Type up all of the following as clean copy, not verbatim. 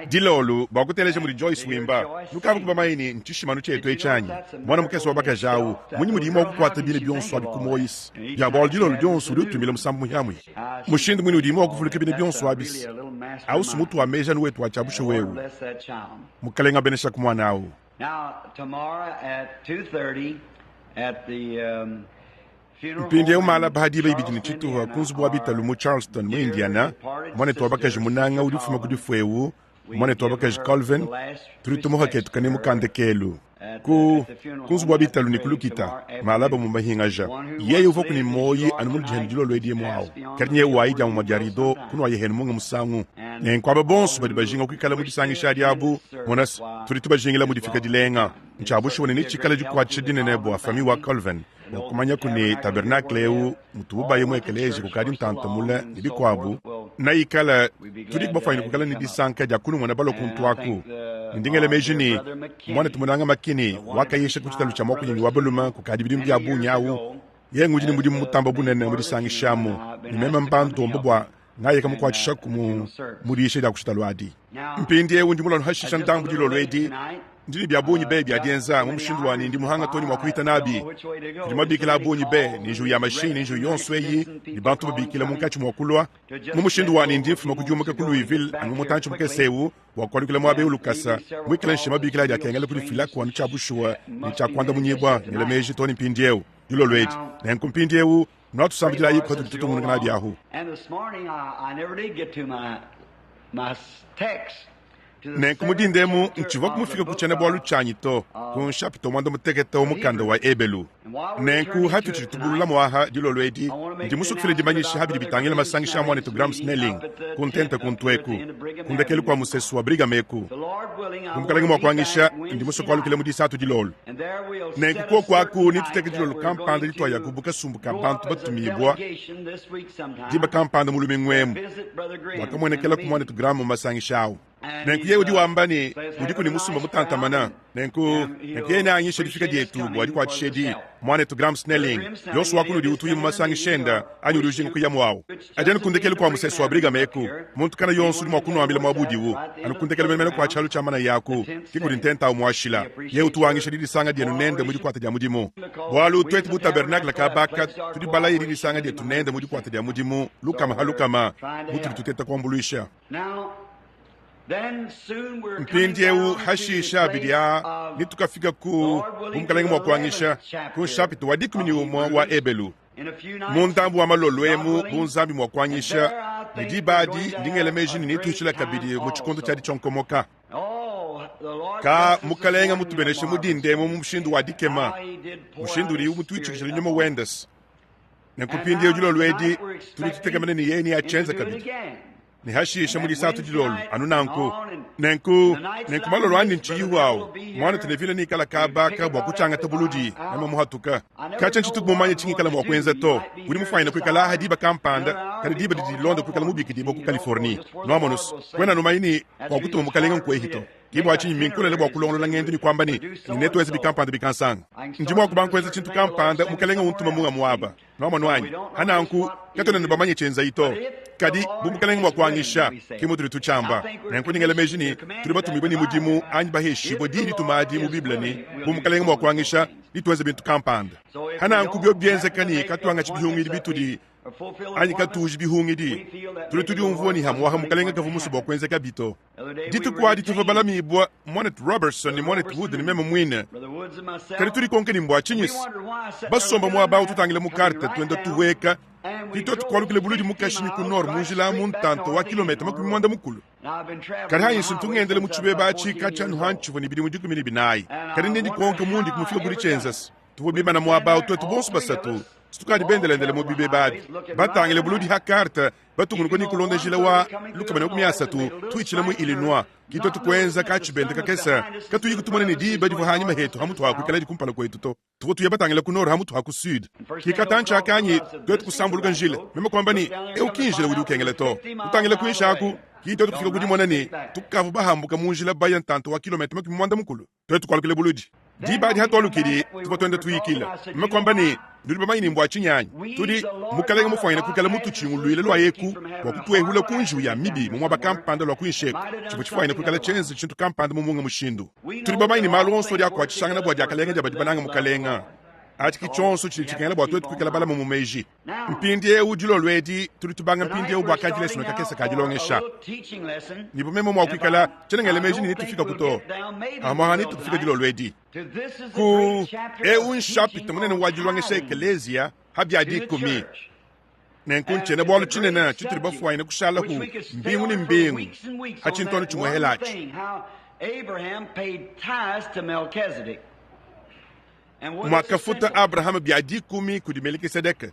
Dilolu, bua kuteleja mudi Joyce wimba. Nukavua bamanye ne, ntshishimanu tshietu etshi anyi? Muana mukese wa bakaji awu, munyi mudiye mua kukuata bine bionso abi ku muoyis? Bia bualu dilolu dionso udi utumbila musambu muhiamuhia. Mushindu muine udiye mua kuvuluka bine bionso abi, au si mutu wa meji anu wetu wa tshia bushuwa eu. Mukalenga abeneshaku muana awu. Mpindieu malaba ha diba ibidi ne tshituha ku nzubu wa bitalu mu Charleston mu Indiana, muanetu wa bakaji munanga udi ufuma ku difu eu, muanetu wa bakaji Colvin, tudi tumuha ketu kanemu ka ndekelu ku ku nzubu wa bitalu ne ku lukita malaba mu mahingaja. Yeye uvuaku ne muoyi anu mu dihenu dilolo edi emu awu, kadi nyewu wayi dia mumua dia rido kunuaye henu munga musangu. Nenku aba bonso badi bajinga kuikala mu disangisha adi abu, mona se, tudi tubajingila mu difika dilenga. Ntshia bushuwa ne netshikale dikuatshisha dinene bua famille wa Colvin bua kumanyaku ne tabernakle eu mutubu baye mu ekeleziya kukadi ntanta mule ne bikuabu. Naikala tudi bafuanyine kuikala ne disanka dia kunumona balua kuntu aku. Ne ndi ngela meji ne, muanetu munanga McKinney wakayisha ku tshitalu tshia muakunyanyi wa balume kukadi bidimu bia bungi au, yeye ngudi ne mudimu mutamba bunene mu disangishamu, ne meme mbandomba bua ngayeka mukuatshishaku mu mu diyisha dia ku tshitalu adi. Mpindieu ndi mulua nuhashisha ndambu dilolo edi. Ndi ne bia bungi be bia dienza mu mushindu wa ne ndi muhanga too ne mua kuhita nabi. Kudi mabikila a bungi be ne njiwu ya mashinyi ne njiwu yonso eyi ne bantu babikila munkatshi mua kulua mu mushindu wa ne ndi mfuma ku diumuka ku Louisville anu mu mutantshi mukese eu bua kualukila muaba eu lukasa muikale nshiya mabikila adi akengela kudifilaku anu tshia bushuwa ne tshia kuandamunyibua ngela meji too ne mpindieu dilolo edi. Nenku mpindieu Nuatusambidilayiku patudi tutungunuka nabi ahu. Nenku mu dinda emu ntshivuaku mufike ku tshiena-bualu tshianyi to, ku nshapita muanda-mutekete wa mukanda wa Ebelu. Nenku hatutshidi tubululamu aha dilolo edi, ndi musue kufila dimanyisha ha bidi bitangila masangisha a muanetu Graham Snelling ku ntenta kuntu eku, ku ndekelu kua musesu wa Brigham eku. Bu Mukalenge mua kuanyisha, ndi musue kualukila mu Disatu dilolo. Nenku kuoku aku netuteke dilolo kampanda dituayaku bu kasumbu ka bantu batumibua diba kampanda mu lumingu emu, bua kamuenekelaku muanetu Graham mu masangisha au. Nenku yeye udi wamba ne, udiku ne musumba mutantamana. Nenku, nenku yeye neanyishe difika dietu bua dikuatshisha edi. Muanetu Graham Snelling, yonso wa kunudi utu uya mu masangisha enda anyi udi ujinga kuyamu au, adi anu ku ndekelu kua musesu wa Brigham eku. Muntu kana yonso udi mua kunuambila muaba udiwu, anu ku ndekelu menemene kua tshialu tshia manaya aku, ke kudi ntenta au muashila. Yeye utu wangisha didisanga dienu nende mu dikuata dia mudimu. Bualu tuetu bu tabernakle kaba aka tudi balaye didisanga dietu nende mu dikuata dia mudimu lukama ha lukama mutudi tuteta kuambuluisha. Mpindieu hashisha abidi aa ne tukafika ku, bu Mukalenge mua kuangisha, ku nshapita wa 11 wa Ebelu. Mu ndambu wa malolo emu, bu Nzambi mua kuanyisha, ne diba adi ndi ngela meji ne netuhitshila kabidi mu tshikondo tshia ditshionkomoka. Ka Mukalenge mutubeneshe mu dinda emu mu mushindu wa dikema, mushindu udiye mutuitshikijile nyuma wende. Nenku mpindieu dilolo edi tudi tutekemena ne yeye neatshienze kabidi. Ne hashisha mu Disatu dilolo, anu nanku. Nenku, nenku malolo andi ntshiyihu awu, muanetu Neville neikala kaba aka bua kutshiangata buludi, meme muhatuka. Katshia ntshituku mumanye tshingikala mua kuenza to. Udi mufuanyine kuikala aha diba kampanda, kadi diba didi dilonda kuikala mubikidibua ku Californie. Nuamonu's, kuena numanya ne kua kutuma Mukalenga nkuehi to. Ke bua tshinyi mminkolele bua kulongolola ngendu ne kuamba ne, ne netuenze bikampanda bikansanga. Ndi mua kubanga kuenza tshintu kampanda, Mukalenga untuma munga muaba. Nuamonu anyi? Pa nanku, katuena ne bamanye tshienzayi to. Kadi, bu Mukalenge mua kuanyisha, ke mutudi tutshiamba. Nenku ndi ngela meji ne, tudi batumibue ne mudimu anyi baheshibue diyi dituma adi mu Bible ne, bu Mukalenge mua kuanyisha, netuenze bintu kampanda. Pa nanku biobi bienzeka ne katuangatshi bihungidi bitudi anyi katuuji bihungidi, tudi tudiumvua ne hamuaha Mukalenge kavua musue bua kuenzekabi to. Dituku adi tuvua balamibua, Muanetu Roberson ne Muanetu Wood ne meme muine. Kadi tudikonke ne mbua tshinyi basomba muaba au tutangila mu karte tuenda tuhueka, ke tuetu kualukila buludi mu kashinyi ku nord mu njila mu ntanta wa kilometa 60. Kadi hanyi ntu ngendela mu tshibeba atshi katshia anu hantshivua ne bidimu 14. Kadi ndi ndikonka mundi mufike ku ditshienza. Tuvua bimana muaba au tuetu bonso basatu, tukadi bendelendele mu bibeba abi, batangile buludi ha karte batungunuka ne kulonda njila wa 130 tuitshila mu Illinois. Ke tuetu kuenza ka-tshibende kakese katuyi kutumona ne diba divua hanyima hetu hamutu ha kuikaladi kumpala kuetu to. Tuvua tuya batangila ku nord hamutu ha ku sud. Ke katantshi aka anyi tuetu kusambuluka njila. Meme kuamba ne, Eu ki njila udi ukengela to. Kutangila kuinshi aku, ke tuetu kufika ku dimona ne, tukavua bahambuka mu njila baya ntanta wa kilometa 60. Tuetu kualukila buludi. Diba adi hatualukidi, tuvua tuenda tuyikila. Meme kuamba ne, Nudi bamanye ne mbua tshinyi anyi? Tudi, Mukalenge mufwanyine kuikala mututshinguluile lua eku bua kutuehula ku njiwu ya mibi mu muaba kampanda lua kuinshi eku. Tshivua tshifwanyine kuikala tshienze tshintu kampanda mu munga mushindu. Tudi bamanye ne malu onso adi akuatshishangana bua diakalenga dia badi banange Mukalenge. Atshi ke tshionso tshidi tshikengela bua tuetu kuikala balame mu meji. Mpindieu, dilolo edi, tudi tubanga mpindieu bua kadilesone kakese ka dilongesha. Ne bu meme mua kuikala, tshiena ngela meji ne netufikaku to. Pamu'apa netufike dilolo edi. Ku eu nshapita munene wa dilongesha ekeleziya ha bia dikumi. Nenku ntshiena-bualu tshinene tshitudi bafuanyine kushalaku mbingu ne mbingu ha tshintu anu tshimuehela atshi. Muakafuta Abrahama bia dikumi kudi Melekisedeke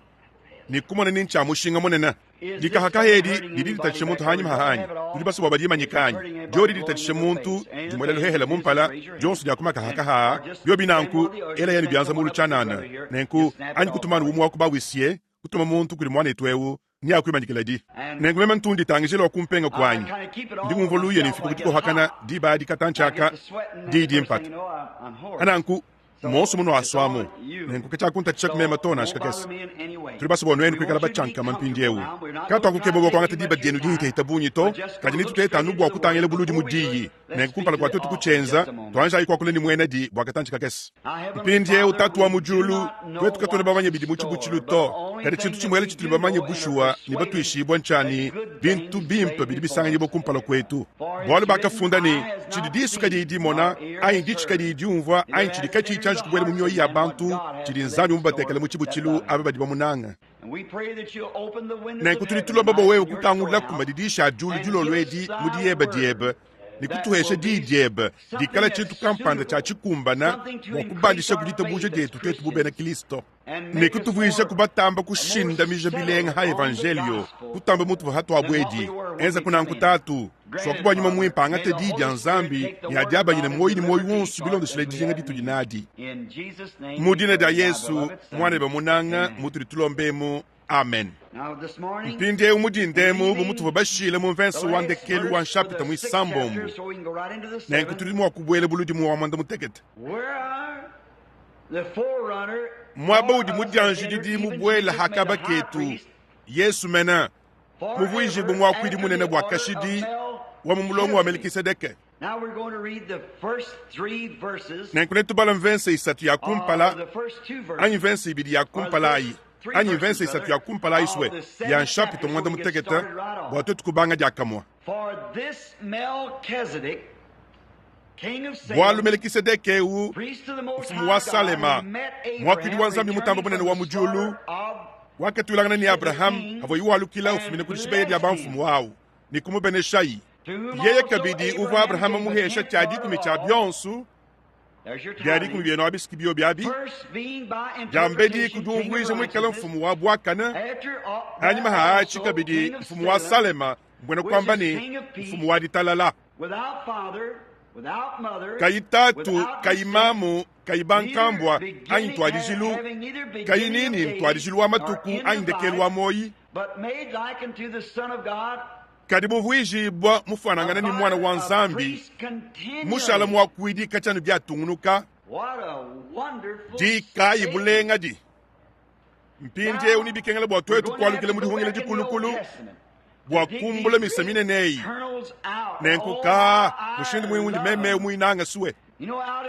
ne kumona ne ntshia mushinga munene. Dikahakaha edi didi ditatshisha muntu hanyima hanyi? Nudi basue bua badimanyike anyi? Diodi ditatshisha muntu, dimuela luhehele mu mpala, dionso dia ku makahakaha aa. Biobi nanku, ela yenu bianza mulu tshianana. Nenku, anyi kutuma anu umue wa ku ba-huissier, kutuma muntu kudi muanetu eu, neakuimanyikiladi. Nenku meme ntu nditangija lua ku mpenga kuanyi, ndi ngumvua luya ne mfika ku dikohakana diba adi katantshi aka diyi dimpata. Pananku, Muonso munuasuamu, nenku katshiakuntatshishaku meme to nansha kakese. Tudi basue bua nuenu kuikala batshiankama mpindieu. Katuakukeba bua kuangata diba dienu dihitahita bungi to, kadi netutete anu bua kutangila buludi mu diyi. Nenku kumpala kua tuetu kutshienza, tuanjayi kuakula ne muenadi bua katantshi kakese. Mpindieu, Tatu wa mu diulu, tuetu katuena bamanye bidi mu tshibutshilu to, kadi tshintu tshimuele tshitudi bamanye bushuwa ne batuishibue ntshia ne, bintu bimpe bidi bisanganyibua kumpala kuetu. Bualu bakafunda ne, Tshidi disu kadiyi dimona, anyi ditshi kadiyi diumvua, anyi tshidi katshiyi tshianji kubuela mu mioyo ya bantu, tshidi Nzambi mubatekele mu tshibutshilu aba badi bamunange. Nenku tudi tulomba bua wewe kukangulaku madidishi a diulu dilolo edi mu diyeba diebe ne kutuhesha diyi diebe dikala tshintu kampanda tshia tshikumbana bua kubandisha ku ditabuja dietu tuetu bu bena Kristo ne kutuvuija kubatamba kushindamija bilenga ha evanjelio kutamba mutuva hatuabuedi. Enza kunanku Tatu, suaku bua Nyuma Muimpe angate diyi dia Nzambi ne adiabanyine muoyo ne muoyo wonso bilondeshile dijinga ditudi nadi. Mu dina dia Yesu, Muanebe munanga, mutudi tulomba emu. Amen. Mpindieu mu dinda emu, bu mutuvua bashile mu mvense wa ndekelu wa nshapita muisambombo, nenku tudi mua kubuela buludi mu wa muanda mutekete. Muaba udi mudianjididi mubuele ha kaba ketu, Yesu mene, muvuijibue muakuidi munene bua kashidi wa mu mulongo wa Melikisedeke. Nenku netubale mvense isatu ya kumpala, anyi mvense ibidi ya kumpala ayi, anyi mvense isatu ya kumpala ayi swe ya nshapita muanda mutekete, bua tuetu kubanga diakamue. Bualu Melekisedeke eu, mfumu wa Salema, muakuidi wa Nzambi Mutambe Bunene wa mu diulu, wakatuilangana ne Abrahame pavuaye walukila ufumina ku dishibeya dia bamfumu au ne kumubeneshayi. Yeye kabidi uvua Abrahame muhesha tshia dikumi tshia bionso, bia dikumi bienu abi si biobi abi, diambedi ku diumvuija muikale mfumu wa buakane, anyima ha atshi kabidi mfumu wa Salema, mbuena kuamba ne, mfumu wa ditalala. Kayi tatu, kayi mamu, kayi bankambua anyi ntuadijilu, kayi nini ntuadijilu wa matuku anyi ndekelu wa muoyi, kadi muvuijibua mufuanangane ne Muana wa Nzambi, mushala muakuidi katshia anu biatungunuka. Di kayi bulengadi! Mpindieu nebikengela bua tuetu kualukila mu Dihungila Dikulukulu bua kumbula misa minene eyi. Nenku ka mushindu muine undi meme muinanga sue.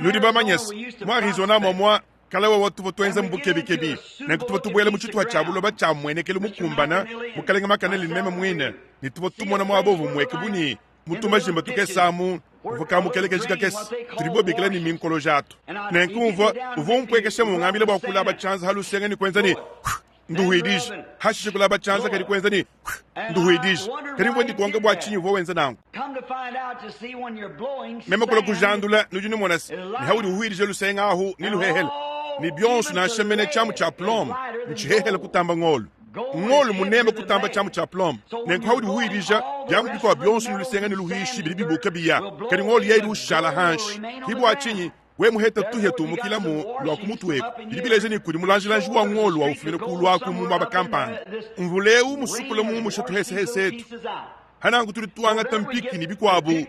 Nudi bamanye se, mu Arizona muamua kale wewe tuvua tuenza mu bukebikebi, nenku tuvua tubuela mu tshitupa tshia buloba tshia mmuenekelu mukumbana, Mukalenge Makanele ne meme muine, ne tuvua tumona muaba uvua mueke bu ne mu tumajimba tukese amu muvua kamukelekeji kakese tudibo babikila ne minkoloji atu. Nenku mvua uvua umpuekesha mungambila bua kulaba tshianza ha lusenga ne kuenza ne nduhuidija, hashishe kulaba tshianza kadi kuenza ne nduhuidija. Kadi mvua ndikonka bua tshinyi uvua wenza nanku. Meme kulua kujandula, nudi numona se, ne haudi uhuidija lusenga ahu ne luhehele ne bionso, nansha mene tshiamu tshia plomb ntshihehele kutamba ngolo. Ngolo muneme kutamba tshiamu tshia plomb. Nenku haudi uhuidija biamu bikuabo bionso ne lusenga ne luhuishi bidi bibuka biya, kadi ngolo yeye udi ushala hanshi. Ki bua tshinyi we muheta tuhia tumukilamu lua ku mutu eku, bidi bileja ne kudi mulanjilanji wa ngolo wa ufumina kulu aku mu muaba kampanda. Mvula eu musukula mumusha tuhesehese etu. Hananku tudi tuangata mpiki ne bikuabu,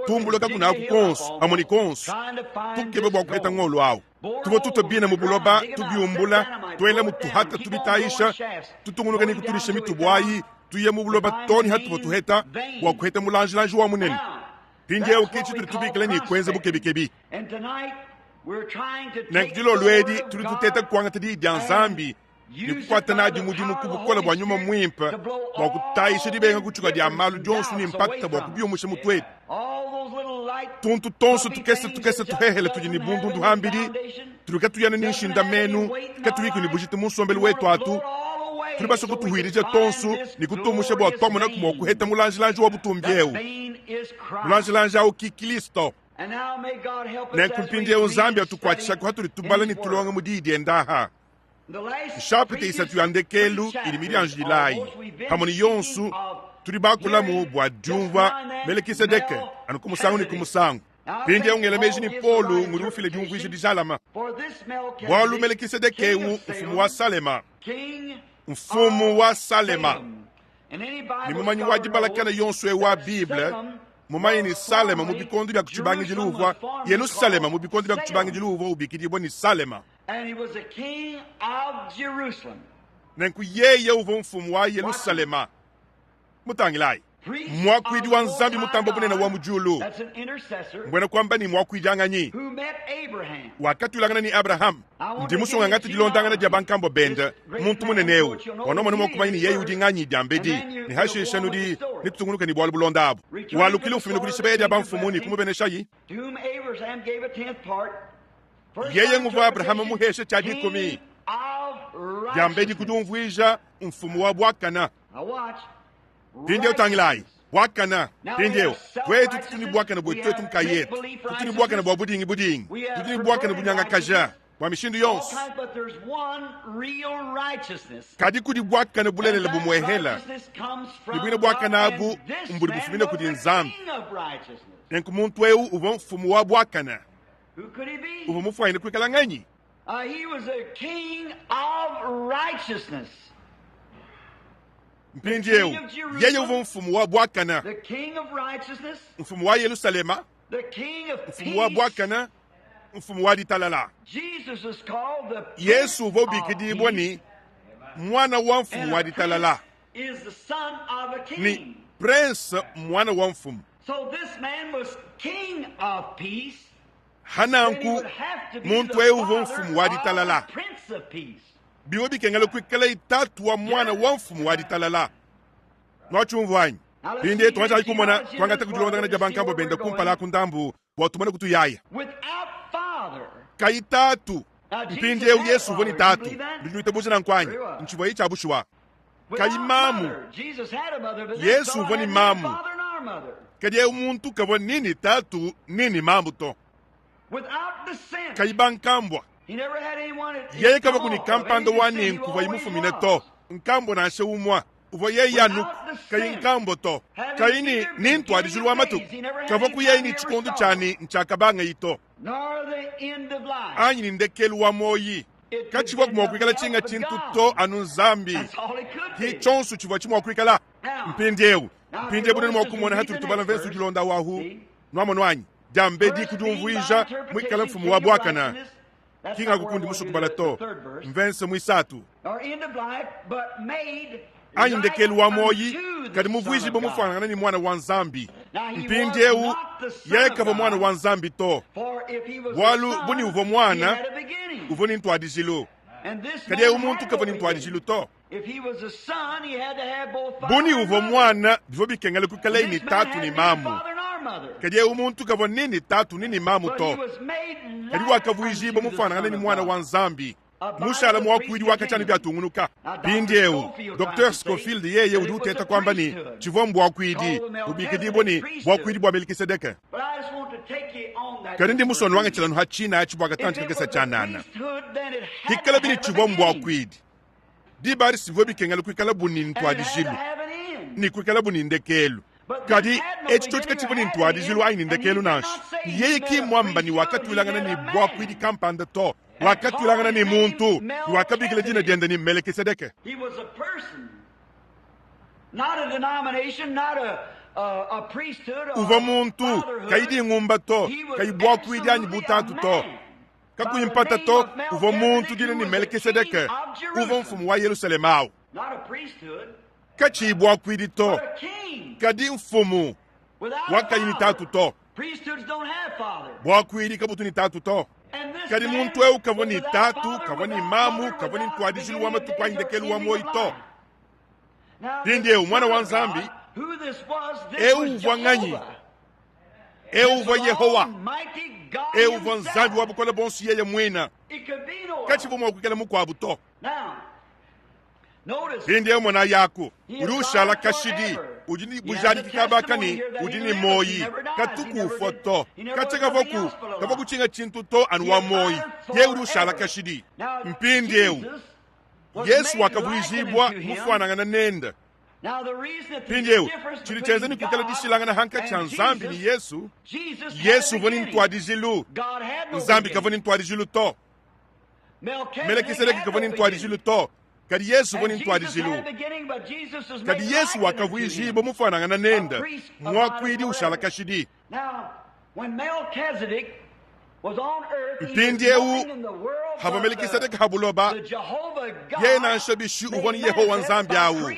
tumbula kakuna aku konso, pamue ne konso, tukeba bua kuheta ngolo awu. Tuvua tutua bina mu buloba, tubiumbula, tuela mu tuhata, tubitayisha, tutungunuka ne kutudisha mitubu ayi, tuya mu buloba too ne hatuvua tuheta bua kuheta mulanjilanji wa munene. Mpindieu ke tshitudi tubikila ne kuenza bukebikebi. Nenku dilolo edi tudi tuteta kuangata Diyi dia Nzambi ne kukuata nadi mudimu ku bukole bua Nyuma Muimpe bua kutayisha dibenga kutshuka dia malu dionso ne mpata bua kubiumusha mu tuetu. Tuntu tonso tukese tukese tuhehele tudi ne bundundu hambidi, tudi katuyana ne nshindamenu, katuyiku ne bujitu mu nsombelu wetu atu. Tudi basue kutuhuilija tonso ne kutumusha bua tuamonaku mua kuheta mulanjilanji wa butumbi eu. Mulanjilanji au ki Kilisto. Nenku mpindieu Nzambi atukuatshishaku hatudi tubala ne tulonga mu Diyi diende aha. Nshapita isatu ya ndekelu idi midianjidilayi pamue ne yonso tudi bakulamu bua diumvua Melekisedeke anu ku musangu ne ku musangu. Mpindieu ngela meji ne Paulo ngudi mufile diumvuija dijalama, bualu Melekisedeke eu mfumu wa Salema, mfumu wa Salema, ne mumanyi wa dibalakana yonso eu wa Bible mumanye ne Salema mu bikondo bia ku tshibangidilu uvua Yelushalema mu bikondo bia ku tshibangidilu uvua ubikidibua ne Salema. Nenku yeye uvua mfumu wa Yelushalema. Mutangilayi, muakuidi wa Nzambi Mutambe Bunene wa mu diulu, mbuena kuamba ne muakuidianganyi, wakatuilangana ne Abrahama. Ndi musue ngangate dilondangana dia bankambua bende, muntu munene eu, bua nuamone mua kumanya ne yeye udi nganyi diambedi, ne hashishe nudi netutungunuke ne bualu bulonda abu. Walukile ufumina ku dishibeya dia bamfumu ne kumubeneshayi. Yeye nguvua Abrahama muheshe tshia dikumi diambedi ku diumvuija mfumu wa buakana. Mpindieu tangilayi, buakana. Mpindieu tuetu tutu ne buakana buetu tuetu nkayetu, tutu ne buakana bua budingi budingi, tutu ne buakana bunyangakaja bua mishindu yonso. Kadi kudi buakane bulelela bumuehela, ne buine buakane abu mbudi bufumina kudi Nzambi. Nenku muntu eu uvua mfumu wa buakane. Uvua mufuanyine kuikala nganyi? Mpindieu yeye uvua mfumu wa buakane, mfumu wa Yelushalema, mfumu wa buakane, mfumu wa ditalala. Yesu uvua ubikidibua ne muana wa mfumu wa ditalala ne prince muana wa mfumu. Hananku muntu eu uvua mfumu wa ditalala. Bivua bikengela kuikala tatu wa muana wa mfumu wa ditalala. Nuatshiumvua anyi? Mpindieu tuanjayi kumona, tuangata ku dilondangana dia bankambua bende kumpala aku ndambu bua tumone kutuyaya. Kayi tatu. Mpindieu Yesu uvua ne tatu. Nudi nuitabuja nanku anyi? Ntshivuaye tshia bushuwa. Kayi mamu. Yesu uvua ne mamu. Kadi eu muntu kavua ni ne tatu ni ne mamu to. Kayi bankambua. Yeye kavua ku ne kampanda wa nenku uvuaye mufumine to. Nkambua nansha umua. Uvua yeye anuku, kayi nkambua to. Kayi ne ni ntuadijilu wa matuku. Kavua ku yeye ne tshikondo tshia ne ntshiakabangayi to. Anyi ne ndekelu wa muoyi. Katshivua mua kuikala tshinga tshintu to anu Nzambi. Ki tshionso tshivua tshi mua kuikala. Mpindieu, mpindieu bunene mua kumona hatudi tubala mvese udi ulonda wahu. Nuamonu anyi? Diambedi ku diumvuija muikala mfumu wa buakana. Ki ngaku kundi musue kubala to. Mvese muisatu. Anyi ndekelu wa muoyi, kadi muvuijibue mufuanangana ne Muana wa Nzambi. Mpindieu, yeye kavua Muana wa Nzambi to, bualu bu ne uvua Muana, uvua ne ntuadijilu. Kadi eu muntu kavua ne ntuadijilu to. Bu ne uvua Muana, bivua bikengela kuikalaye ne tatu ne mamu. Kadi eu muntu kavua ni ne tatu ni ne mamu to, kadi wakavuijibua mufuanangana ne Muana wa Nzambi. Mushala muakuidi wa katshia ne biatungunuka. Mpindieu, Docteur Scofield yeye udi uteta kuamba ne, tshivua mbuakuidi, bubikidibue ne, buakuidi bua Melkisedeke. Kadi ndi musue nuangatshila ha tshina atshi bua katantshi kakese tshianana. Hikalabi ne tshivua mbuakuidi, diba adi sivua bikengela kuikala bu ne ntuadijilu ne kuikala bu ne ndekelu. Kadi etshi tshiotshi katshivua ne ntuadijilu anyi ne ndekelu nansha. Yeye ki mmuamba ne wakatuilangana ne buakuidi kampanda to. Wakatuilangana ne muntu ne wakabikila dina diende ne Melekisedeke. Uvua muntu, kayi dingumba to, kayi buakuidi anyi butatu to. Kakuyi mpata to, uvua muntu dina ne Melekisedeke, uvua mfumu wa Yelushalema au. Katshiyi buakuidi to, kadi mfumu wa kayi ne tatu to. Buakuidi kabutu ne tatu to. Kadi muntu eu kavua ne tatu, kavua ne mamu, kavua ne ntuadijilu wa matuku anyi ndekelu wa muoyo to. Mpindieu Muana wa Nzambi eu uvua nganyi? Eu uvua Yehowa. Eu uvua Nzambi wa Bukole Buonso yeye muine. Katshivua mua kuikala mukuabu to. Mpindieu monayaku, udi ushala kashidi, udi ne bujadiki kaba ka ne udi ne muoyi, katuku ufua to. Katshia kavuaku, kavua kutshinga tshintu to, anu wa muoyi. Yeye udi ushala kashidi. Mpindieu Yesu wakavuijibua mufuanangana nende. Mpindieu tshidi tshienza ne kuikala dishilangana hankatshi ha Nzambi ne Yesu, Yesu uvua ne ntuadijilu, Nzambi kavua ne ntuadijilu to. Melekisedeke kavua ne ntuadijilu to, kadi Yesu uvua ne ntuadijilu. Kadi Yesu wakavuijibua mufuanangana nende, muakuidi ushala kashidi. Mpindieu havua Melekisedeke ha buloba, yeye nansha bishi uvua ne Yehowa Nzambi au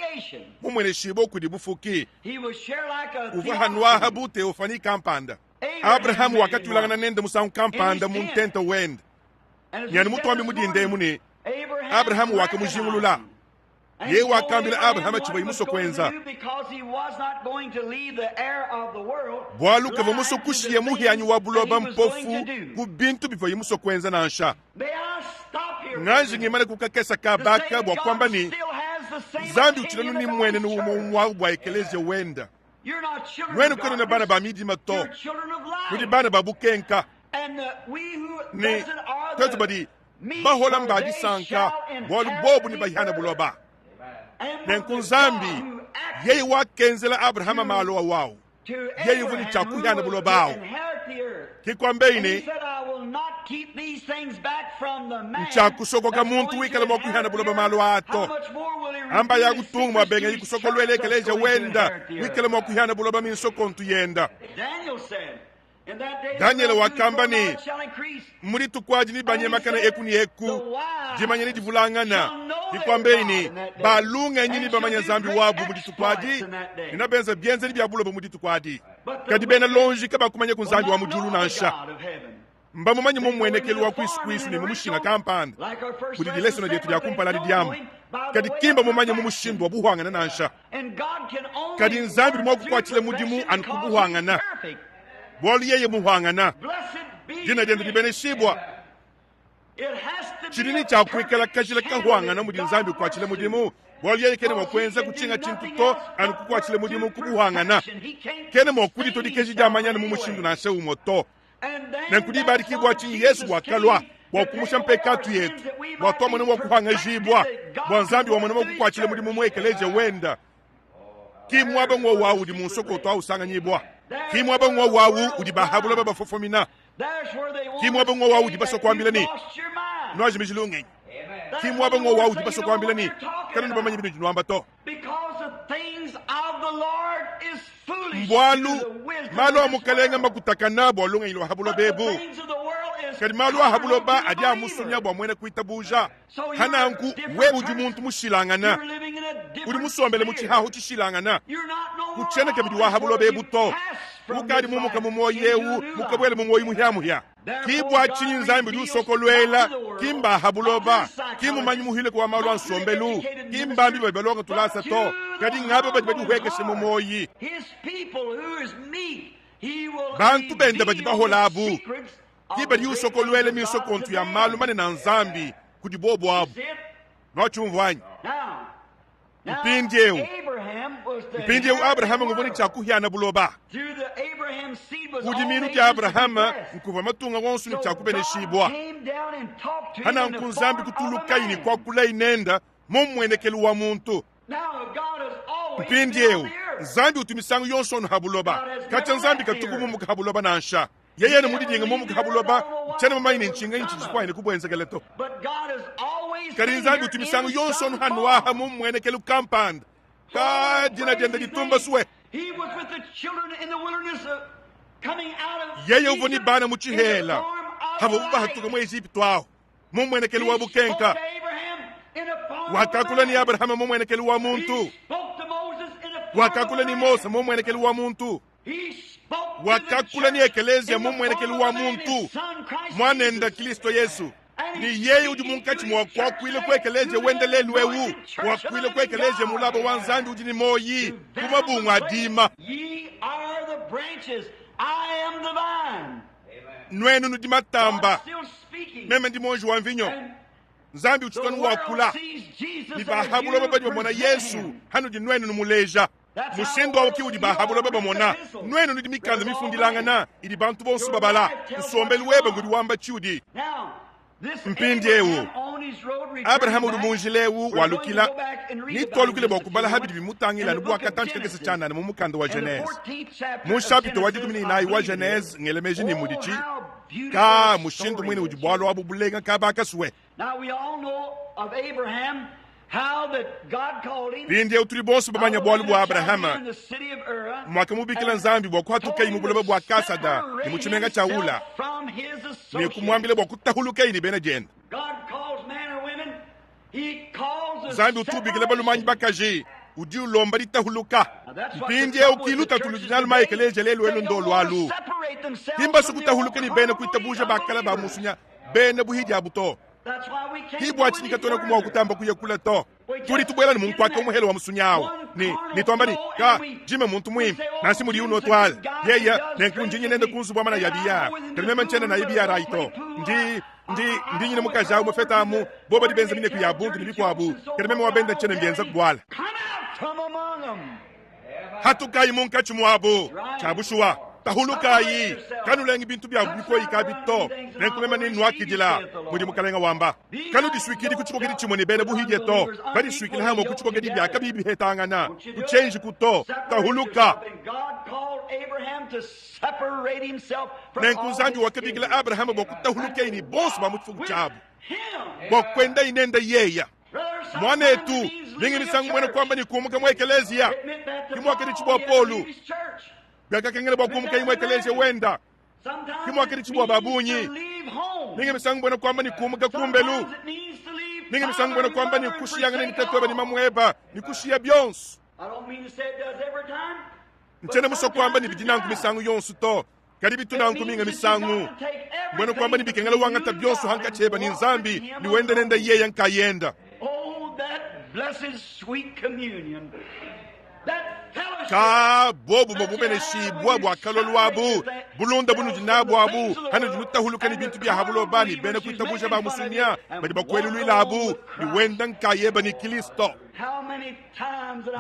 mumueneshibue kudi bufuki, uvua hanuaha bu teofani kampanda. Abrahama wakatuilangana nende musangu kampanda mu ntenta wende. Nyanu mutuambi mu dinda emu ne, Abrahama wakamujingulula. Yeye wakambila Abrahama tshivuaye musue kuenza, bualu kavua musue kushiya muhianyi wa buloba mpofu ku bintu bivuaye musue kuenza nansha. Nganji ngimane ku kakesa ka baka bua kuamba ne, Nzambi utshidi anu ne mmuenenu umue umue au bua ekeleziya wende. Nuenu kanuena bana ba midima to, nudi bana ba bukenka. Ne tuetu badi bahola mba disanka, bualu bobu nebahiane buloba. Nenku Nzambi yeye wakenzela Abrahama malu awawu, yeye uvua ne tshia kuhiana buloba awu. Ke kuambeyi ne, Ntshiakusokoka muntu wikala mua kuhiana buloba malu aa to. Amba ya kutunga mua benga yikusokoluela ekeleziya wenda wikala mua kuhiana buloba minsokontu yenda. Danyele wakamba ne, mu dituku adi nebanyemakana eku ne eku, dimanya nedivulangana. Bikuambeyi ne, ba lungenyi nebamanye Nzambi wabu mu dituku adi, ne nebenze bienzedi bia bulobo mu dituku adi. Kadi bena lonji kabakumanya ku Nzambi wa mu diulu nansha. Mbamumanye mu mmuenekelu wa kuisu kuisu ne mu mushinga kampanda, mudi dilesona dietu dia kumpala adi diamba, kadi ki mbamumanye mu mushindu wa buhuangane nansha. Kadi Nzambi udi mua kukuatshila mudimu anu ku buhuangana, bualu yeye muhuangana. Dina diende dibeneshibua. Tshidi ne tshia kuikala kajila kahuangana mudi Nzambi ukuatshila mudimu, bualu yeye kena mua kuenza kutshinga tshintu to anu kukuatshila mudimu ku buhuangana. Kena mua kuditua dikeji dia manyanu mu mushindu nansha umue to. Nenku diba adi ke bua tshinyi Yesu wakalua bua kumusha mpekatu yetu, bua tuamone mua kuhangajibua, bua Nzambi wamone mua kukuatshila mudimu mu ekeleziya wenda. Ki muaba ng'wowu awu udi mu nsokoto awu usanganyibua. Ki muaba ng'wowu awu udi bahabula babafofomina. Ki muaba ng'wowu awu udi basua kuambila ne, Nuajimiji lungenyi. Ki muaba ng'wowu awu udi basua kuambila ne, Kanuena bamanye binudi nuamba to. Mbualu malu a Mukalenge mmakutakana bua lungenyi lua ha buloba ebu, kadi malu a ha buloba adi amusunya bua muena kuitabuja. Hananku wewe udi muntu mushilangana, udi musombele mu tshihahu tshishilangana, kutshiena kabidi wa ha buloba ebu to, ukadi mumuka mu muoyo eu mukabuela mu muoyo muhia-muhia. Ki bua tshinyi Nzambi udi usokoluela, ki mba ha buloba, ki mumanyi muhileke wa malu a nsombelu, ki mbambi badi balonga tulasa to, kadi ngaba badi badihuekeshe mu muoyi. Bantu bende badi bahola abu ki badi usokoluela minsokontu ya malu manene a Nzambi kudi bobu abu. Nuatshiumvua anyi? Mpindieu, mpindieu Abrahama nguvua ne tshia kuhiana buloba. Ku dimiinu dia Abrahama nkuvua matunga wonso ne tshia kubeneshibua. Hananku Nzambi kutulukayi ne kuakulayi nenda mu mmuenekelu wa muntu. Mpindieu, Nzambi utu misangu yonso anu ha buloba. Katshia Nzambi katuku mumuka ha buloba nansha. Yeye ne mudidinga mumuka ha buloba, tshiena mumanye ne ntshinganyi tshidi tshifuanyine kubuenzekela to. Kadi Nzambi utu misangu yonso anu hanuaha mu mmuenekelu kampanda. Ka dina diende ditumba sue. Yeye uvua ne bana mu tshihela havuabu bahatuka mu Ejipitu ahu mu mmuenekelu wa bukenka. Wakakula ne Abrahama mu mmuenekelu wa muntu. Wakakula ne Mose mu mmuenekelu wa muntu. Wakakula ne ekeleziya mu mmuenekelu wa muntu, Muanende Kristo Yesu. Ne yeye udi munkatshi mua kuakuila ku ekeleziya wende lelu eu, kuakuila ku ekeleziya mulaba wa Nzambi udi ne muoyi ku mabungu a dima. Nuenu nudi matamba, meme ndi muonji wa mvinyo. Nzambi utshidi anu wakula, ne ba ha buloba badi bamona Yesu hanudi nuenu numuleja. Mushindu au ke udi ba ha buloba bamona nuenu nudi mikanda mifundilangana idi bantu bonso babala. Nsombelu webe ngudi wamba tshiudi. Mpindieu Abrahama udi mu njila eu walukila. Netualukile bua kubala ha bidi bimutangila anu bua katantshi kakese tshianana mu mukanda wa Genese. Mu nshapita wa 14 wa Genese, ngela meji ne mudi tshi ka mushindu muine udi bualu abu bulenga kaba kasue. Mpindieu tudi bonso bamanye bualu bua Abrahama, muakamubikila Nzambi bua kuhatukayi mu buloba bua Kasada ne mu tshimenga tshia Ula, ne kumuambila bua kutahulukayi ne bena diende. Nzambi utu ubikila balume anyi bakaji, udi ulomba ditahuluka. Mpindieu ki lutatu ludi nalu maekeleziya lelu elu ndolu alu. Ki mbasue kutahuluka ne bena kuitabuja ba kale ba musunya bena buhidi abu to. Ki bua tshinyi katuenaku mua kutamba kuya kule to. Tudi tubuela ne mu nkuaka umuhele wa musunya awu ne, ne tuamba ne, Ka, Jimmy muntu muimpe, nansha mudiye unua tuale. Yeya, nenku ndi nya nende ku nzubu wa manaya a biyare. Kadi meme ntshiena naye biyare ayi to. Ndi, ndi, ndi nyina mukaji awu mufeta amu bobo badi benza mineku ya buntu ne bikuabu, kadi meme wa benda ntshiena mbienza ku buala. Hatukayi munkatshi muabu. Tshia bushuwa, tahulukayi, kanulengi bintu biabu bikoyi kabi to, nenku meme nennuakidila, mudi Mukalenga wamba. Kanudisuikidi ku tshikokedi tshimue ne bena buhidie to, badisuikile hamue ku tshikokedi bia kabiyi bihetangana, kutshienjiku to, tahuluka. Nenku Nzambi wakabikila Abrahama bua kutahulukeye ne bonso ba mu tshifuku tshiabu, bua kuendaye nende yeya. Muanetu, minga misangu muena kuamba ne kumuka mu ekeleziya ke muakadi tshibua Paulo. Biakakengela bua kumukaye mu ekeleziya wenda ke muakadi tshibua ba bungi. Minga misangu buena kuamba ne kumuka kumbelu. Minga misangu buena kuamba ne kushiyangana ne tatueba ne mamueba ne kushiya bionso. Ntshiena musue kuamba ne bidi nanku misangu yonso to, kadi bitu nanku minga misangu. Mbuena kuamba ne bikengela wangata bionso hankatshi eba ne Nzambi ne wenda nende yeye nkayenda. Ka bobu bubeneshibua bua kalolu abu, bulunda bunudi nabu abu, hanudi nutahuluka ne bintu bia ha buloba ne bena kuitabuja ba musunya badi bakueluluila abu, ne wenda nkayeba ne Kilisto.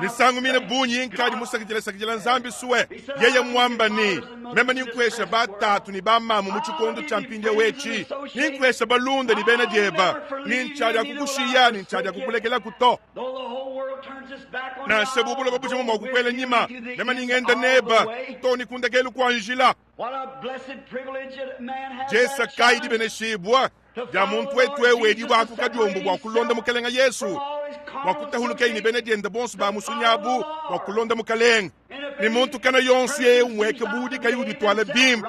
Misangu mine bungi inkadi musakidila-sakidila Nzambi sue, yeye muamba ne, meme ninkuesha batatu ne bamamu mu tshikondo tshia mpindieu etshi, ninkuesha balunda ne bena dieba, ne ntshiadia kukushiya ne ntshiadia kukulekelaku to. Nansha bu buloba bujima mua kukuela nyima, meme ningenda neba too ne ku ndekelu kua njila. Diesa kayi dibeneshibua dia muntu wetu eu edi bua kukadiombo bua kulonda Mukelenge Yesu, bua kutahulukeyi ne bena diende bonso ba musunyabu bua kulonda Mukelenge. Ne muntu kana yonso yeye umueke bu udi kayi udituala bimpe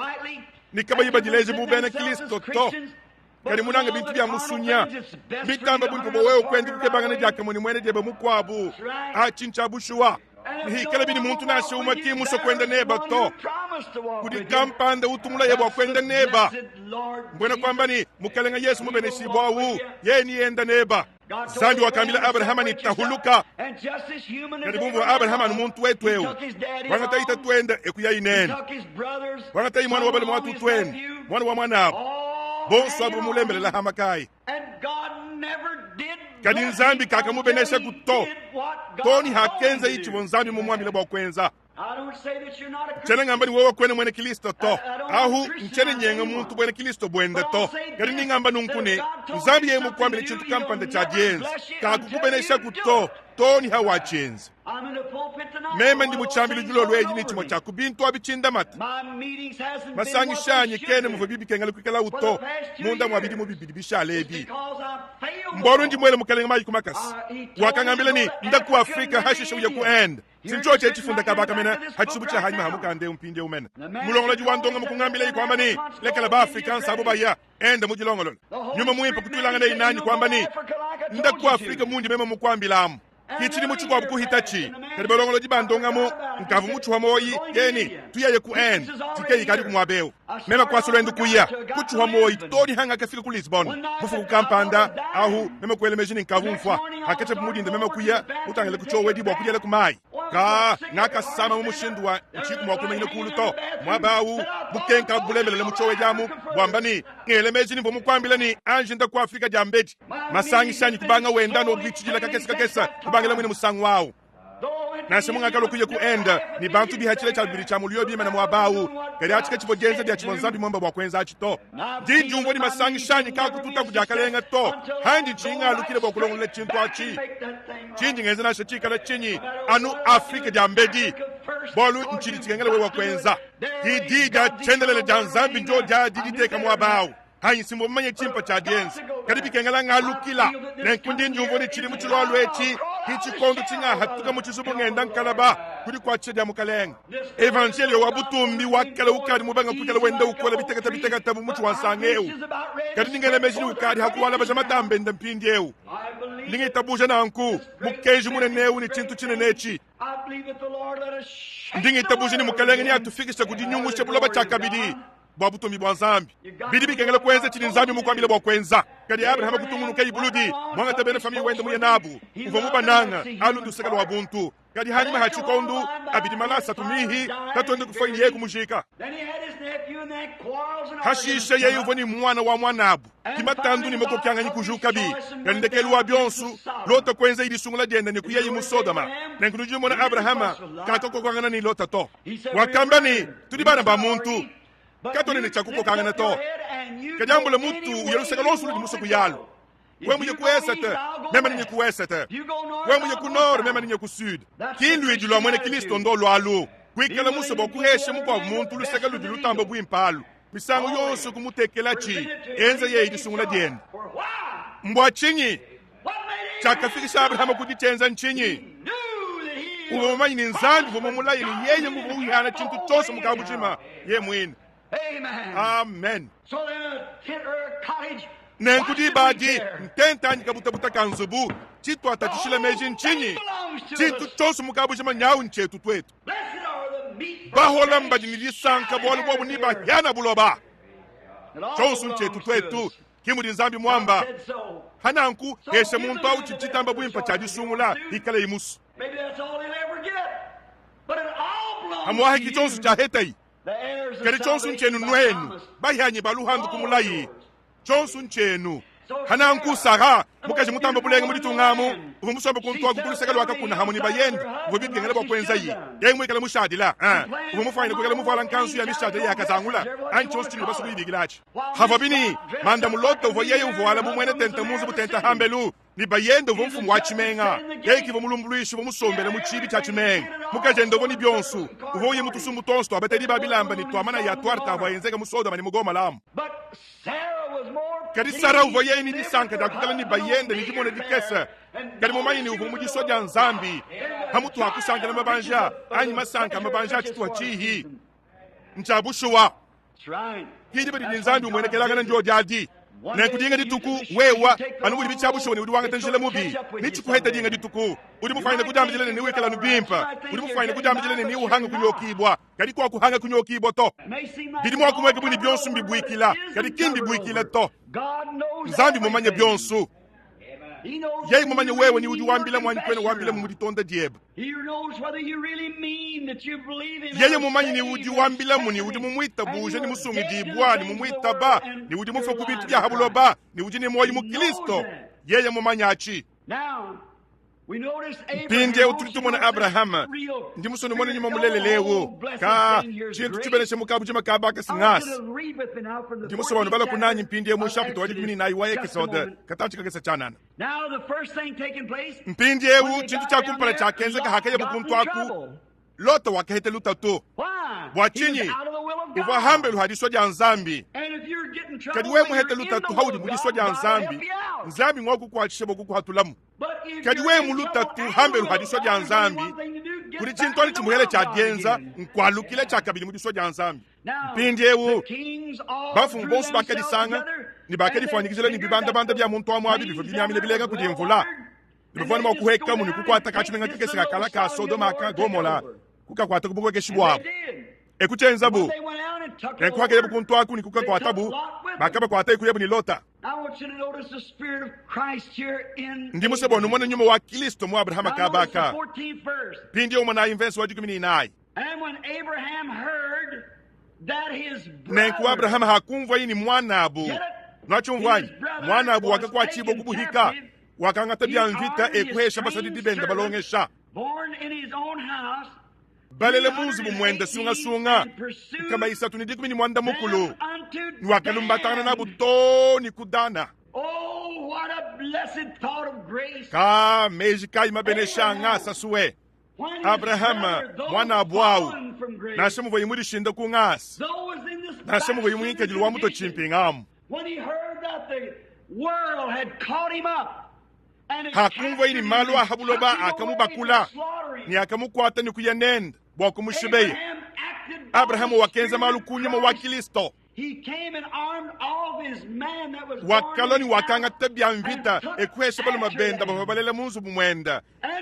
ne kabayi badileje bu bena Kristo to, kadi munange bintu bia musunya, bitamba buimpe bua wewe kuenda kukebangana diakamue ne muena diebe mukuabu. Atshi ntshia bushuwa. Ne hikala bini muntu nansha umue ki musue kuenda neba to, kudi kampanda utu mulaye bua kuenda neba. Mbuena kuamba ne, Mukelenge Yesu mubeneshibua awu, yeye ni enda neba. Nzambi wakambila Abrahama ne, Tahuluka. Kadi bu muvua Abrahama anu muntu wetu eu, wangatayi tatuende e kuyayi nende, wangatayi muana wa balume wa tutuende, muana wa muanabu, bonso abu bamulembelela hama kayi. Kadi Nzambi kakamubeneshaku to, too ne hakenzaye tshivua Nzambi mumuambile bua kuenza. Ntshiena ngamba ne wewe kuena muena Kristo to, ahu ntshiena nyenga muntu buena Kristo buende to, kadi ndi ngamba nunku ne, Nzambi yeye mukuambile tshintu kampanda tshia dienza, kakukubeneshaku to. too ne hawatshienza. Meme ndi mu tshiambilu dilolo edi ne tshimue tshia ku bintu abi tshindamata. Masangisha anyi kena muvua bibikengela kuikalawu to munda mua bidimu bibidi bishale ebi. Mbualu ndi muele Mukalenge mayi ku makasa. Wakangambila ne, Nda ku Afrika, hashishe uye ku Inde. Sintsho tshifunda kaba kamena ha tshizubu tshia hanyima ha mukanda eu mpindieu mene. Mulongolodi wa ndongamu kungambilayi kuamba ne, Lekela ba Afrikansa abo baya. Enda mudilongolole. Nyuma Muimpe kutuilanganayi nanyi kuamba ne, Nda ku Afrika mundi meme mukuambilamu. Ki tshidimu tshikuabu kuhitatshi, kadi balongolodi ba ndongamu nkavu mutshiwa moyi keni tuyaye ku Inde tike ikadi ku muaba eu. Meme kuasa luendu kuya kutshiwa moyi too ne hangakafika ku Lisbon bufuku kampanda ahu meme kuela meji ne nkavu mfua. Hakatshia mudinda meme kuya mutangile ku tshiowedi bua kudiela ku mayi. Ka ngakasama mu mushindu wa ntshiku mua kumanyina kulu to. Muaba au bukenka bulembelele mu tshiowedi amu buamba ne ngele meji ne mvua mukuambila ne anji nda ku Afrika diambedi. Masangisha anyi kubanga wenda no buitshidila kakese kakese kubangila muine musangu au. Nansha mungakalua kuya ku Inde ne bantu bihatshila tshia bibidi tshia muliyo bimana muaba au, kadi atshi katshivua dienza dia tshivua Nzambi muamba bua kuenza atshi to. Ndi ndiumvua ne masangisha anyi kaakututa ku diakalenga to, handi ntshiyi ngalukila bua kulongolola tshintu atshi. Tshindi ngenza nansha tshikala tshinyi, anu Afrike diambedi, bualu ntshidi tshikengela wewe kuenza. Di dia tshiendelele dia Nzambi ndio diadi diteka muaba au. Anyi si mumanye tshimpe tshia dienza, kadi bikengela ngalukila. Nenku ndi ndiumvua ne tshidimu tshilualua etshi ki tshikondo tshingahatuka mu tshizubu ngenda nkalaba ku dikuatshisha dia Mukalenge. Evanjeliyo wa butumbi wa kale ukadi mubanga kuikala wenda ukola bitekete bitekete bu mutshi wa nsanga eu, kadi ndi ngela meji ne ukadi ha kuwalabaja matamba ende mpindieu. Ndi ngitabuja nanku mukenji munene eu ne tshintu tshinene etshi. Ndi ngitabuja ne Mukalenge neatufikishe ku dinyungusha buloba tshiakabidi bua butumbi bua Nzambi. Bidi bikengela kuenza tshidi Nzambi mukuambile bua kuenza. Kadi Abrahama kutungunukayi buludi, muangata bena famiye wende muye nabu. Uvua mubananga alu nduseka lua buntu. Kadi hanyima ha tshikondu, abidi mala asatu mihi, tatuende kufua ne yeye kumujika. Hashishe yeye uvua ne muana wa muanabu. Ki matandu ne makokianganyi kujukabi. Kadi ndekelu wa bionso, Lota kuenzaye disungula diende ne kuyaye mu Sodoma. Nenku nudi numona Abrahama kakakokangana ne Lota to. Wakamba ne, Tudi bana ba muntu, katuena ne tshia kukokangana to. Kadi ambula mutu uye luseke luonso ludi musue kuyalu. Wewe muye ku esete, meme nenye ku esete. Wewe muye ku nord, meme nenye ku sud. Ki luidi lua muena Kilisto ndo lualu, kuikala musue bua kuhesha mukuabu muntu luseke ludi lutamba buimpe alu. Misangu yonso kumutekelatshi, enza yeye disungula diende. Mbua tshinyi? Tshiakafikisha Abrahama ku ditshienza ntshinyi? Uvua mumanye ne Nzambi uvua mumulaye ne yeye nguvua uhiana tshintu tshionso mu kabujima, ye muine. Amen. Nenku diba adi, ntenta anyi kabutabuta ka nzubu, tshituatatshishila meji ntshinyi? Tshintu tshionso mu kabujima nyawu ntshietu tuetu. Bahola mbadi ne disanka bualu buobu ne bahiana buloba. Tshionso ntshietu tuetu. Ke mudi Nzambi muamba. Ha nanku, hesha muntu au tshidi tshitamba buimpe tshia disungula, hikaleye musu. Hamuaha ki tshionso tshia hetayi, kadi tshionso ntshienu nuenu, bahianyi ba luhandu ku mulayi, tshionso ntshienu. Ha nanku, Sara, mukaji mutamba bulenga mu ditunga amu, uvua musombe ku ntuaku ku luseke lua kakuna hamue ne bayende, uvua bikengela bua kuenzayi yeye muikale mushadila, uvua mufuanyine kuikala muvuala nkanzu ya mishadile ya kazangula anyi tshionso tshinudi basue kuyibikila atshi. Havuabi ne, mandamu Lota uvua yeye uvuala bu muena tenta mu nzubu tenta hambelu, ne bayende uvua mfumu wa tshimenga. Yeye kivua mulumbuluishi uvua musombele mu tshiibi tshia tshimenga. Mukajende uvua ne bionso, uvua uya mu tusumbu tuonso tua batedi ba bilamba ne tua manaya a tuarte avua enzeka mu Sodoma ne mu Gomola amu. Kadi Sara uvua yeye ne disanka dia kuikala ne bayende ne dimona dikese, kadi mumanye ne uvua mu disua dia Nzambi pamutu ha kusankila mabanja anyi masanka a mabanja a tshituha tshihi. Ntshia bushuwa. Ki diba didi Nzambi umuenekelangana ndio adi. Nenku dinga dituku wewa anu mudi tshia bushuwa ne udi wangata njila mubi, netshikuheta dinga dituku. Udi mufanyine kudiambidila ne newikala anu bimpe. Udi mufanyine kudiambidila ne neuhange kunyokibua, kadi kuakuhanga kunyokibua to. Bidi mua kumueka bu ne bionso mbibuikila, kadi ki mbibuikila to. Nzambi mumanye bionso. Yeye mumanye wewe ni udi wambila muanyi kuena wambila mu ditonda diebe. Yeye mumanye ni udi wambilamu ni udi mumuitabuje ni musungidibua ni mumuitaba ni udi mufue ku bintu bia ha buloba ni udi ne muoyo mu Kristo. Yeye mumanye atshi. Mpindieu tudi tumona Abrahama. Ndi musue numone nyuma mulelela eu. Ka tshintu tshibenesha mu kabujima ka bakasi ngasa. Ndi musue bua nubala kunanyi mpindieu mu nshapita wa dikumi ne inayi wa Ekesode, katantshi kakese tshianana. Mpindieu tshintu tshia kumpala tshiakenzeka hakayabu kuntu aku, Lota wakaheta lutatu. Bua tshinyi? Uvua hambelu ha disua dia Nzambi. Kadi wewe muhete lutatu haudi mu disua dia Nzambi, Nzambi ngua kukuatshisha bua kukuhatulamu. Kadi wewe mu lutatu hambelu ha disua dia Nzambi, kudi tshintu anu tshimuhele tshia dienza, nkualukila tshiakabidi mu disua dia Nzambi. Mpindieu bamfumu bonso bakadisanga ne bakadifuanyikijila ne bibandabanda bia muntu wa muabi bivua bimiamina bilenga kudi mvula. Ne bavua ne bua kuhuekamu ne kukuata katshimenga kakese ka kala ka Sodoma ka Gomola, kukakuata ku bukokeshi buabu. E kutshienzabu. Nenku hakayabu kuntu aku ne kukakuatabu, bakabakuata e kuyabu ne Lota. Ndi musue bua numone nyuma wa Kilisto mu Abrahama kaba aka. Mpindieu monayi mvese wa dikumi ne inayi. Nenku Abrahama hakumvuaye ne muanabu, nuatshiumvua anyi? Muanabu wakakuatshibua ku buhika, wakangata bia mvita e kuhesha basadidi bende balongesha. Balele mu nzubu muende sungasunga 390, ne wakalumbatangana nabu too ne ku Dana. Ka meji kayi mabenesha ngasa sue! Abrahama muanabu au, nansha muvuaye mudishinde ku ngasa, nansha muvuaye mu ngikadilu wa mutue tshimpingamu, hakumvuaye ne malu a ha buloba akamubakula ne akamukuata ne kuya nende bua kumushibeya, Abrahama wakenza malu ku nyuma wa Kristo. Wakalua ne wakangata bia mvita e kuhesha balume bende bavua balela mu nzubu muende,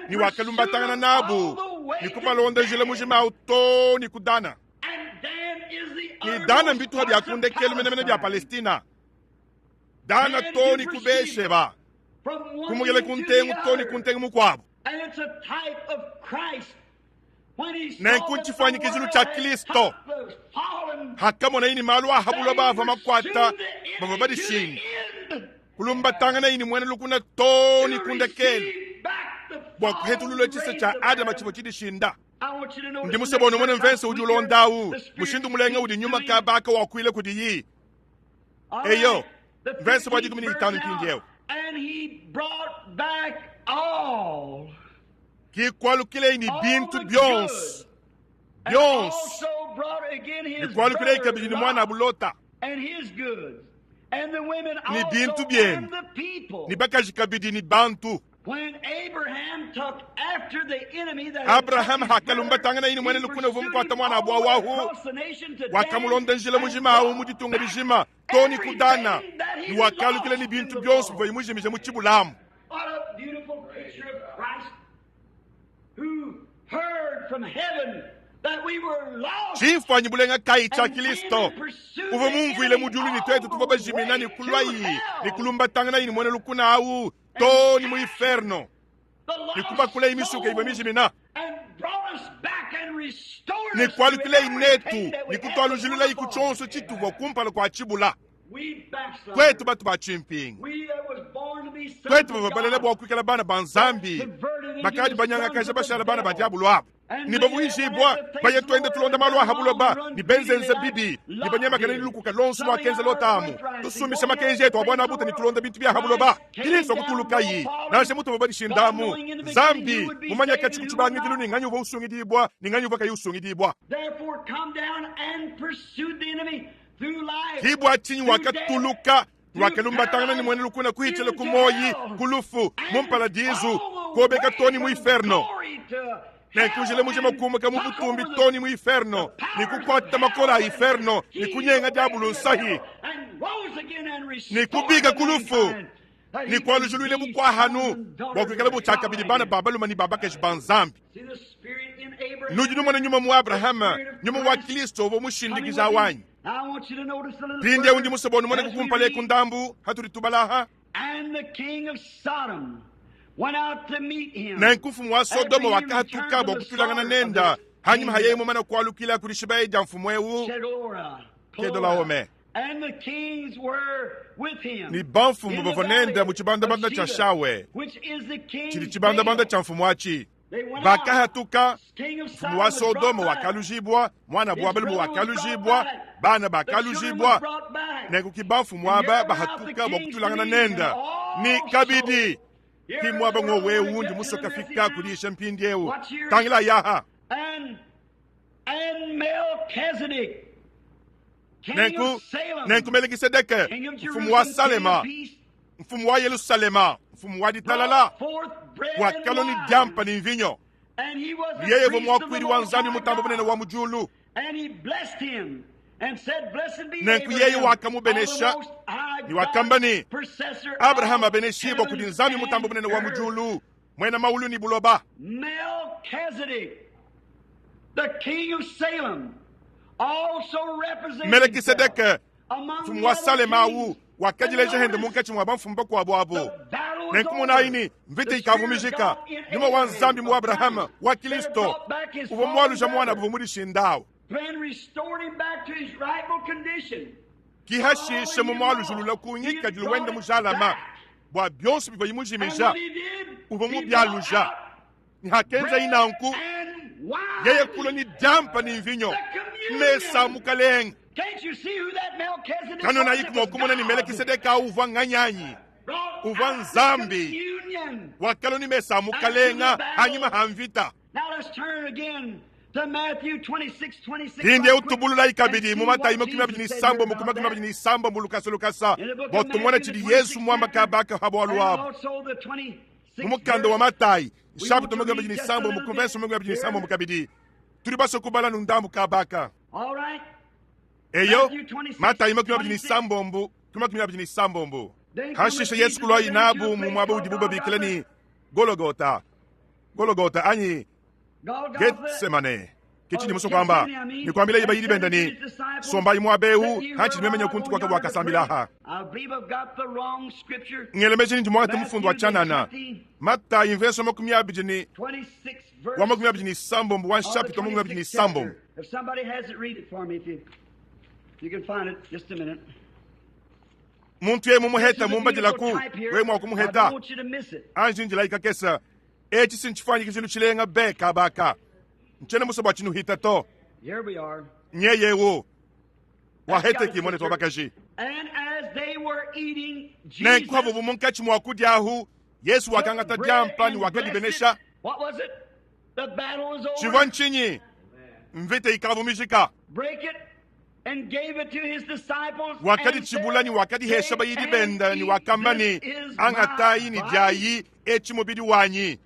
ne wakalumbatangana nabu ne kubalonda njila mujima au too ne ku Dana. Ne Dana mbituha bia ku ndekelu menemene bia Palestina. Dana too ne ku Be-sheba, kumukela ku ntengu too ne ku ntengu mukuabu. Nenku ntshifuanyikijilu tshia Kristo. Hakamonaye ne malu a ha buloba avua makuata bavua badishinda, kulumbatanganaye ne muena lukuna too ne ku ndekelu bua kuhetulula tshisa tshia Adama tshivua tshidishinda. Ndi musue bua numone mvese udi ulonda au, mushindu mulenga udi nyuma kabaka wakuila kudiyi. Eyo, mvese wa 15 mpindieu. Kikualukileyi ne bintu bionso bionso, ne kualukileyi kabidi ne muanabu Lota ne bintu biende, ne bakaji kabidi ne bantu. Abrahama hakalumbatanganaye ne muena lukuna uvua mukuata muanabu au ahu, wakamulonda njila mujima au mu ditunga dijima too ne ku Dana, ne wakalukila ne bintu bionso bivuaye mujimije mu tshibulamu. Tshimfuanyi bulenga kayi tshia Kristo uvua mumvuile mu diulu ne tuetu tuvua bajimina ne kuluayi ne kulumbatanganayi ne muena lukuna au too ne mu inferno ne kubakulayi misuka ivua mijimina ne kualukilayi netu ne kutualujilulayi ku tshionso tshituvua kumpala kua tshibula. Tuetu batu ba tshimpingu, tuetu bavua balela bua kuikala bana ba Nzambi, bakadi banyangakaja bashala bana ba diabolo aba ne bavuijibua baye tuenda tulonda malu a ha buloba ne benzenza bibi ne banyemakana ne lukuka lonso luakenza Lota amu tusumbisha makenji etu a buana buta ne tulonda bintu bia ha buloba. Kristo kutulukayi nansha mutuvua badishindamu. Nzambi mumanya katshi ku tshibangidilu ne nganyi uvua usungidibua ne nganyi uvua kayi usungidibua. Ki bua tshinyi wakatuluka wakalumbatangana ne muena lukuna kuitshila ku muoyi ku lufu mu mparadizu kobeka too ne mu inferno. Nenku njila mujima kumuka mu butumbi too ne mu inferno ne kukuata makole a inferno ne kunyenga diabulu nsahi ne kubika ku lufu ne kualujuluile bukuahanu bua kuikala bu tshiakabidi bana ba balume ne ba bakaji ba Nzambi. Nudi numona nyuma mu Abrahama, nyuma wa Kristo uvua mushindikija wanyi. Mpindieu ndi musue bua numone kukumpala eku ndambu hatudi tubalaha. Nenku mfumu wa Sodoma wakahatuka bua kutuilangana nenda hanyima ha yeye mumana kualukila kudi shibaye dia mfumu eu Kedolaome. Ne bamfumu bavua nende mu tshibandabanda tshia Shawe, tshidi tshibandabanda tshia mfumu atshi. Bakahatuka, mfumu wa Sodoma wakalujibua, muanabu wa balume wakalujibua, bana bakalujibua. Nenku ki bamfumu aba bahatuka bua kutulangana nenda. Ni kabidi ki muaba ngowewu ndi musue kafika kudisha mpindieu. Tangila yaha. Nenku, nenku Melekisedeke, mfumu wa Salema, mfumu wa Yelusalema, mfumu wa ditalala, wakalua ne diampa ne mvinyo. Yeye uvua muakuidi wa Nzambi Mutambe Bunene wa mu diulu. Nenku yeye wakamubenesha ne wakamba ne, Abrahama abeneshibua kudi Nzambi Mutambe Bunene wa mu diulu, muena maulu ne buloba. Melekisedeke, mfumu wa Salema awu, wakadileja hende munkatshi mua bamfumu bakuabu abu. Nenku monayi ne, mvita ikavua mijika. Nyuma wa Nzambi mu Abrahama wa Kristo uvua mualuja muanabu uvua mudishinda awu. Ki hashishe mu mualujulula ku ngikadilu wende mujalama bua bionso bivuaye mujimija, uvua mubialuja. Ne hakenzayi nanku, yeye kulua ne diampa ne mvinyo, mesa a Mukalenge. Kanuenayiku mua kumona ne Melekisedeke awu uvua nganyi anyi? Uvua Nzambi. Wakalua ne mesa a Mukalenge hanyima ha mvita. Mpindieu tubululayi kabidi mu Matayi 26 26 lukasa lukasa bua tumone tshidi Yezu muamba kaba aka pa bualu abu. Mu mukanda wa Matayi, nshapita 26 ku verse 26 kabidi, tudi basue kubala nu ndambu kaba aka. Eyo, Matayi 26 ku 26. Hashishe Yesu kuluaye nabu mu muaba udibu babikila ne Gologota, Gologota anyi Getsemane. Ke tshindi musue kuamba ne kuambilaye bayidi bende ne, Sombayi muaba eu hantshidi meme nya kuntu kuaka bua kasambila aha. Ngela meji ne ndi muangate mufundu wa tshianana. Matayi mverse wa 26 wa 26 wa nshapita wa 27. Muntu yeye mumuheta mumbadilaku, wewe mua kumuheta. Anji njilayi kakese. Etshi si ntshifuanyikijilu tshilenga be kaba aka. Ntshiena musue bua tshinuhita to. Nyeye eu waheteki muanetu wa bakaji. Nenku havuabu munkatshi mua kudia ahu, Yesu wakangata diampa ne wakadibenesha. Tshivua ntshinyi? Mvita ikavua mijika. Wakaditshibula ne wakadihesha bayidi bende ne wakamba ne, Angatayi ne diayi, etshi mubidi wanyi.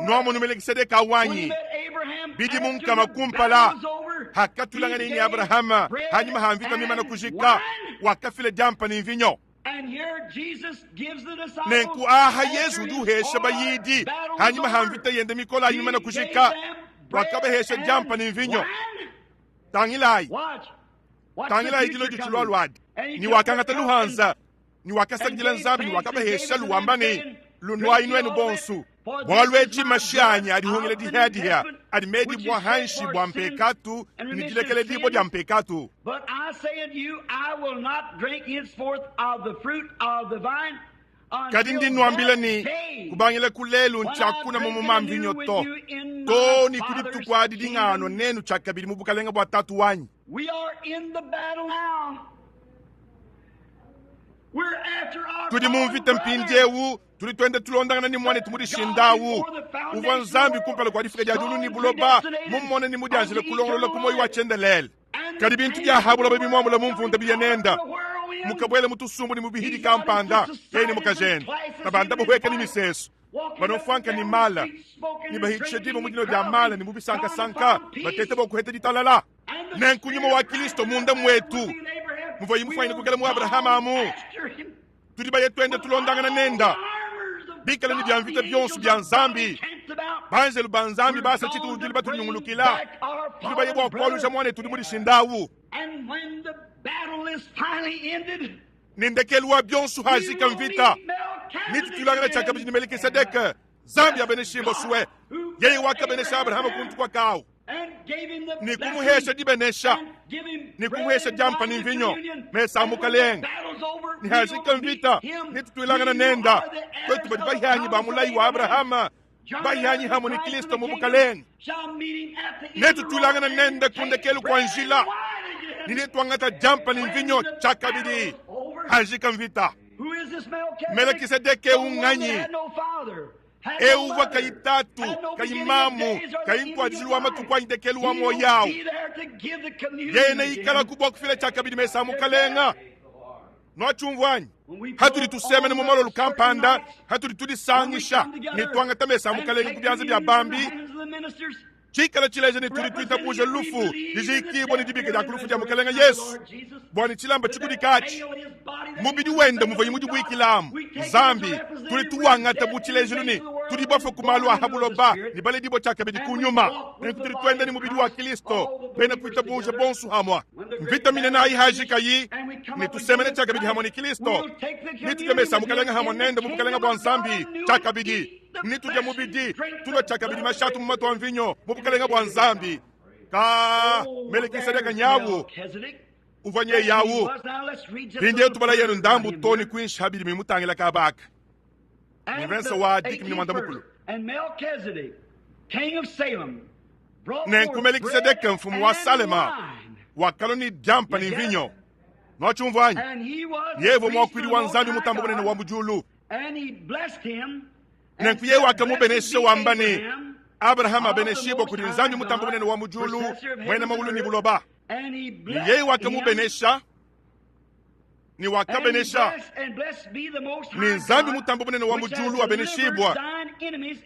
Nuamonu Melekisedeka wanyi, bidimu nkama kumpala, hakatulanganeye ne Abrahama hanyima ha mvita mimane kujika, wakafila diampa ne mvinyo. Nenku aha Yezu udi uhesha bayidi hanyima ha mvita yende mikole ayi mimane kujika, wakabahesha diampa ne mvinyo. Tangilayi, tangilayi dilodi tshilualuadi. Ne wakangata luhanza ne wakasakidila Nzambi ne wakabaheshalu wamba ne, Lunuayi nuenu bonso, bualu etshi mashi anyi adi hungila dihia-dihia adi medibua hanshi bua mpekatu ne dilekeledibua dia mpekatu. Kadi ndi nnuambila ne, kubangila ku lelu ntshiakuna mamuma a mvinyo to, too ne ku dituku adi dinganua nenu tshiakabidi mu bukalenge bua Tatu wanyi. Tudi mu mvita mpindieu, tudi tuenda tulondangana ne muanetu mudishinda au uvua Nzambi kumpala kua difika dia diulu ne buloba mumone ne mudianjile kulongolola ku muoyo wa tshiendelele. Kadi bintu bia ha buloba bimuambula mu mvunda biya nenda, mukabuela mu tusumbu ne mu bihidi kampanda, yeye ne mukajende babanda bahueka ne misesu, banua ne mala ne bahitshisha diba mu dinua dia mala ne mu bisankasanka, bateta bua kuheta ditalala. Nenku nyuma wa Kilisto munda muetu, muvuaye mufuanyine kuikala mu Abrahama amu, tudi baye tuenda tulondangana nenda, bikale ne bia mvita bionso bia Nzambi, banjelu ba Nzambi basa tshitudilu batunyungulukila, tudi baye bua kualuja muanetu udi mudishinda awu. Ne ndekelu wa bionso hajika mvita, netutulangana tshiakabidi ne Melekisedeke, Nzambi abeneshe Bosue, yeye wakabenesha Abrahama kuntu kua kawu. Ne kumuhesha dibenesha, ne kumuhesha diampa ne mvinyo, mesa a mukalenge. Ne hajika mvita, ne tutuilangana nenda, twetu badi bahianyi ba mulayi wa Abrahama, bahianyi hamwe ne Kristo mu bukalenge. Ne tutuilangana nenda ku ndekelu kua njila, ne netuangata diampa ne mvinyo tshiakabidi hajika mvita. Melekisedeke unganyi? Eu uvua kayi tatu, kayi mamu, kayi ntuadijilu wa matuku anyi ndekelu wa muoyo awu. Yeye neikalaku bua kufila tshiakabidi mesa a mukalenga. Nuatshiumvua anyi? Hatudi tusemena mu malolu kampanda, hatudi tudisangisha ne tuangata mesa a mukalenge ku bianza bia bambi, tshikala tshileja ne tudi tuitabuja lufu, dijiikibua ne dibika dia ku lufu dia Mukalenge Yesu, bua ne tshilamba tshikudikatshi mubidi wende muvuaye mudibuikilamu. Nzambi, tudi tuwangata bu tshilejilu ne tudi bafue ku malu a ha buloba ne baledibua tshiakabidi ku nyuma, nenku tudi tuenda ne mubidi wa Kristo, bena kuitabuja bonso hamua. Mvita minene ayi hajikayi, ne tusemene tshiakabidi hamue ne Kristo, ne tudie mesa a Mukalenge hamue nende mu bukalenge bua Nzambi tshiakabidi. Ne tudia mubidi, tunua tshiakabidi mashi a tumuma tua mvinyo mu bukalenge bua Nzambi. Ka Melekisedeke nyawu uvua nyeye awu. Mpindieu tubala yenu ndambu too ne kuinshi ha bidi bimutangila kaba aka. Ne mvese wa dikumi ne muanda mukulu. Nenku Melekisedeke mfumu wa Salema wakalua ne diampa ne mvinyo. Nuatshiumvua anyi? Yeye uvua muakuidi wa Nzambi Mutambe Bunene wa mu diulu. Nenku yeye wakamubenesha wamba ne, Abrahama abeneshibue kudi Nzambi Mutambe Bunene wa mu diulu, muena maulu ne buloba. Ne yeye wakamubenesha ne wakabenesha ne Nzambi Mutambe Bunene wa mu diulu abeneshibua,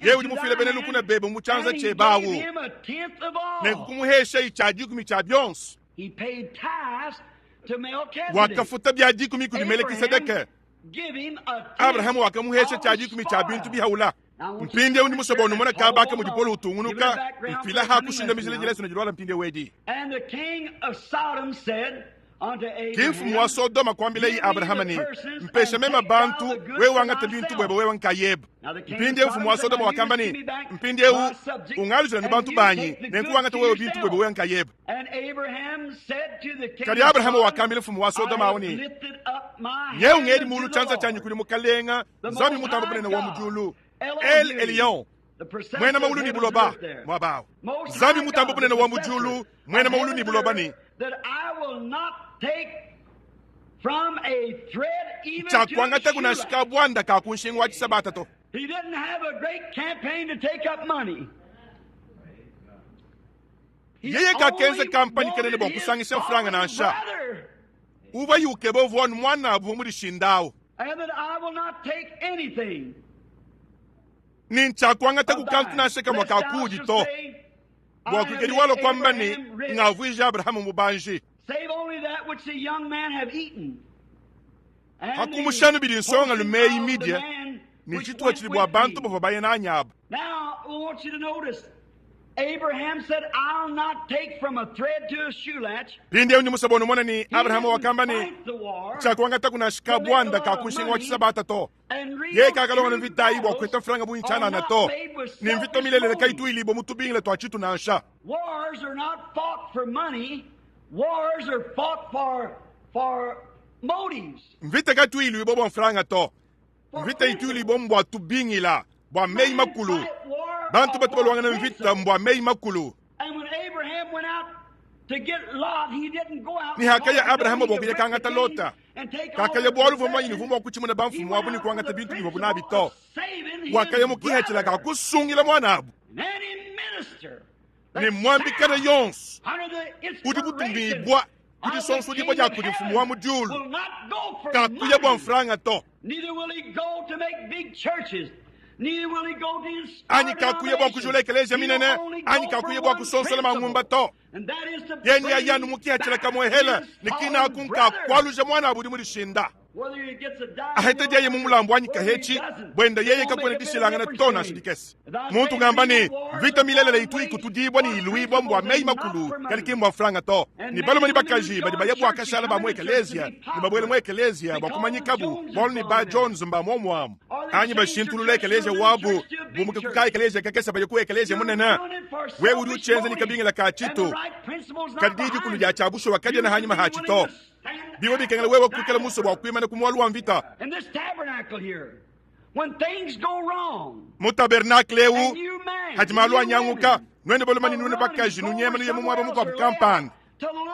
yeye udi mufile bena lukuna bebe mu tshianza tshiebe awu. Nenku kumuheshayi tshia dikumi tshia bionso. Wakafuta bia dikumi kudi Melekisedeke. Abrahama wakamuhesha tshia dikumi tshia bintu bihaula. Mpindieu ndi musue bua numone kaba aka mudi Paulo utungunuka mfila ha kushindamijila dileso diluala mpindieu edi. Ki mfumu wa Sodoma kuambilayi Abrahama ne, Mpesha meme bantu, wewe wangate bintu buebe wewe nkayebe. Mpindieu mfumu wa Sodoma wakamba ne, Mpindieu ungalujila ne bantu banyi, nenku wangate wewe bintu buebe wewe nkayebe. Kadi Abrahama wakambila mfumu wa Sodoma au ne, Nyeu ngedi mulu tshianza tshianyi kudi Mukalenga Nzambi Mutambe Bunene wa mu diulu, El Elyon, muena maulu ne buloba, muaba awu. Nzambi Mutambe Bunene wa mu diulu, muena maulu ne buloba ne, Tshiakuangataku nansha kabuanda ka ku nshingu wa tshisabata to. Yeye kakenza kampanye kanene bua kusangisha mfranga nansha. Uvua ukeba uvua anu muanabu uvua mudishinde au. Ne ntshiakuangataku kantu nansha kamue ka kuudi to, bua kuikadi walua kuamba ne, Ngavuija Abrahama mubanji. Pa kumusha anu bidi nsongalume eyi midie ne tshitupa tshidi bua bantu bavua baye nanyi aba. Mpindieu ndi musue bua numone ne, Abrahama wakamba ne, Tshiakuangataku nansha kabuanda ka ku nshinga wa tshisabata to. Yeye kakalongolola mvita ayi bua kupeta mfranga bungi tshianana to, ne mvita milelela kayitu ilibua mu tubingila tua tshitu nansha. Mvita katu iluibua bua mfranga to. Mvita itu ilibua mbua tubingila, bua meyi makulu. Bantu batu baluangana mvita mbua meyi makulu. Ne hakaya Abrahama bua kuya kangata Lota, kakaya bualu uvua mumanye ne uvua mua kutshimuna bamfumu abu ne kuangata bintu bivuabu nabi to. Wakaya mu kipatshila ka kusungila muanabu. Ne muambi kana yonso udi mutumibua ku disonsodibua dia kudi mfumu wa mu diulu kakuya bua mfranga to. Anyi kakuya bua kujula ekeleziya minene, anyi kakuya bua kusonsola mangumba to. Yeye neaye anu mu kipatshila kamuehela, ne kinaku nka kualuja muanabu udi mudishinda. Ahetediaye mu mulambu anyi kahetshi, buenda yeye kakuena dishilangana to nansha dikese. Muntu ngamba ne, mvita milelela itu ikutudibua ne iluibua mbua meyi makulu, kadi ki mbua mfranga to. Ne balume ne bakaji badi baya bua kashala ba mu ekeleziya ne babuela mu ekeleziya bua kumanyikabu bualu ne ba Jones mba muomuamu, anyi bashintulula ekeleziya wabu bumuke ku ka ekeleziya kakese baye ku ekeleziya munene. Wewe udi utshienza ne kabingila ka tshitu, kadi diyi dikulu dia tshia bushuwa kadiena hanyima hatshi to. Bivua bikengela wewe kuikala musue bua kuimana ku mualu wa mvita. Mu tabernakle eu hadi malu anyanguka, nuenu balume ne nuenu bakaji nunyema nuye mu muaba mukuabu kampanda,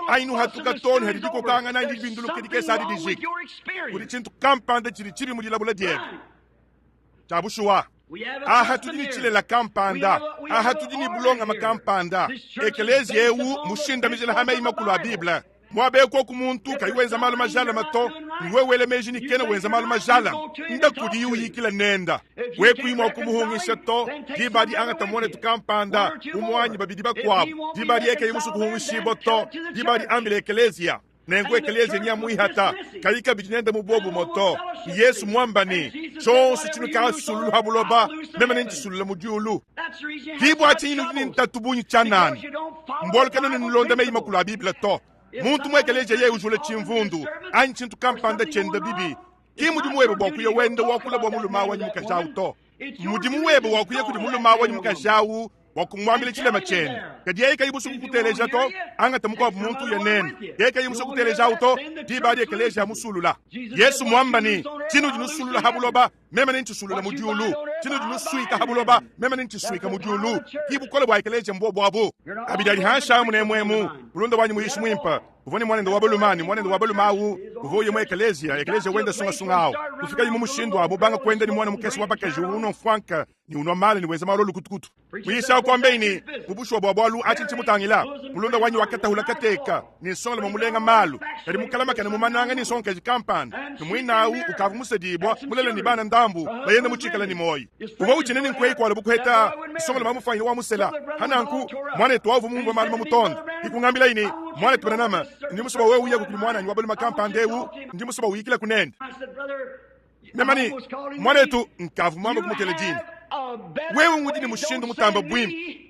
anyi nuhatuka too ne hadi dikokangana anyi dibinduluka dikese adi dijika. Kudi tshintu kampanda tshidi tshibi mu dilabula diebe. Tshia bushuwa, aha tudi ne tshilela kampanda, aha tudi ne bulongame kampanda. Ekeleziya eu mushindamijila ha meyi makulu a Bible. Muaba eu koku muntu kayi wenza malu majalame to, ne wewe wela meji ne kena wenza malu majalame, nda kudiye uyikila nenda. Wewe kuyi mua kumuhungisha to, diba adi angata muanetu kampanda, umue anyi babidi bakuabu. Diba adi yeye kayi musue kuhungishibua to, diba adi ambila ekeleziya. Nenku ekeleziya nyamuihata, kayi kabidi nende mu buobumue to. Yesu muamba ne, Tshionso tshinukasulula ha buloba, meme nentshisulule mu diulu. Ki bua tshinyi nudi ne ntatu bungi tshianana? Mbualu kanuena nulonda meyi makulu a Bible to. Muntu mu ekeleziya yeye ujula tshimvundu anyi tshintu kampanda tshienda bibi, ki mudimu webe bua kuya wenda wakula bua mulume au anyi mukaji au to. Mudimu webe wa kuya kudi mulume au anyi mukaji au bua kumuambila tshilema tshiende. Kadi yeye kayi musue kukuteleja to, angata mukuabu muntu uye nende. Yeye kayi musue kuteleja au to, diba adi ekeleziya amusulula. Yesu muamba ne, Tshinudi nusulula ha buloba, meme nentshisulule mu diulu. Tshinudi nusuika ha buloba, meme nenntshisuike mu diulu. Ki bukole bua ekeleziya mbuobu abu. Abidi adi hanshi amu nemuemu. Mulunda wanyi muyishi muimpe uvua ne muanende wa balume, ne muanende wa balume au uvua uya mu ekeleziya, ekeleziya wenda sungasunga au. Kufikaye mu mushindu wa mubanga kuenda ne muana mukese wa bakaji uvua unua mfuanka ne unua mala ne wenza malu a lukutukutu. Muyisha kuambeyi ne, mu bushuwa bua bualu atshi ntshimutangila, mulunda wanyi wakatahula kateka ne nsongalume mulenga malu, kadi mukalamakane mu mananga ne nsongakaji kampanda, ne muinawu ukavua musedibua, mulela ne bana ndambu, bayenda mutshikale ne muoyo. Uvua utshina ne nkueyi kualu bukuheta nsongalume amufuanyine wa musela. Hananku, muanetu au uvua mumvue malu mamutonde, kikungambilayi ne, Muanetu Branham, ndi musue bua wewe uyaku kudi muananyi wa balume kampanda eu, ndi musue bua uyikilaku nende. Mema ne, Muanetu, nkavua muambe kumutela dina. Wewe ngudi ne mushindu mutamba buimpe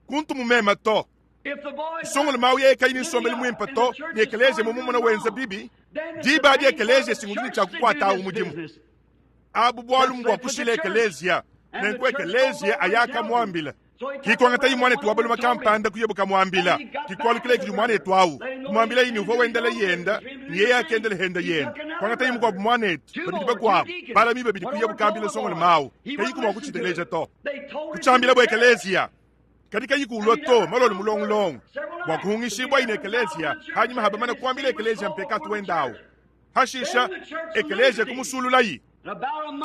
kuntu mumema to. Nsongolume au yeye kayi ne nsombelu muimpe to, ne ekeleziya mumumona wenza bibi, diba adi ekeleziya si ngudi ne tshia kukuata awu mudimu. Abu bualu mbua kushila ekeleziya. Nenku ekeleziya ayakamuambila. Kikuangatayi muanetu wa balume kampanda kuyabu kamuambila. Kikualukila kudi muanetu au, kumuambilayi ne uvua wendela yenda, ne yeye akendela henda yenda. Kuangatayi mukuabu muanetu, babidi bakuabu, balami babidi kuyabu kambila nsongolume au, kayiku mua kutshiteleja to. Kutshiambilabu ekeleziya. Kadi kayiku ulua to malolo mulongulongo bua kuhungishibua ne ekeleziya hanyima ha bamana kuambila ekeleziya mpekatu wenda au. Hashisha ekeleziya kumusululayi.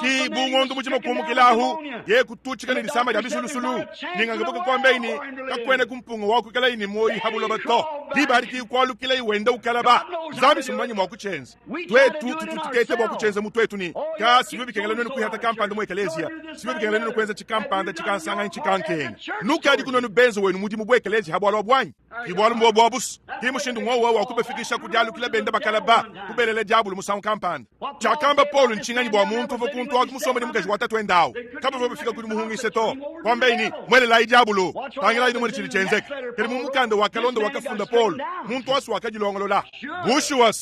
Ki bu ngondo mujima kumukila ahu, ye kututshika ne disama dia bisulusulu. Ningangabuka kuambeyi ne, kakuena ku mpunga wa kuikalayi ne muoyi ha buloba to. Diba adi ki kualukilayi wenda ukalaba. Nzambi si mumanye mua kutshienza. Tuetu tutu tuteta bua kutshienza mu tuetu ne, ka sivyo bikengela nuenu kuihata kampanda mu ekeleziya, sivyo bikengela nuenu kuenza tshikampanda tshikansanga tshikankenga. Nukadi ku nuenu benze wenu mudimu bu ekeleziya ha bualu abu anyi? Ki bualu mbuobu abusu. Ki mushindu ngowa wa kubafikisha ku dialukila benda bakalaba, kubelela diabolo musangu kampanda. Tshiakamba Paulo ntshinganyi bua muntu uvua kuntu aku musombe ne mukaji wa tatuende au? Kabavua bafika ku dimuhungisha to. Kuambaye ne, Muelelayi diabolo, tangilayi numone tshidi tshienzeka. Kadi mu mukanda wakalonda wakafunda Paulo, muntu wasu wakadilongolola. Bushuwa,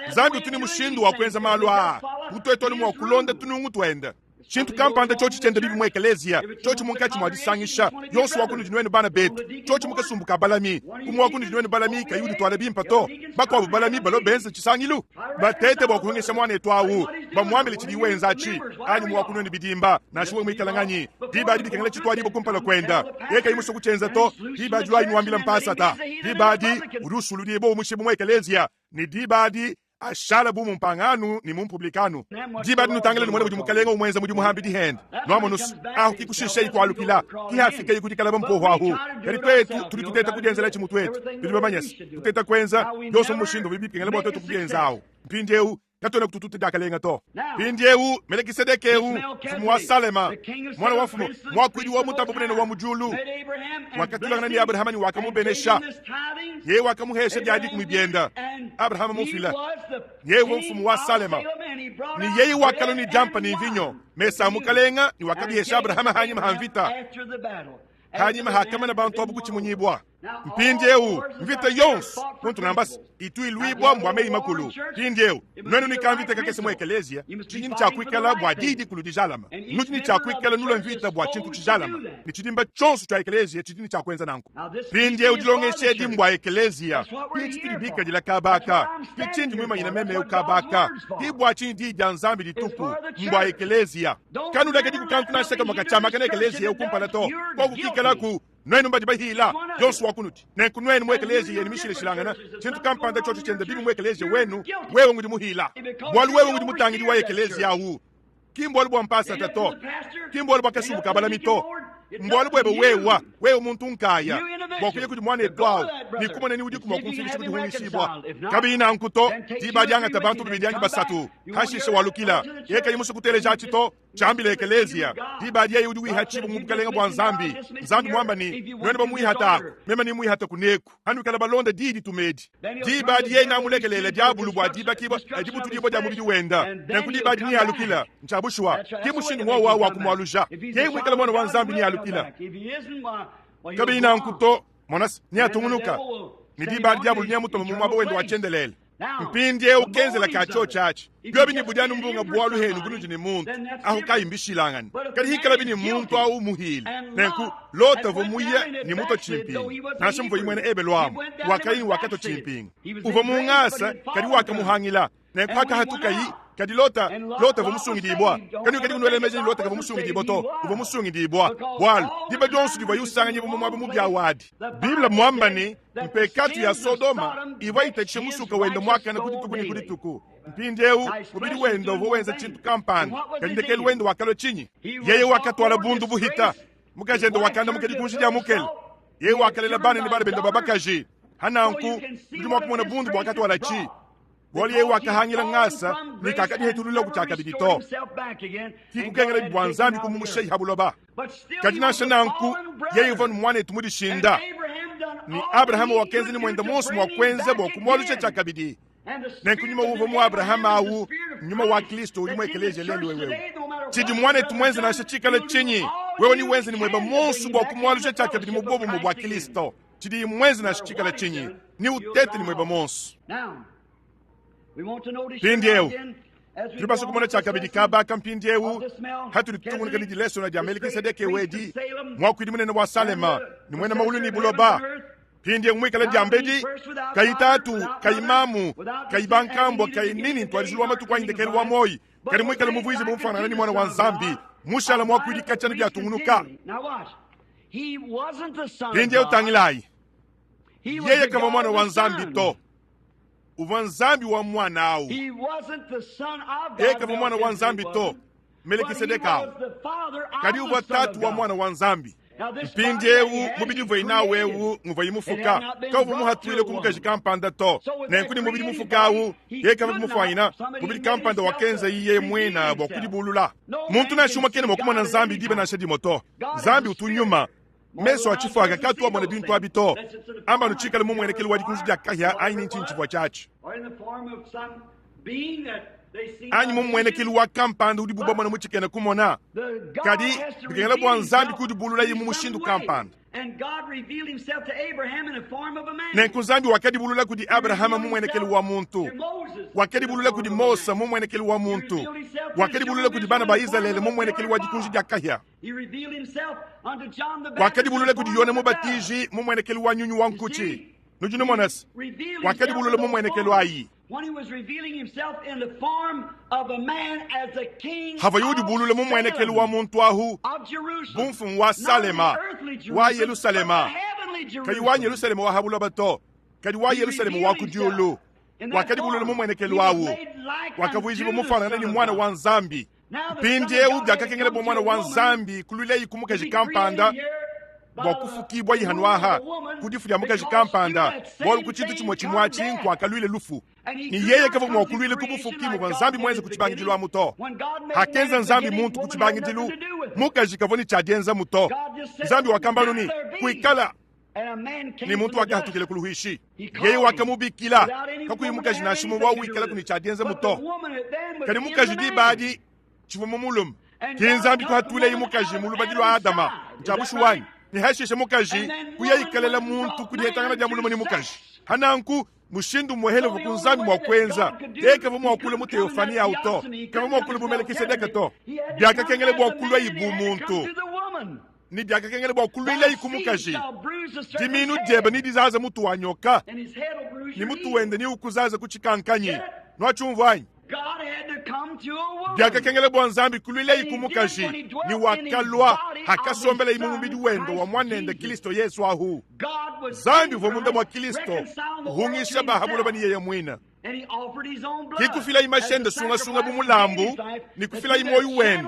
Nzambi utu ne mushindu wa kuenza malu aa bu tuetu anu mua kulonda tunungu tuende. Tshintu kampanda tshiotshi tshienda bibi mu ekeleziya, tshiotshi munkatshi mua disangisha, yonso wa kunudi nuenu bana betu, tshiotshi mu kasumbu ka balami, umue wa kunudi nuenu balami kayi udituala bimpe to, bakuabu balami balue benze tshisangilu, batete bua kuhongesha muanetu au, bamuambile tshidiye wenza atshi, anyi umue wa kunuenu bidimba, nansha wewe muikale nganyi, diba adi bikengela tshituadibue kumpala kuenda, yeye kayi musue kutshienza to, diba adi luayi nuambila mpasata, diba adi udi usuludibua umushibua mu ekeleziya, ne diba adi ashala bu mumpangano ne mumpublikano. Diba adi nutangile numone mudi Mukalenga umuenza mudimu hambidi hende. Nuamonusu, ahu ki kushishei kualukila, ki hafikei ku dikalaba mpohu ahu. Kadi tuetu tudi tuteta kudienzela tshi mu tuetu. Tudi bamanye se, tuteta kuenza bionso mu mushindu uvua bikengela bua tuetu kubienza ahu. Mpindieu katuena kutututa diakalenga to. Mpindieu Melekisedeke eu, mfumu wa Salema, muana wa mfumu, muakuidi wa mutambe bunene wa mu diulu, wakatulangana ne Abrahama ne wakamubenesha. Yeye wakamuhesha bia dikumi bienda. Abrahama mufila. Yeye uvua mfumu wa Salema. Ne yeye wakalua ne diampa ne mvinyo, mesa a mukalenga, ne wakabihesha Abrahama hanyima ha mvita, hanyima hakamana bantu abu kutshimunyibua. Mpindieu mvita yonso muntu ngambasi itu iluibua mbua meyi makulu. Mpindieu nuenu ni kamvita kakese mu ekeleziya, tshinyi ni tshiakuikala bua diyi dikulu dijalama? Nudi ne tshiakuikala nulua mvita bua tshintu tshijalama, ne tshidimba tshionso tshia ekeleziya tshidi ne tshiakuenza nanku. Mpindieu dilongesha edi mbua ekeleziya, ki tshitudi bikadila kaba aka, ki tshindi muimanyine meme eu kaba aka, ki bua tshinyi diyi dia Nzambi dituku mbua ekeleziya. Kanulekedi ku kantu nansha kamue katshiamakana ekeleziya eu kumpala to, koku kikalaku Nuenu mbadi bahila, yonso wa kunudi. Nenku nuenu mu ekeleziya yenu mishilashilangana, tshintu kampanda tshiotshi tshienda bibi mu ekeleziya wenu, wewe ngudi muhila. Bualu wewe ngudi mutangidi wa ekeleziya awu. Ki mbualu bua mpasata to, ki mbualu bua kasumbu ka balami to, mbualu buebe wewa, wewe muntu nkaya, bua kuya kudi muanetu awu ne kumona ni udiku mua kumfikisha ku dihungishibua. Kabiyi nanku to, diba diangata bantu babidi anyi basatu, hashishe walukila, yeye kayi musue kuteleja atshi to, Tshiambila ekeleziya, diba adi yeye udi wihatshibua mu bukelenge bua Nzambi. Nzambi muamba ne, Nuenu bamuihataku, meme nemuihate kuneku, hanuikala balonda diyi dituma edi. Diba adi yeye namulekelele diabulu bua dibakibua ne dibutudibua dia mubidi wenda, nenku diba adi nealukila. Ntshia bushuwa, ke mushindu wowa wa kumualuja. Yeye muikale muana wa Nzambi nealukila. Kabiyi nanku to, mona se, neatungunuka, ne diba adi diabulu neamutome mu muaba wende wa tshiendelele. Mpindieu kenzela ka tshiotshi atshi biobi ne budi anu mbunga bualu henu bunudi ne muntu ahu kayi mbishilangane kadi hikalabi ne muntu awu muhile. Nenku Lota uvua muye ne mutua tshimpinga nansha muvuaye muena Ebelu amu wakayi ne wakatua tshimpinga. Uvua mu ngasa kadi wakamuhangila. Nenku hakahatukayi kadi Lota, Lota uvua musungidibua. Kanuikadi kunuela meji ne Lota kavua musungidibua to, uvua musungidibua bualu diba dionso divuaye usanganyibua mu muaba mubi awu adi. Bible mmuamba ne, Mpekatu ya Sodoma ivua itatshisha musuka wende muakane ku dituku ne ku dituku. Mpindieu mubidi wende uvua wenza tshintu kampanda, kadi ndekelu wende wakalua tshinyi? Yeye wakatuala bundu buhita. Mukajende wakandamuka dikunji dia mukele. Yeye wakalela bana ne bana bende ba bakaji. Hananku nudi mua kumona bundu buakatualatshi, bualu yeye wakahangila ngasa ne kakadihetulula ku tshiakabidi to. Ki kukengelabi bua Nzambi kumumushayi ha buloba. Kadi nansha nanku, yeye uvua ne muanetu mudishinda, ne Abrahama wakenza ne muende muonso mua kuenza bua kumualuja tshiakabidi. Nenku nyuma uvua mu Abrahama awu, nyuma wa Kristo udi mu ekeleziya lelu eu. Tshidi muanetu muenze nansha tshikale tshinyi, wewe newenze ne muebe muonso bua kumualuja tshiakabidi mu buobumue bua Kristo. Tshidiye muenze nansha tshikale tshinyi, neutete ne muebe muonso. Mpindieu tudi basue kumona tshiakabidi kaba aka mpindieu hatudi tutungunuka ne dilesona dia Melikisedeke wedi, muakuidi munene wa Salema ne muena maulu ne buloba. Mpindieu muikale diambedi kayi tatu, kayi mamu, kayi bankambua, kayi nini ntuadijilu wa matuku anyi ndekelu wa muoyo, kadi muikale muvuije mumfuanangana ne muana wa Nzambi, mushala muakuidi katshia ne biatungunuka. Mpindieu tangilayi, yeye kavua muana wa Nzambi to. Uvua Nzambi wa muana au. Yeye kavua muana wa Nzambi to, Melekisedeke au, kadi uvua tatu wa muana wa Nzambi. Mpindieu mubidi uvuaye nawu eu nguvuaye mufuka, kawuvua muhatuile ku mukaji kampanda to. Nenku ne mubidi mufuka au, yeye kavua kumufuanyina mubidi kampanda wakenza yeye muena bua kudibulula. Muntu nansha umue kena mua kumona Nzambi diba nansha dimue to. Nzambi utu nyuma. Mesu a tshifuaka kaatu amona bintu abi to. Amba anu tshikale mu muenekelu wa dikunji dia kahia anyi ne ntshinyi tshivua tshiatshi, anyi mu mmuenekelu wa kampanda udibu bamona mu tshikena kumona. Kadi bikengela bua Nzambi kudibululaye mu mushindu kampanda. Nenku Nzambi wakadibulula kudi Abrahama mu muenekelu wa muntu, wakadibulula kudi Mose mu muenekelu wa muntu, wakadibulula kudi bana ba Izalele mu muenekelu wa dikunji dia kahia. Wakadibulula kudi Yone Mubatiji mu muenekelu wa nyunyu wa nkutshi. Nudi numona se, wakadibulula mu muenekelu ayi. Havuaye udibulula mu muenekelu wa muntu ahu, bu mfumu wa Salema, wa Yelusalema, kayi wa Yelusalema wa ha buloba to, kadi wa Yelusalema wa ku diulu. Wakadibulula mu muenekelu awu, wakavuijibua mufuanangane ne Muana wa Nzambi. Mpindieu biakakengela bua Muana wa Nzambi kuluilayi ku mukaji kampanda bua kufukibuayi hanuaha ku difu dia mukaji kampanda, bualu ku tshintu tshimue tshimue atshi nkuakaluile lufu. Ne yeye kavua mua kuluila ku bufuki muvua Nzambi muenze ku tshibangidilu amu to. Hakenza Nzambi muntu ku tshibangidilu, mukaji kavua ne tshia dienzamu to. Nzambi wakamba anu ne, Kuikala. Ne muntu wakahatukila ku luhuishi, yeye wakamubikila, kakuyi mukaji nansha umue wa wikalaku ne tshia dienzamu to. Kadi mukaji diba adi tshivua mu mulume. Ke Nzambi kuhatuleyi mukaji mu lubadi lua Adama, ntshia bushuwa anyi? Ne hashishe mukaji kuyayikalela muntu ku dihetangana dia mulume ne mukaji. Hananku mushindu umuehele uvua ku Nzambi mua kuenza, yeye kavua mua kulua mu teofani au to, kavua mua kulua bu Melekisedeke to. Biakakengela bua kuluayi bu muntu, ne biakakengela bua kuluilayi ku mukaji. Dimiinu diebe nedizaze mutu wa nyoka, ne mutu wende neukuzaze ku tshikankanyi. Nuatshiumvua anyi? Biakakengela bua Nzambi kuluilayi ku mukaji, ne wakalua hakasombelayi mu mubidi wende wa Muanende Kilisto Yesu ahu. Nzambi uvua munda mua Kilisto uhungisha ba ha buloba ne yeye muine. Ki kufilayi mashi ende sungasunga bu mulambu ne kufilayi muoyo wende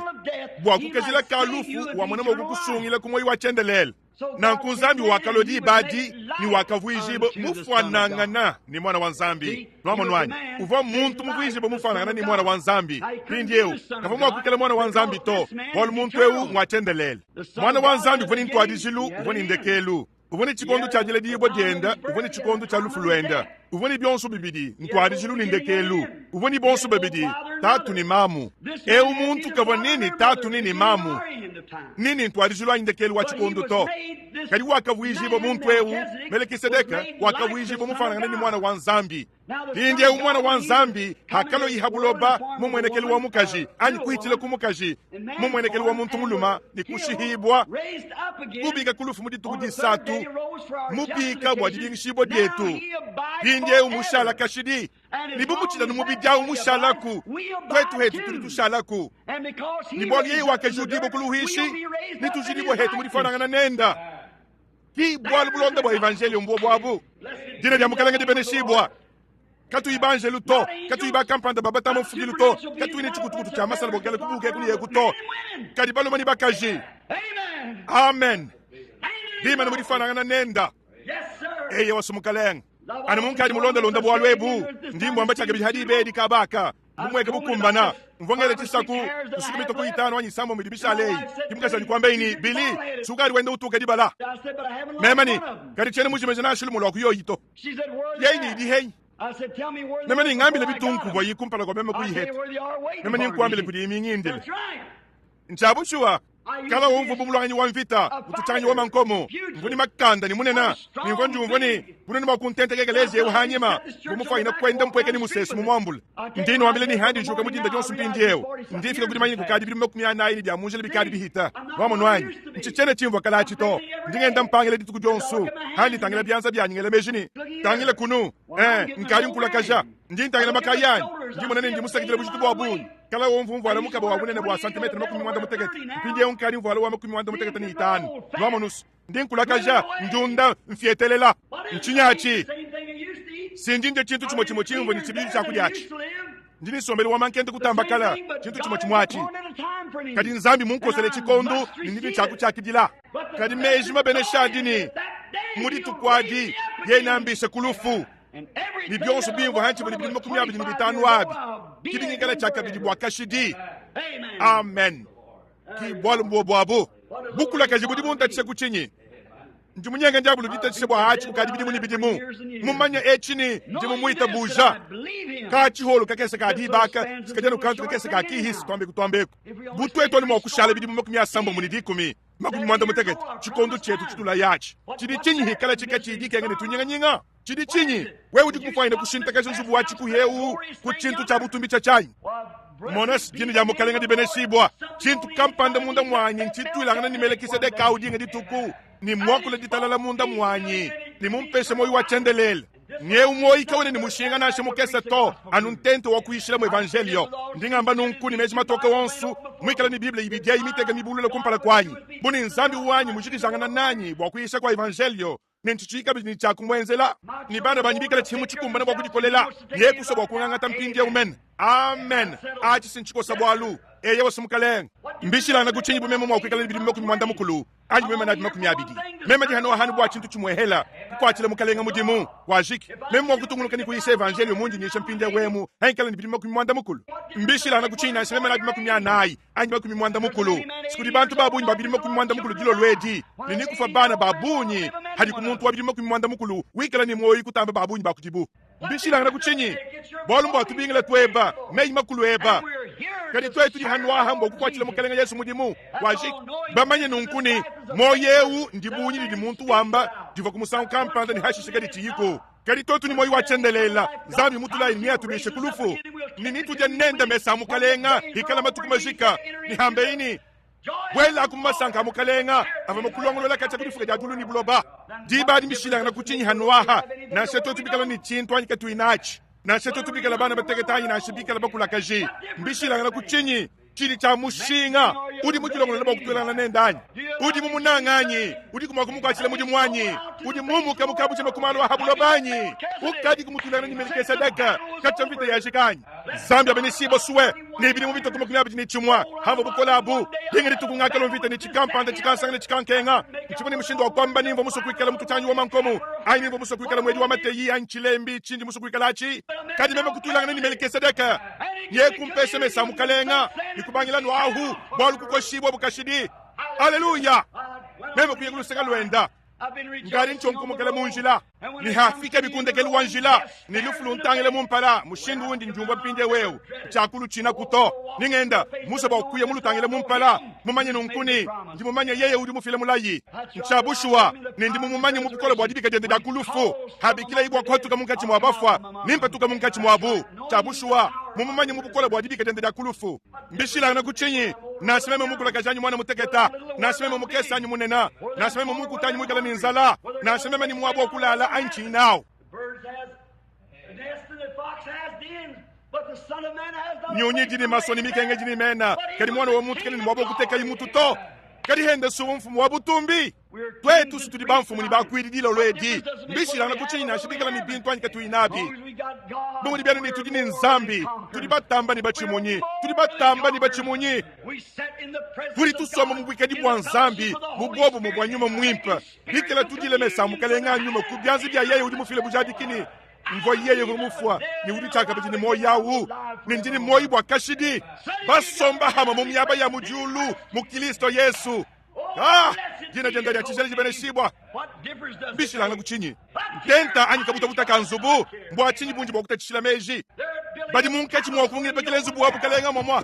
bua kukajila ka lufu wamona mua kukusungila ku muoyo wa tshiendelele. Nanku Nzambi wakalua diba adi ne wakavuijibua mufuanangana ne Muana wa Nzambi. Nuamonu anyi? Uvua muntu muvuijibue mufuanangana ne Muana wa Nzambi. Mpindieu, kavua mua kuikala Muana wa Nzambi to, bualu muntu eu ngua tshiendelele. Muana wa Nzambi uvua ne ntuadijilu, uvua ne ndekelu. Uvua ne tshikondo tshia diledibua diende, uvua ne tshikondo tshia lufu luende. Uvua ne bionso bibidi, ntuadijilu ne ndekelu. Uvua ne bonso babidi, tatu ne mamu. Eu muntu kavua ni ne tatu ni ne mamu, ni ne ntuadijilu anyi ndekelu wa tshikondo to. Kadi wakavuijibua muntu eu, Melekisedeke, wakavuijibua mufuanangane ne Muana wa Nzambi. Mpindieu Muana wa Nzambi hakaloyi ha buloba mu muenekelu wa mukaji, anyi kuhitshila ku mukaji mu muenekelu wa muntu mulume, ne kushihibua, kubika ku lufu mu dituku disatu, mubika bua dibingishibua dietu, mpindieu mushala kashidi. Ne bu mutshidanu mubidi au mushalaku, tuetu hetu tudi tushalaku. Ne bualu yeye wakajudibua ku luhuishi, netujudibue hetu mu difuanangana nenda. Ki bualu bulonda bua evanjeliyo mbuobu abu. Dina dia Mukalenge dibeneshibua. Katuyi banjelu to, katuyi bakampanda ba batama mfukilu to, katuyi ne tshikutukutu tshia masala bua kukala kubuuka eku ne eku to, kadi balume ne bakaji. Amen. Bimane mu difuanangana nenda. Eyowa, Mukalenge. Anu munkadi mulondalonda bualu ebu, ndi mbuamba tshiakabidi ha diba edi kaba aka. Bumueke bukumbana, mvua ngela tshisaku nsuku mitue ku itanu anyi isambombo idi mishale eyi. Ke mukajanyi kuambaye ne, Billy, sukadi wenda utuka dibala. Meme ne, Kadi tshiena mujimeje nansha lumue lua ku yoyi to. Yeyi ne idi henyi? Meme ne, Ngambile bitunku vuayi kumpala kua meme kuyiheta. Meme ne, Nkuambile kudiyi mingindile. Ntshia bushuwa. Kala umvua bu muluanganyi wa mvita, mututshianganyi wa mankomo, mvua ne makanda ne munene, ne mvua ndiumvua ne bunene bua kuntenteka ekeleziya eu hanyima, mvua mufuanyine kuenda mpueka ne musesu mumuambule. Ndi nuambila ne handi njuka mu dinda dionso mpindieu, ndi mfika ku dimanya ne kukadi bidimu 40 ne bia mu njila bikadi bihita. Nuamonu anyi? Ntshitshiena tshimvua kala atshi to. Ndi ngenda mpangila dituku dionso, handi ntangila bianza bianyi ngela meji ne, Tangila kunu, eh, nkadi nkulakaja. Ndi ntangila makaya anyi, ndi mmona ne ndi musakidile bujitu bua bungi. Kala umvua mvuala mukaba wa bunene bua santimetre 60, mpindieu nkadi mvuala wa 95. Nuamonus, ndi nkulakaja, ndiunda, mfietelela. Ntshinyi atshi? Si ndi ndya tshintu tshimue tshimue tshimvua ne tshibidilu tshia kudia atshi. Ndi ne nsombelu wa mankenda kutamba kala, tshintu tshimue tshimue atshi. Kadi Nzambi munkosele tshikondo ne ndi ne tshia kutshiakidila. Kadi meji mabenesha adi ne, mu dituku adi, yeye neambishe ku lufu. Ne bionso bimvua hantshivua ne bidimu 25 abi, ki bingikala tshiakabidi bua kashidi. Amen. Ki bualu mbuobu abu. Bukulakaje budi buntatshisha ku tshinyi? Ndi munyenga diabolo ditatshisha bua atshi kukadi bidimu ne bidimu. Mumanye etshi ne ndi mumuitabuja. Ka tshiholo kakese ka dibaka, sikadi anu kantu kakese ka kihisi tuambeku tuambeku. Bu tuetu anu mua kushala bidimu 30, 80, tshikondo tshietu tshitulayatshi tshidi tshinyi hikala tshikatshiyi dikenga ne tunyinganyinga? Tshidi tshinyi? Wewe udi kufuanyine kushintakaja nzubu wa tshikuhi eu ku tshintu tshia butumbi tshia tshianyi. Mona, dina dia Mukalenge dibeneshibua. Tshintu kampanda munda muanyi ntshituilangana ne Melekisedeke au dinga dituku, ne muakula ditalala munda muanyi, ne mumpeshe muoyo wa tshiendelele. Ng'eu muoyi kawena ne mushinga nansha mukese to, anu ntente wa kuyishila mu evanjeliyo. Ndi ngamba nunku ne meji matoke onso, muikale ne Bible ibidi eyi miteka mibulula kumpala kuanyi, bu ne Nzambi wanyi mujikijangana nanyi bua kuyisha kua evanjeliyo, ne ntshitshiyi kabidi ne tshia kumuenzela, ne bana banyi bikale tshihimu tshikumbane bua kudikolela, yeye kusua bua kungangata mpindieu mene. Amen. Atshi si ntshikosa bualu. Eyowa, Mukalenge. Mbishilangane ku tshinyi bu meme mua kuikala ne bidimu 60 anyi bu meme nabi 20? Meme ndi hano hanu bua tshintu tshimuehela, kukuatshila Mukalenge mudimu. Wajiki. Meme mua kutungunuka ne kuyisha evanjeliyo mundi nyisha mpindieu emu, hangikala ne bidimu 60. Mbishilangane ku tshinyi nansha meme nabi 40 anyi 60? Sikudi bantu ba bungi ba bidimu 60 dilolo edi, ne nikufa bana ba bungi hadiku muntu wa bidimu 60 wikala ne muoyo kutamba ba bungi ba kudibu. Mbishilangane ku tshinyi? Bualu mbua tubingila tueba, meyi makulu eba. Kadi tuetu tudi hanuaha mbua kukuatshila Mukelenge Yesu mudimu. Wajiki bamanye nunku ne, muoyo eu ndibungi didi muntu wamba divua ku musangu kampanda ne hashishe kaditshiyiku. Kadi tuetu ne muoyo wa tshiendelela, Nzambi mutulayi neatubishe ku lufu, ne nitudia nende mesa a Mukalenga hikala matuku majika, ne hambeyi ne, Buelaku mu masanka a Mukalenga avua makulongolola katshia ku difuka dia diulu ne buloba. Diba adi mbishilangana ku tshinyi hanuaha, nansha tuetu bikala ne tshintu anyi katuyi natshi, nansha tuetu bikala bana batekete anyi nansha bikala bakulakaje, mbishilangana ku tshinyi? Tshidi tshia mushinga, udi mudilongolole bua kutuelangana nende anyi? Udi mumunange anyi? Udiku mua kumukuatshila mudimu anyi? Udi mumuke mu kabujima ku malu a ha buloba anyi? Ukadiku mutuilangane ne Melekisedeke katshia mvita yajika anyi? Nzambi abeneshibue sue ne bidimu bitatu 21 hamvua bukole abu. Dinga dituku ngakalua mvita ne tshikampanda tshikansanga ne tshikankenga. Ntshivua ne mushindu wa kuamba ni mvua musue kuikala mututshanyi wa mankomu anyi ni mvua musue kuikala muedi wa mateyi anyi tshilembi tshindi musue kuikala atshi. Kadi meme kutuilangana ne Melekisedeke, yeye kumpesha mesa a mukalenga ne kubangila nuahu bualu kukoshibua bu kashidi. Aleluya! Meme kuya ku luseke luenda. Nkadi ntshionkomokela mu njila, ne hafikabi ku ndekelu wa njila, ne lufu luntangile mu mpala, mushindu undi ndiumvua mpindieu eu, tshiakulutshinaku to. Ni ngenda musue bua kuya mulutangile mu mpala, mumanye nunku ne, ndi mumanye yeye udi mufile mulayi. Ntshia bushuwa ne ndi mumumanye mu bukole bua dibika diende dia ku lufu. Habikilayi bua kuhatuka munkatshi mua bafua, nimpatuka munkatshi muabu. Tshia bushuwa, mumumanye mu bukole bua dibika diende dia ku lufu. Mbishilangane ku tshinyi? Nansha meme mukulakaje anyi muana muteketa, nansha meme mukese anyi munene, nansha meme mukuta anyi muikale ne nzala, nansha meme ne muaba wa kulala anyi tshiyi nawu. Nyunyi idi ne masua ne mikenge idi ne mena, kadi muana wa muntu kena ne muaba wa kutekayi mutu to. Kadi hende suwa mfumu wa butumbi. Tuetu si tudi bamfumu ne bakuidi dilolo edi. Mbishilangane ku tshinyi nansha bikala ne bintu anyi katuyi nabi? Bu mudi bianu ne tudi ne Nzambi, tudi batamba ne batshimunyi, tudi batamba ne batshimunyi. Tudi tusomba mu buikadi bua Nzambi, mu buobumue bua Nyuma Muimpe, bikala tudila mesa a Mukalenge a Nyuma ku bianza bia yeye udi mufile bujadiki ne mvua yeye uvua mufua ne udi tshiakabidi ne muoyo awu, ne ndi ne muoyo bua kashidi, basomba hamue mu miaba ya mu diulu mu Kilisto Yesu. Ah, dina diende dia tshijila dibeneshibua. Bishilangane ku tshinyi? Ntenta anyi kabutabuta ka nzubu? Mbua tshinyi bundi bua kutatshishila meji? Badi munkatshi mua kungibakila nzubu wa bukalenga muamua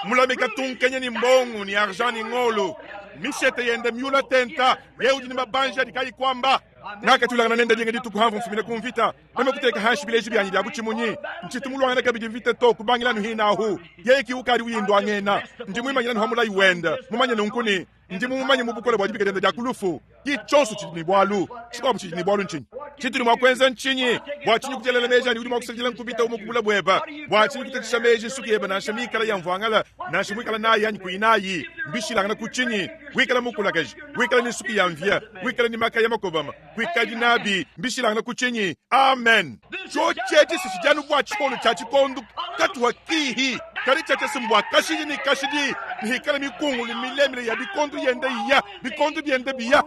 mulamika tunkenya ne mbongo ne argent ne ngolo, mishete yende miula tenta, yeye udi ne mabanji adi kayi kuamba. Ngakatulangana nende dinga dituku hamvua mfumina ku mvita, meme kuteka hanshi bileji bianyi bia butshimunyi. Ntshitu muluangane kabidi mvita to kubangila anu hine ahu. Yeye ki ukadi uyinduangena. Ndi muimanyina anu ha mulayi wende, mumanye nunku ne, ndi mumumanye mu bukole bua dibika diende dia ku lufu. Ki tshionso tshidi ne bualu. Tshikuabu tshidi ne bualu ntshinyi? Tshitudi mua kuenza ntshinyi? Bua tshinyi kudielela meji anyi udi mua kusakidila nkubita umue ku bule buebe? Bua tshinyi kutatshisha meji nsuki yebe nansha mikale ya mvuangala, nansha muikale nayi anyi kuyi nayi? Mbishilangane ku tshinyi? Wikale mukulakaje, wikale ne nsuki ya mvia, wikale ne makaya makobama, kuikadi nabi, mbishilangane ku tshinyi? Amen. Tshiotshi etshi si tshidi anu bua tshipolo tshia tshikondu katuha kihi, kadi tshiatshia mbua kashidi ne kashidi, ne hikala mikungulu milemile ya bikondu yende iya, bikondu biende biya.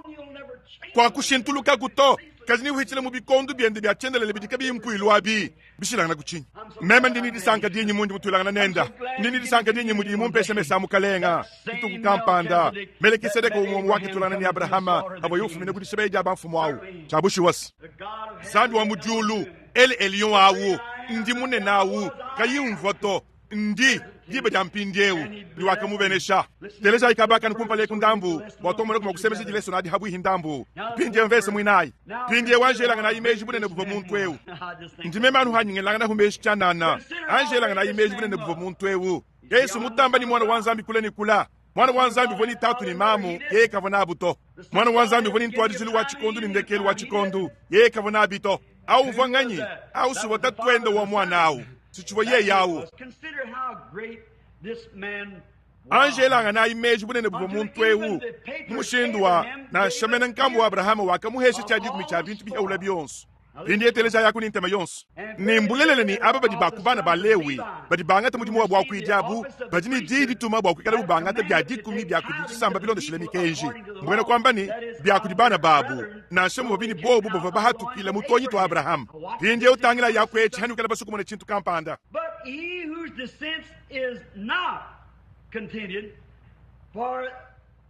Kuakushintulukaku to, kadi neuhitshile mu bikondu biende bia tshiendelele bidi kabiyi mpuilu abi. Bishilangana ku tshinyi? Meme ndi ne disanka dinyi mundi mutuilangana nenda. Ndi ne disanka dinyi mudiyi mumpesha mesa a mukalenga. Dituku kampanda, Melekisedeke umue wakatulangana ne Abrahama avuaye ufumina ku dishibeya dia bamfumu awu. Tshia bushuwa se, Nzambi wa mu diulu, El Elyon awu, ndi munene awu, kayi umvua to. Ndi, diba dia mpindieu, ne wakamubenesha. Telejayi kaba kanu kumpala eku ndambu, bua tumoneku mua kusemeja dilesona adi habuihi ndambu. Mpindieu mvese muinayi. Mpindieu anji elanganayi meji bunene buvua muntu eu. Ndi meme anu hanyi ngelanganahu meji tshianana. Anji elanganayi meji bunene buvua muntu eu. Yesu mutamba ne Muana wa Nzambi kule ne kula. Muana wa Nzambi uvua ne tatu ne mamu, yeye kavua nabu to. Muana wa Nzambi uvua ne ntuadijilu wa tshikondu ne ndekelu wa tshikondu, yeye kavua nabi to. Au uvua nganyi? Au si uvua tatuende wa muana au, si tshivua yeye au. Anji elanganayi meji bunene buvua muntu eu mu mushindu wa nansha mene nkambua wa Abrahama wakamuhesha tshia dikumi tshia bintu bihaula bionso. Mpindieu telejayaku ne ntema yonso. Ne mbulelela ne aba badi ba ku bana ba Lewi badi bangata mudimu wa buakuidi abu badi ne diyi dituma bua kuikalabu bangata bia dikumi bia kudi tshisamba bilondeshile mikenji, mbuena kuamba ne, bia kudi bana babu, nansha muvuabi ne bobu bavua bahatukila mu tuonyi tua Abrahama. Mpindieu tangilayaku etshi hanuikala basue kumona tshintu kampanda.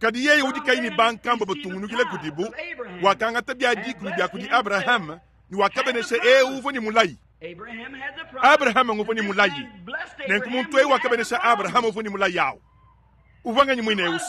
Kadi yeye udi kayi ne bankambua batungunukile kudibu, wakangata bia dikumi bia kudi Abrahama ne wakabenesha eu uvua ne mulayi. Abrahama nguvua ne mulayi, nenku muntu eu wakabenesha Abrahama uvua ne mulayi awu. Uvua nganyi muine eu?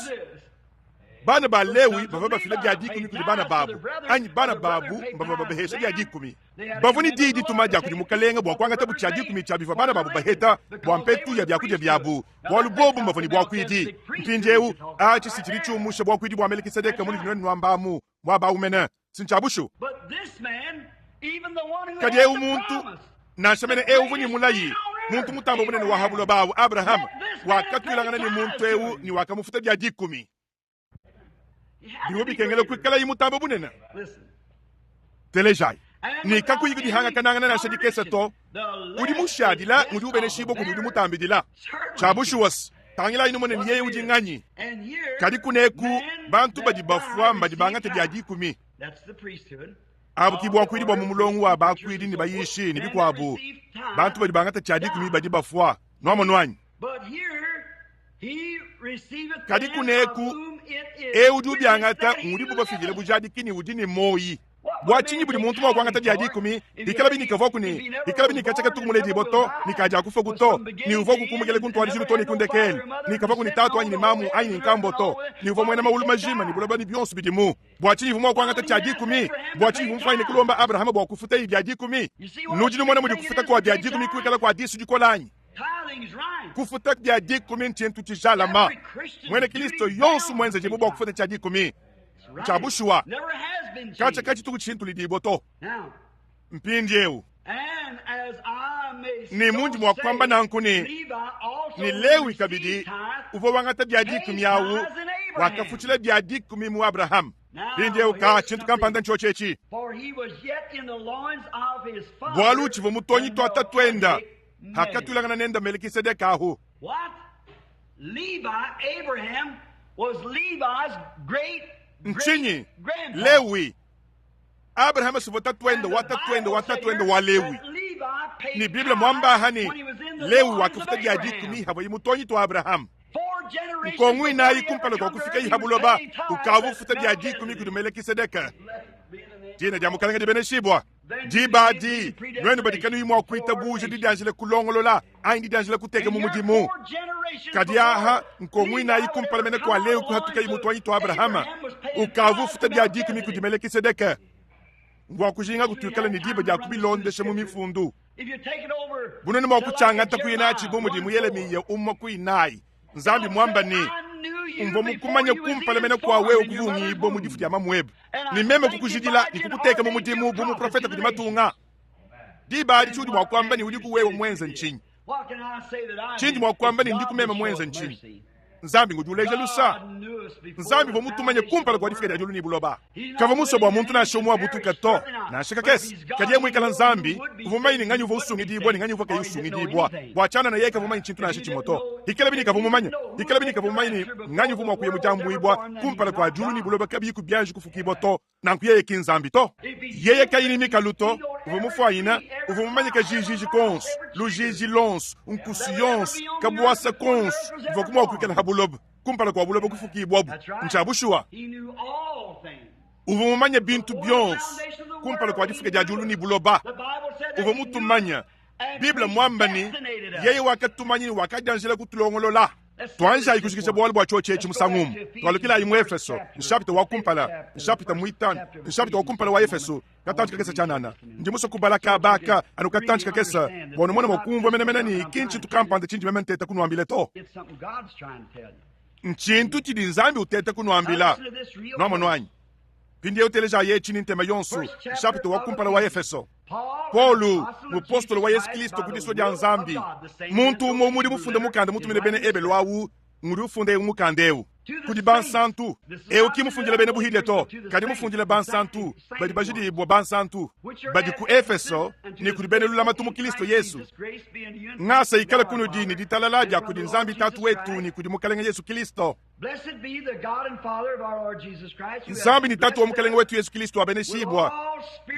Bana ba Lewi bavua bafila bia dikumi kudi bana babu, anyi bana babu bavua babahesha bia dikumi. Bavua ne diyi dituma dia kudi mukalenge bua kuangatabu tshia dikumi tshia bivua bana babu baheta bua mpetu ya biakudia biabu, bualu bobu mbavua ne buakuidi. Mpindieu, atshi si tshidi tshiumusha buakuidi bua Melekisedeke munudi nuenu nuamba amu muaba au mene, si ntshia bushuwa? Kadi eu muntu, nansha mene eu uvua ne mulayi, muntu mutambe bunene wa ha buloba awu, Abrahama, wakatuilangana ne muntu eu ne wakamufuta bia dikumi. Bivua bikengela kuikalayi mutambe bunene. Telejayi ne kakuyi kudihangakanangana nansha dikese to. Udi mushadila ngudi ubeneshibua kudi udi mutambidila. Tshia bushuwa tangilayi numone ne yeye udi nganyi. Kadi kuneku bantu badi bafua mbadi bangate bia dikumi. Abu ki buakuidi bua mu mulongo wa bakuidi ne bayishi ne bikuabu. Bantu badi bangata tshia dikumi badi bafua. Nuamonu anyi? Kadi kuneku, eu udi ubiangata ngudibu bafidile bujadiki ne udi ne muoyi. Bua tshinyi budi muntu mua kuangata dia dikumi bikalabi ne kavuaku ne bikalabi ne katshia katuku muledibue to ne kadiakufuaku to ne uvuaku kumukela ku ntuadijilu to ne ku ndekelu ne kavuaku ne tatu anyi ne mamu anyi ne nkambua to ne uvua muena mawulu majima ne buloba ne bionso bidimu? Bua tshinyi uvua mua kuangata tshia dikumi? Bua tshinyi uvua mufuanyine kulomba Abrahama bua kufutaye bia dikumi? Nudi numona mudi kufuta kua bia dikumi kuikala kua disu dikole anyi? Kufuta bia dikumi ntshintu tshijalama. Muena Kristo yonso muenzejibue bua kufuta tshia dikumi. Ntshia bushuwa, katshia katshituku tshishintuludibue to. Mpindieu, ne mundi mua kuamba nanku ne, ne Lewi kabidi uvua wangata bia dikumi awu wakafutshila bia dikumi mu Abrahama. Mpindieu ka tshintu kampanda ntshiotshi etshi, bualu utshivua mutonyi tua tatuenda hakatuilangana nende Melekisedeke ahu. Ntshinyi? Lewi. Abrahama sivua tatuende wa tatuende wa tatuende wa Lewi. Ne Bible muamba aha ne, Lewi wakafuta bia dikumi havuaye mutonyi tua Abrahama. Nkongu inayi kumpala kua kufikayi ha buloba, ukavua ufuta bia dikumi kudi Melekisedeke. Dina dia Mukalenge dibeneshibua. Diba adi, nuenu badi kanuyi mua kuitabuja didianjila kulongolola anyi didianjila kuteka mu mudimu. Kadi aha nkongu inayi kumpala mene kua Lewi kuhatukayi mu tuanyi tua Abrahama, ukavua ufuta bia dikumi kudi Melekisedeke. Mbua kujinga kutuikala ne diba dia kubilondesha mu mifundu. Bunene mua kutshiangata kuya natshi bu mudi mu Yelemiya umue ku inayi. Nzambi muamba ne, Mvua mukumanye kumpala mene kua wewe kuvungibua mu difu dia mamuebe, ne meme kukujidila ne kukuteka mu mudimu bu muprofete kudi matunga. Diba adi tshiudi mua kuamba ne udiku wewe muenze ntshinyi? Tshindi mua kuamba ne ndiku meme muenze ntshinyi? Nzambi ngudi uleja lusa. Nzambi uvua mutumanye kumpala kua difika dia diulu ne buloba. Kavua musue bua muntu nansha umue abutuke to, nansha kakese. Kadi yeye muikale Nzambi, uvua mumanye ne nganyi uvua usungidibua ne nganyi uvua kayi usungidibua. Bua tshianana yeye kavua mumanye tshintu nansha tshimue to. Hikalabi ne kavua mumanye, hikalabi ne kavua mumanye ne nganyi uvua mua kuya mu diambuibua kumpala kua diulu ne buloba kabiyi kubianji kufukibua to. Nanku yeye ki Nzambi to. Yeye kayi ne mikalu to, uvua mufuanyine, uvua mumanye kajijiji konso, lujiji lonso, nkusu yonso, kabuasa konso bivua mua kuikala ha buloba kumpala kua buloba kufukibuabu. Ntshia bushuwa. Uvua mumanye bintu bionso kumpala kua difuka dia diulu ne buloba. Uvua mutumanye. Bible muamba ne, yeye wakatumanya ne wakadianjila kutulongolola. Tuanjayi kujikija bualu bua tshiotshi etshi musangu umue. Tualukilayi mu Efeso, nshapita wa kumpala, nshapita muitanu, nshapita wa kumpala wa Efeso, katantshi kakese tshianana. Ndi musue kubala kaba aka anu katantshi kakese bua numone mua kumvua menemene ne ki ntshintu kampanda tshindi meme nteta kunuambila to. Ntshintu tshidi Nzambi uteta kunuambila. Nuamonu anyi? Mpindieu telejayi etshi ne ntema yonso, nshapita wa kumpala wa Efeso. Paulo, mupostolo wa Yesu Kristo ku disua dia Nzambi, muntu umue umudi mufunde mukanda mutumine bena Ebelu au ngudi ufunda eu mukanda eu. Kudi bansantu. Eu ki mufundila bena buhidia to, kadi mufundila bansantu, badi bajidibua bansantu, badi ku Efeso ne kudi bena lulamatu mu Kristo Yesu. Ngasa ikala kunudi ne ditalala dia kudi Nzambi Tatu wetu ne kudi Mukalenge Yesu Kristo. Nzambi ne Tatu wa Mukalenge wetu Yesu Kristo abeneshibua,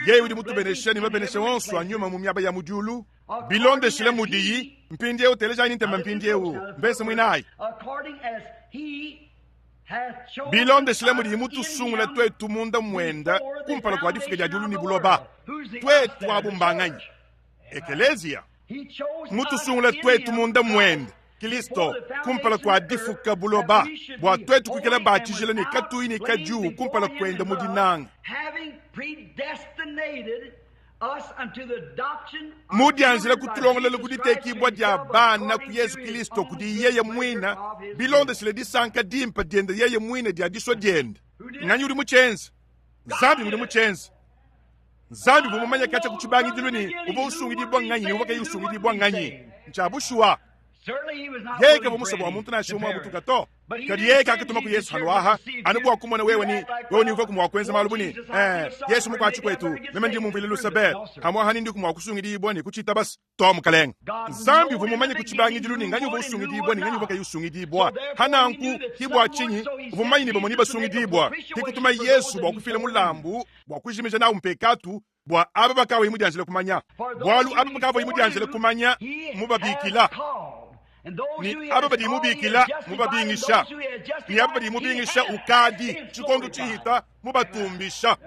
yeye udi mutubenesha ne mabenesha onso a nyuma mu miaba ya mu diulu bilondeshile mudiyi mpindieu. Telejayi ntema mpindieu, mvese muinayi. Bilondeshile mudiyi mutusungula tuetu munda muenda kumpala kua difuka dia diulu ne buloba, tuetu abu mbanganyi? Ekeleziya. Mutusungula tuetu munda muende Kristo kumpala kua difuka buloba, bua tuetu kuikala ba tshijila ne katuyi ne kadiu kumpala kuende mu dinanga. Mudianjila kutulongolola ku ditekibua dia bana ku Yezu Kristo kudi yeye muine, bilondeshile disanka dimpe diende yeye muine dia disua diende. Nganyi udi mutshienze? Nzambi ngudi mutshienze. Nzambi uvua mumanye katshia ku tshibangidilu ne uvua usungidibua nganyi ne uvua kayi usungidibua nganyi. Ntshia bushuwa, yeye kavua musue bua muntu nansha umue abutuka to. Kadi yeye kakatuma ku Yesu hanuaha anu bua kumona wewe ni wewe ni uvuaku mua kuenza malu bu ne eh, Yesu mukuatshi kuetu, meme ndi mumvuile luse be, hamuaha ni ndiku mua kusungidibua ne kutshitabas to mukalenge. Nzambi uvua mumanye ku tshibangidilu ne nganyi uvua usungidibua ne nganyi uvua kayi usungidibua. Hananku ki bua tshinyi uvua mumanye ne bamue ne basungidibua, ke kutuma Yesu bua kufila mulambu bua kujimija nawu mpekatu bua aba bakawayi mudianjile kumanya, bualu aba bakavuaye mudianjile kumanya mubabikila, ne aba badi mubikila mubabingisha, ne aba badi mubingisha ukadi tshikondo tshihita mubatumbisha.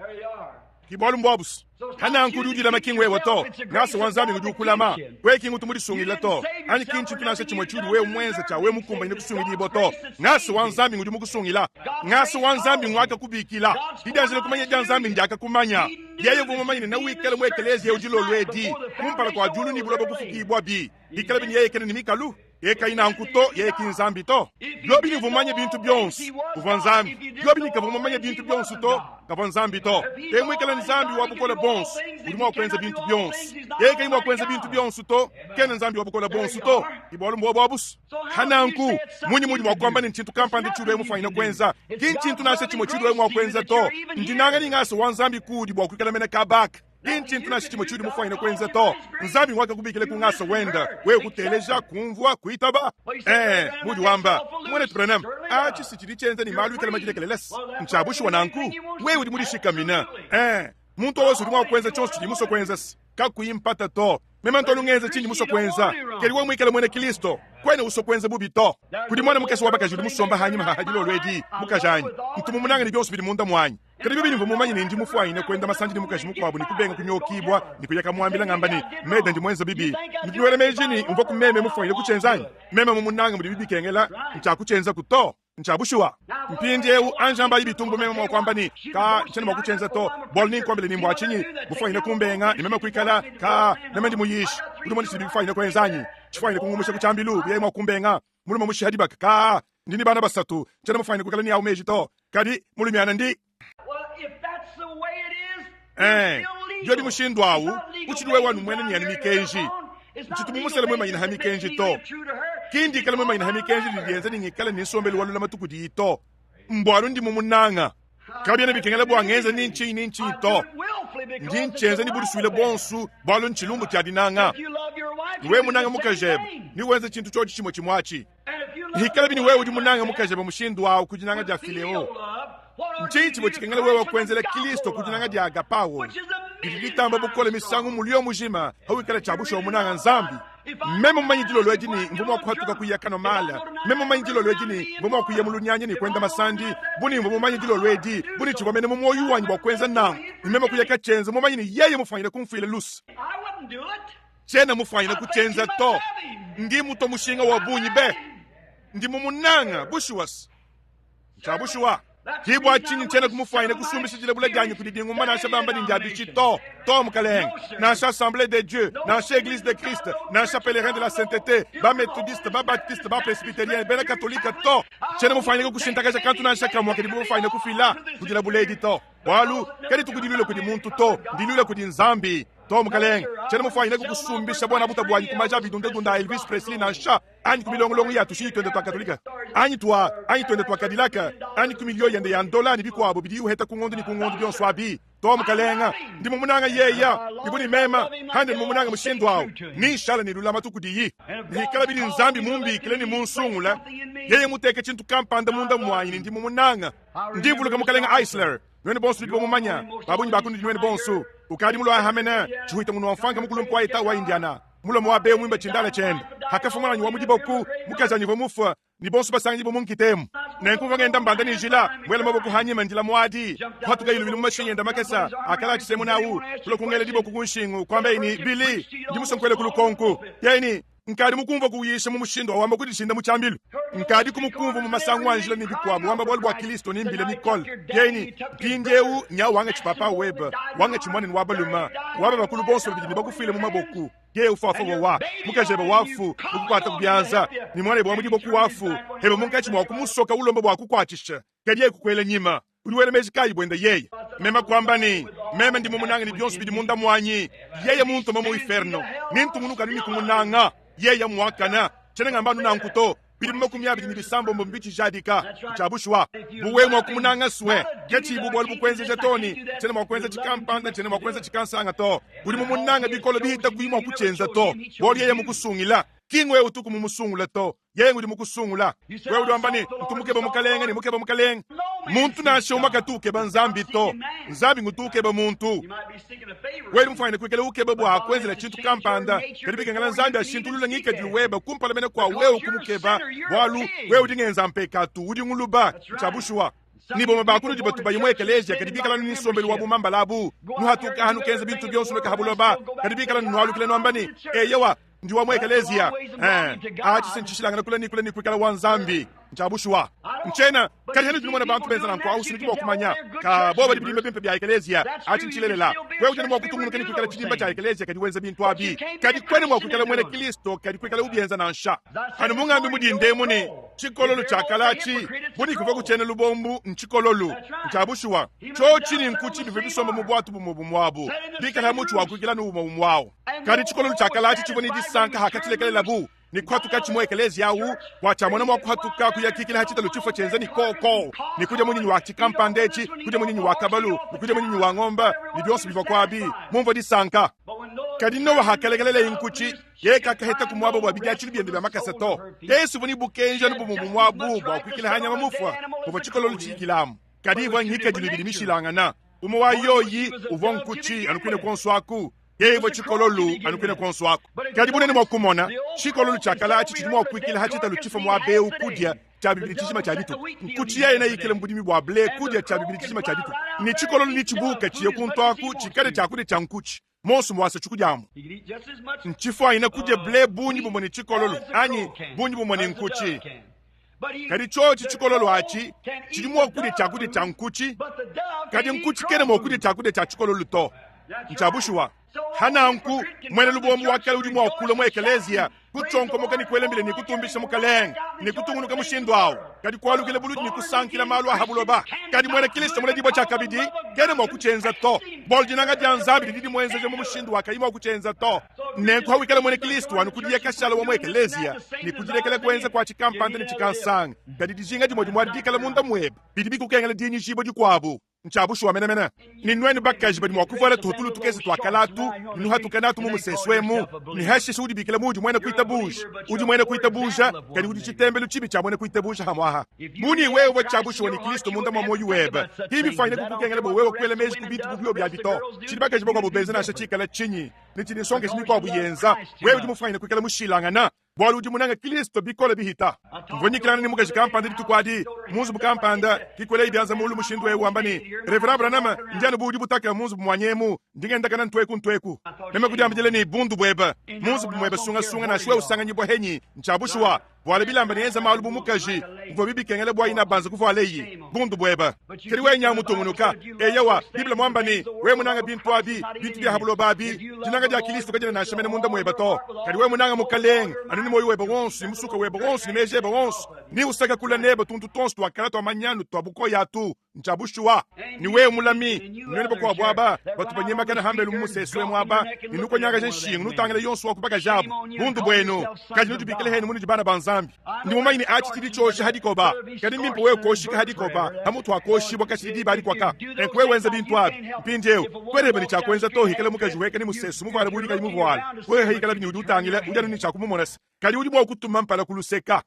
Ki bualu mbuabusu hananku udi udilama ki ngwewe to, ngasa wa Nzambi ngudi ukulama wewe ki ngutu mudisungila to, anyi ki ntshintu nansha tshimue tshiudi wewe muenza tshia wewe mukumbanyine kusungidibua to. Ngasa wa Nzambi ngudi mukusungila, ngasa wa Nzambi nguakakubikila. Didianjila kumanya dia Nzambi ndiakakumanya. Yeye uvua mumanye ne newikale mu ekeleziya eu dilolo edi kumpala kua diulu ne buloba kufukibua bi bikala bi ne yeye kena ne mikalu. Yeye kayi nanku to, yeye ki Nzambi to. Biobi ne uvua mumanye bintu bionso, uvua Nzambi. Biobi ne kavua mumanye bintu bionso to, kavua Nzambi to. Yeye muikale Nzambi wa bukole buonso, udi mua kuenza bintu bionso. Yeye kayi mua kuenza bintu bionso to, kena Nzambi wa bukole buonso to. Ke bualu mbuobu abusu. Hananku, munyi mudi mua kuamba ne ntshintu kampanda tshiudi wewe mufuanyine kuenza? Ki ntshintu nansha tshimue tshiudi wewe mua kuenza to. Ndinanga ne ngasa wa Nzambi kuudi bua kuikala mena kabaka. Ki ntshintu nansha tshimue tshiudi mufuanyine kuenza to. Nzambi nguakakubikila ku ngasa wenda, wewe kuteleja, kumvua, kuitaba. Ee, mudi wamba, Muanetu Branham, atshi si tshidi tshienza ne malu ikale madilekelele-se. Ntshia bushuwa nanku. Wewe udi mudishikamine. Ee, muntu wonso udi mua kuenza tshionso tshidiye musue kuenza-se. Kakuyi mpata to. Meme ntolu ngenza tshindi musue kuenza. Kadi wewe muikale muena Kristo, kuena usua kuenza bubi to. Kudi muana mukese wa bakaji udi musomba hanyima ha dilolo edi, mukajanyi. Ntu mumunanga ne bionso bidi munda muanyi. Kadi bibi nimvua mumanye ne ndi mufuanyine kuenda masandi ne mukaji mukuabu ne kubenga kunyokibua ne kuya kamuambila ngamba ne, Meda ndi muenza bibi. Nudi nuela meji ne mvua ku meme mufuanyine kutshienza anyi? Meme mumunanga mudibi bikengela, ntshiakutshienzaku to. Ntshia bushuwa. Mpindieu anji ambayi bitumbu meme mua kuamba ne, Ka, ntshiena mua kutshienza to, bualu nenkuambile ne mbua tshinyi bufuanyine kumbenga ne meme kuikala, ka, meme ndi muyishi. Udi mumone tshidi bifuanyine kuenza anyi? Tshifuanyine kungumusha ku tshiambilu bu yeye mua kumbenga. Mulume mushiha dibaka, ka, ndi ne bana basatu, ntshiena mufuanyine kuikala ne awu meji to. Kadi mulumiana ndi. Eh, biobi mushindu awu, utshidi wewe anu muena ne anu mikenji. Ntshitu mumusele muimanyine ha mikenji to. Ki ndikale muimanyine ha mikenji didi dienza ne ngikale ne nsombelu wa lulamatu kudiyi to. Mbualu ndi mumunanga. Kabiena bikengela bua ngenza ni ntshinyi ni ntshinyi to. Ndi ntshienza ne budisuile buonso bualu ntshilumbu tshia dinanga. Wewe munange mukajebe, ne wenza tshintu tshiotshi tshimue tshimue atshi. Hikalabi ne wewe udi munange mukajebe mushindu awu ku dinanga dia fileo, ntshinyi tshivua tshikengela wewe kuenzela Kristo ku dinanga dia agapao didi ditamba bukole misangu muliyo mujima hawikala tshia bushuwa munanga Nzambi? Meme mumanyi dilolo edi ne mvua mua kuhatuka kuya kanua mala. Meme mumanyi dilolo edi ne mvua mua kuya mu lunyanya ne kuenda masandi. Bu ne mvua mumanyi dilolo edi, bu ne tshivua mene mu muoyo wanyi bua kuenza nanku, ne meme kuya katshienza mumanyi ne yeye mufuanyine kumfuila luse. Tshiena mufuanyine kutshienza to. Ndi mutua mushinga wa bungi be. Ndi mumunanga bushuwa-se. Ntshia bushuwa. Ke bua tshinyi ntshiena kumufuanyine kusumbisha dilabula dianyi kudi dingumba nansha bamba ne ndia bishi to. To, mukalenge. Nansha Assemblee de Dieu, nansha Eglise de Christ, nansha Pelerin de la Sainteté, ba Methodiste, ba Baptiste, ba Presbyterien, bena Katolike to. Tshiena mufuanyine kukushintakaja kantu nansha kamue kadibu bafuanyine kufila ku dilabula edi to. Bualu kadituku diluila kudi muntu to, ndiluila kudi Nzambi. To, mukalenge, tshiena mufwanyine kukusumbisha bwana-buta bwanyi ku maja a bidundadunda a Elvis Presley nansha, anyi ku milongolongo ya tushinyi twende twa Katolika, anyi twa, anyi twende twa Cadillac, anyi ku miliyo yende ya ndola ne bikwabo bidiye uheta ku ngondu ne ku ngondu, byonso abi. To, mukalenge, ndi mumunanga yeya, ne bu ne mema hande ndi mumunanga mushindu awu, ninshala ne lulamatu kudiyi. Ne hikala bidi Nzambi mumbikile ne munsungula, yeye muteke tshintu kampanda munda muanyi ne ndi mumunanga. Ndi mvuluka mukalenge Eisler, nuenu bonso nudi bamumanya, ba bungi ba kunudi nuenu bonso. Ukadi mulua mene tshihuita munua mfuanka mukulumpe wa Etat wa Indiana, mulomo wa bewu muimba tshindala tshiende. Hakafua muananyi wa mu diboku, mukajanyi uvua mufue, ne bonso basangidibue mu nkita emu. Nenku mvua ngenda mbanda ne njila, muele maboko hanyima ndila muadi, kuhatuka lubilu mu mashinyi enda makese akala atshisemuna nawu, kulua kungela diboko ku nshingu, kuambaye ne, Billy, ndi musue nkuela ku lukonko. Yeye ne, Nkadi mukumvua kuyisha mu mushindu wa wamba kudishinda mu tshiambilu. Nkadi kumukumvua mu masangu a njila ne bikuabu wamba bualu bua Kristo ne mbila mikole. Yeye ne, Mpindieu nya wangatshi papa webe, wangatshi muanenu wa balume, waba bakulu bonso babidi ne bakufuile mu maboku. Yeye ufuafua wowa, mukajebe wafu ukukuata ku bianza, ne muanebe wa mu diboko wafu hebe munkatshi mua kumusoka ulomba bua kukuatshisha, kadi yeye kukuela nyima. Udi wela meji kayi buende yeye? Meme kuamba ne, Meme ndi mumunange ne bionso bidi munda muanyi. Yeye muntuma mu iferno, nentungunuke anu ne kumunanga. Yeye mmuakane. Tshiena ngamba anu nanku to. Bidimu 26 mbitshijadika. Ntshia bushuwa. Bu wewe mua kumunanga sue, katshiyi bu bualu bukuenzeja to ne, tshiena mua kuenza tshikampanda, tshiena mua kuenza tshikansanga to. Udi mumunange bikole bihita kuyi mua kutshienza to, bualu yeye mukusungila. Ki ngwewe utuku mumusungule to. Yeye ngudi mukusungula. Wewe udi wamba ne, Ntu mukeba Mukalenge ne mukeba Mukalenge. Muntu nansha umue katu ukeba Nzambi to. Nzambi ngutu ukeba muntu. Wewe udi mufuanyine kuikala ukeba bua akuenzela tshintu kampanda, kadi bikengela Nzambi ashintulule ngikadilu webe kumpala mene kua wewe kumukeba, bualu wewe udi ngenza mpekatu, udi nguluba. Ntshia bushuwa. Ne bamue ba kunudi batu bayi mu ekeleziya kadi bikala nu nsombelu wa bumambala abu, nuhatuka aha nukenza bintu bionso nuka ha buloba, kadi bikala nualukila nuamba ne, Eyowa, ndi wa mu ekeleziya. Eh, atshi se ntshishilangana kule ne kule ne kuikala wa Nzambi. Ntshia bushuwa. Ntshiena, kadi hanudi numona bantu benza nanku awu sinudi mua kumanya ka bobo badi bidimba bimpe bia ekeleziya. Atshi ntshilelela. Wewe udi mua kutungunuka ne kuikala tshidimba tshia ekeleziya kadi wenza bintu abi. Kadi kuena mua kuikala muena Kristo kadi kuikala ubienza nansha. Anu mungambi mu dinda emu ne, Tshikololu tshia kale atshi, bu ne kuvua kutshiena lubombu, ntshikololu. Ntshia bushuwa. Tshiotshi ne nkutshi bivua bisomba mu buatu bumue bumue abu, bikale ha mutshi wa kuikila anu umue umue awu. Kadi tshikololu tshia kale atshi tshivua ne disanka hakatshilekelelabu ne kuhatukatshi mu ekeleziya awu, bua tshiamona mua kuhatuka kuyakikila ha tshitalu tshifua tshienza ne koko, ne kudia munyinyi wa tshikampanda etshi, kudia munyinyi wa kabalu, ne kudia munyinyi wa ngombe, ne bionso bivua kuabi, mumvua disanka. Kadi Noa hakalekeleleye nkutshi, Yeye kakaheta ku muaba bua bidiatshilu biende bia makasa to. Yesu uvua ne bukenji anu bumue bumue abu bua kuikila ha nyama mufua buvua tshikololo tshiyikilamu. Kadi ivua ngikadilu ibidi mishilangana. Umue wa yoyi uvua nkutshi anu kuine kuonso aku, yeye uvua tshikololo anu kuine kuonso aku. Kadi bunene mua kumona, tshikololo tshia kale atshi tshidi mua kuikila ha tshitalu tshifua muaba eu kudia tshia bibidi tshijima tshia dituku. Nkutshi yeye neyikile mu budimi bua ble kudia tshia bibidi tshijima tshia dituku, ne tshikololo netshibuuke tshiye kuntu aku tshikale tshiakudia tshia nkutshi. Monsu muasa tshikudiamu ntshifuanyine kudia ble bungi bumue ne tshikololo anyi bungi bumue ne nkutshi. Kadi tshiotshi tshikololo atshi tshidi mua kudia tshiakudia tshia nkutshi, kadi nkutshi kena mua kudia tshiakudia tshia tshikololo to. Ntshia bushuwa. Hananku muena lubombo wa kale udi mua kulua mu ekeleziya kutshionkomoka ne kuela mbila ne kutumbisha Mukalenge ne kutungunuka mushindu au, kadi kualukila buludi ne kusankila malu a ha buloba. Kadi muena Kristo muledibua tshiakabidi kena mua kutshienza to, bualu dinanga dia Nzambi didi dimuenzeja mu mushindu wa kayi mua kutshienza to. Nenku hawikala muena Kristo anu kudiye kashala wa mu ekeleziya ne kudilekela kuenza kua tshikampanda ne tshikansanga, kadi dijinga dimue dimue adi dikala munda muebe, bidi bikukengela dinyishibua dikuabu. Ntshia bushuwa menemene ne nuenu bakaji badi mua kuvuala tuhutulu tukese tua kalatu ne nuhatuka natu mu musesu emu, ne hashishe udibikila muudi muena kuitabuja. Udi muena kuitabuja, kadi udi tshitembelu tshibi tshia muena kuitabuja hamuaha. Bu ne wewe wa tshia bushuwa ne Kristo munda mua muoyo webe, ki bifuanyine kukukengela bua wewe kuela meji ku bintu bu biobi abi to. Tshidi bakaji bakuabu benza nansha tshikala tshinyi, ne tshidi nsongakaji mikuabu yenza, wewe udi mufuanyine kuikala mushilangana. Bualu udi munange Kristo bikole bihita. Mvua nyikilangana ne mukaji kampanda dituku adi mu nzubu kampanda, kikuelaye bianza muulu mushindu eu wamba ne, Reverend Branham, ndi anu bu udi butaka mu nzubu muanyi emu, ndi ngendakana ntueku ntueku. Meme kudiambidila ne, Bundu buebe, mu nzubu muebe sungasunga nansha wewe usanganyibua henyi. Ntshia bushuwa, vuala bilamba ne enza malu bu mukaji, bivua bibikengela bua inabanza kuvualeyi. Bundu buebe. Kadi wewe nyawu mutungunuka. Eyowa, Bible muamba ne, wewe munanga bintu abi, bintu bia ha buloba abi, dinanga dia Kilisto kadiena nansha mene munda muebe to. Kadi wewe munanga Mukalenge anu ne muoyo webe wonso, ne musuka webe wonso, ne meji ebe wonso, ne usaka kula nebe tuntu tuonso tua kala tua manyanu tua bukoya atu. Ntshia bushuwa. Ne wewe mulami, nuenu bakuabu aba batu banyemakana hambelu mu musesu emu aba, ne nukonyakaja nshingu, nutangila yonso wa ku bakaji abu, bundu buenu, kadi nudibikile henu munudi bana ba Nzambi. Ndi mumanye ne atshi tshidi tshiosha ha dikoba, kadi mbimpe wewe kuoshika ha dikoba hamutu ha kuoshibua kashidi diba adi kuaka. Nenku wewe wenza bintu abi mpindieu, kuena ne tshia kuenza to hikala mukaji weka ne musesu muvuale bu udi kayi muvuale. Wewe hikalabi ne udi utangila, udi anu ne tshia kumumona se kadi udi mua kutuma mpala ku luseka.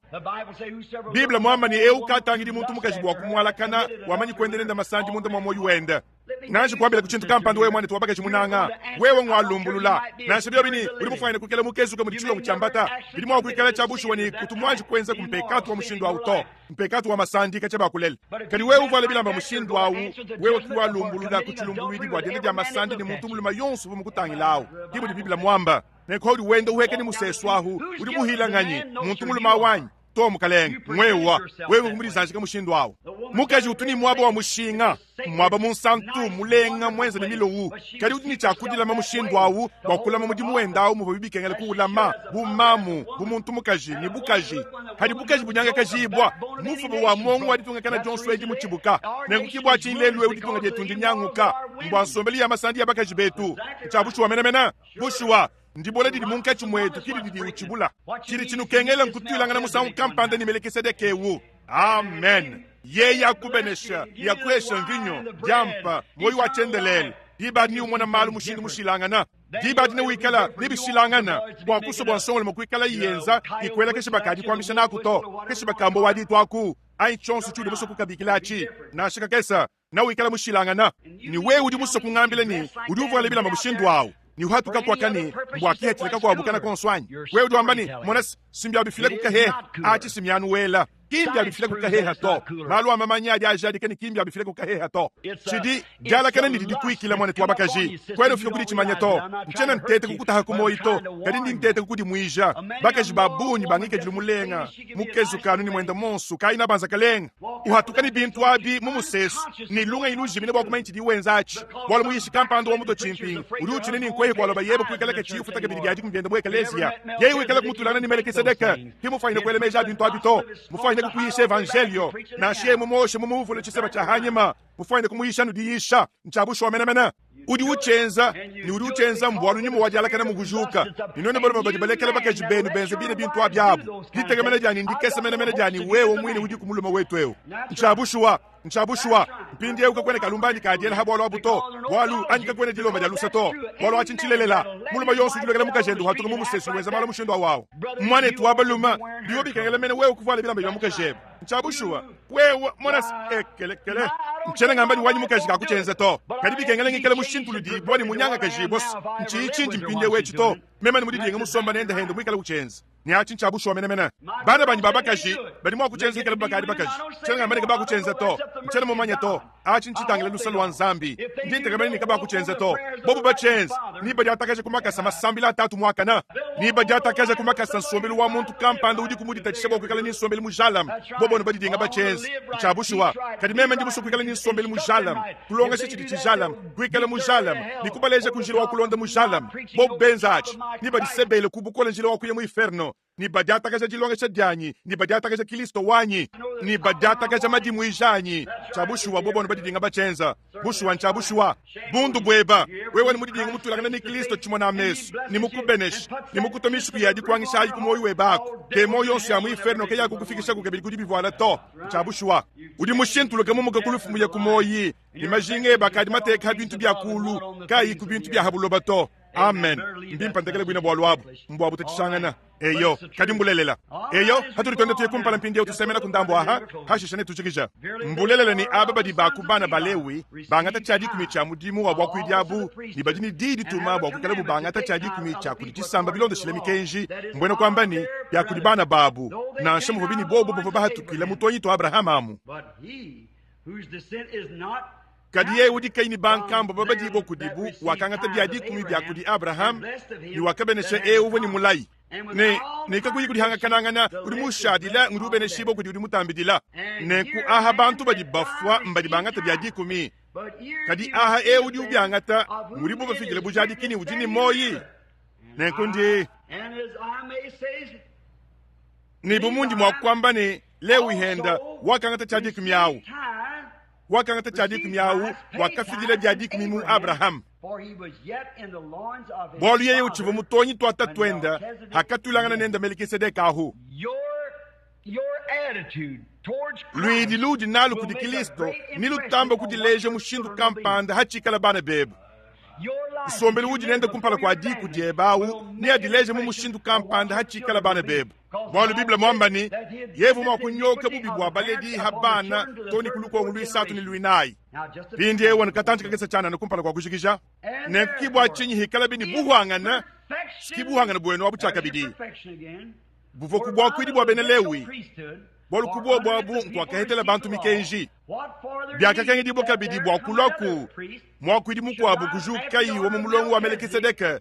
Bible muamba ne, eu katangidi muntu mukaji bua kumualakana, wamanyi kuenda nende masandi munda mua muoyo wende. Nansha kuambila ku tshintu kampanda wewe muanetu wa bakaji munanga, wewe ngualumbulula. Nansha biobi ne udi mufuanyine kuikala mukezuke mudi tshilongo tshiambata, bidi mua kuikala tshia bushuwa ne kutu muanji kuenza ku mpekatu wa mushindu au to, mpekatu wa masandi katshia bakulele. Kadi wewe uvuala bilamba mushindu au, wewe ki walumbulula ku tshilumbuluidi bua dienda dia masandi ne muntu mulume yonso uvua mukutangila au. Ke mudi Bible muamba. Nenku paudi wenda uhueka ne musesu ahu, udi muhila nganyi? Muntu mulume awu anyi? To, mukalenge, ngwewa. Wewe kumudizanjika mushindu awu. Mukaji utu ne muaba wa mushinga, muaba munsantu, mulenga, muenza ne milowu. Kadi udi ne tshia kudilama mushindu awu bua kulama mudimu wende awu muvuabi bikengela kuwulama, bu mamu, bu muntu mukaji, ne bukaji. Padi bukaji bunyangakajibua, mufuba wa muongo wa ditungakana dionso edi mutshibuka. Nenku ki bua tshinyi lelu'eu ditunga dietu ndinyanguka, mbua nsombelu ya masandi ya bakaji betu. Ntshia bushuwa menemene. Bushuwa, ndibola didi munkatshi muetu ke didi diwutshibula. Tshidi tshinukengela nkutuilangana musangu kampanda ne Melekisedeke eu. Amen. Yeye akubenesha ne akuhesha mvinyo, diampa, muoyo wa tshiendelele. Diba adi neumona malu mushindu mushilangana. Diba adi newikala ne bishilangana bua kusua bua nsongolume kuikala yenza ikuela keshiba ka dikuambisha naku to, keshiba ka mbowa ditu aku, anyi tshionso tshiudi musue kukabikila atshi, nansha kakese. Newikale mushilangana ne wewe udi musue kungambila ne udi uvuala bilamba mushindu awu ne uhatuka kuaka ne mbua kihatshila kakuabu kana konso anyi? Wewe udi wamba ne, Mona, si mbia bifila ku kaheha, atshi si mianu wela. Ki mbia bifila ku kaheha to. Malu a mamanya adi ajadika ne ki mbia bifila ku kaheha to. Tshidi dialakana ne didi kuikila muanetu wa bakaji. Kuena ufika ku ditshimanya to. Ntshiena nteta kukutaha ku muoyo to, kadi ndi nteta kukudimuija. Bakaji ba bungi ba ngikadilu mulenga, mukezuka anu ne muende muonso, kayi nabanza kalenga, uhatuka ne bintu abi mu musesu ne lungenyi lujimine bua kumanya tshidiye wenza atshi. Bualu muyishi kampanda wa mutua tshimpingu udi utshina ne nkuehe kua loba yebe kuikala katshiyi ufuta kabidi bia dikumi biende mu ekeleziya. Yeye wikala kumutulangana ne Melekisedeke, ki mufuanyine kuela meji a bintu abi to, mufuanyine kukuyisha evanjeliyo, nansha yeye mumuoshe mumuvule tshiseba tshia hanyima, mufuanyine kumuyisha anu diyisha ntshia bushuwa menemene. Udi utshienza, ne udi utshienza mbualu nyuma wa dialakana mukujuka. Ne nuenu balume badi balekela bakaji benu benza bine bintu abi abu, ditekemena dianyi ndikese menemene dia ne wewe muine udiku mulume wetu eu. Ntshia bushuwa, ntshia bushuwa. Mpindieu kakuena kalumbandi ka diela ha bualu abu to, bualu anyi kakuena dilomba dia lusa to, bualu atshi ntshilelela. Mulume yonso udi ulekela mukajende uhatuka mu musesu wenza malu mushindu awu awu. Muanetu wa balume, bivua bikengela mene wewe kuvuala bilamba bia mukajebe. Ntshia bushuwa. Wewe mona ekelekele ntshiena ngamba ne wanyi mukaji kakutshienza to, kadi bikengela ngikale mushintuludibua ne munyangakajibua. Ntshiyi tshindi mpindieu etshi to, meme ne mudidinga musomba nende hende muikale utshienza, ne atshi ntshia bushuwa menemene. Bana banyi ba bakaji badi mua kutshienza hikalabu bakadi bakaji. Ntshiena ngamba ne kabakutshienza to, ntshiena mumanye to. Atshi ntshitangila lusa lua Nzambi. Ndi ntekemena ne kabakutshienza to. Bobu batshienza, nebadiatakaje ku makasa masambila a Tatu muakane. Nebadiatakaje ku makasa nsombelu wa muntu kampanda udiku muditatshisha bua kuikala ne nsombelu mujalame. Bobu anu badidinga batshienza. Ntshia bushuwa. Kadi meme ndi musue kuikala ne nsombelu mujalame, kulongesha tshidi tshijalame, kuikala mujalame, ne kubaleja ku njila wa kulonda mujalame. Bobu benza atshi, nebadisebele ku bukole njila wa kuya mu iferno. Ne badiatakaja dilongesha dianyi, ne badiatakaja Kilisto wanyi, ne badiatakaja madimuija anyi. Tshia bushuwa, bobo anu badidinga batshienza. Bushuwa, ntshia bushuwa. Bundu bueba, wewe ne mudidinga mutuilangana ne Kilisto tshimona mesu, ne mukubenesha, ne mukutua mishiku ya dikuangisha ayi ku muoyo weba aku. Demon yonso ya mu iferno kayakukufikishaku kabidi ku dibivuala to. Ntshia bushuwa. Udi mushintuluke mumuka ku lufu muye ku muoyi, ne majinga eba akadi mateka ha bintu bia kulu, kaayi ku bintu bia ha buloba to. Amen. Mbimpe ntekele buine bualu abu mbua butatshishangana. Eyo, kadi mbulelela. Eyo, hatudi tuenda tuye kumpala mpindieu tusemena ku ndambu aha, hashishe netujikija. Mbulelela ne aba badi ba ku bana ba Lewi bangata tshia dikumi tshia mudimu wa buakuidi abu ne badi ne diyi dituma bua kuikalabu bangata tshia dikumi tshia kudi tshisamba bilondeshile mikenji, mbuena kuamba ne, bia kudi bana babu, nansha muvuabi ne bobu bavua bahatukile mu tuonyi tua Abrahama amu. Kadi yeye udi kayi ne bankambua babadibua kudibu wakangata bia dikumi bia kudi Abrahama ne wakabenesha eu uvua ne mulayi ne ne kakuyi kudihangakanangana, udi mushadile ngudi ubeneshibua kudi udi mutambidila. Nenku aha bantu badi bafua mbadi bangata bia dikumi, kadi aha eu udi ubiangata ngudibu bafikile bujadiki ne udi ne muoyi. Nenku ndi ne bu mundi mua kuamba ne Lewi henda wakangata tshia dikumi awu. Wakangata tshia-dikumi awu, wakafidila bia-dikumi mu Abrahama. Bualu yeye utshivua mutonyi tua tatuende hakatuilangana nende Melekisedeke ahu. Luidi luudi nalu kudi Kilisto nilutamba kudileja mushindu kampanda hatshikala bana bebe. Nsombelu udi nende kumpala kua diku diebe awu neadileje mu mushindu kampanda hatshikala bana bebe. Bualu Bible muamba ne, Yevu mua kunyoka bubi bua baledi ha bana to ne ku lukongo luisatu ne luinayi. Mpindiewu anu katantshi kakese tshianana kumpala kua kujikija. Nenku ki bua tshinyi hikalabi ne buhuangane, ki buhuangane buenu abu tshiakabidi buvua ku buakuidi bua bena Lewi, bualu ku buobu abu nkuakahetela bantu mikenji. Biakakengedibua kabidi bua kulua ku muakuidi mukuabu kujukayi wa mu mulongo wa Melekisedeke,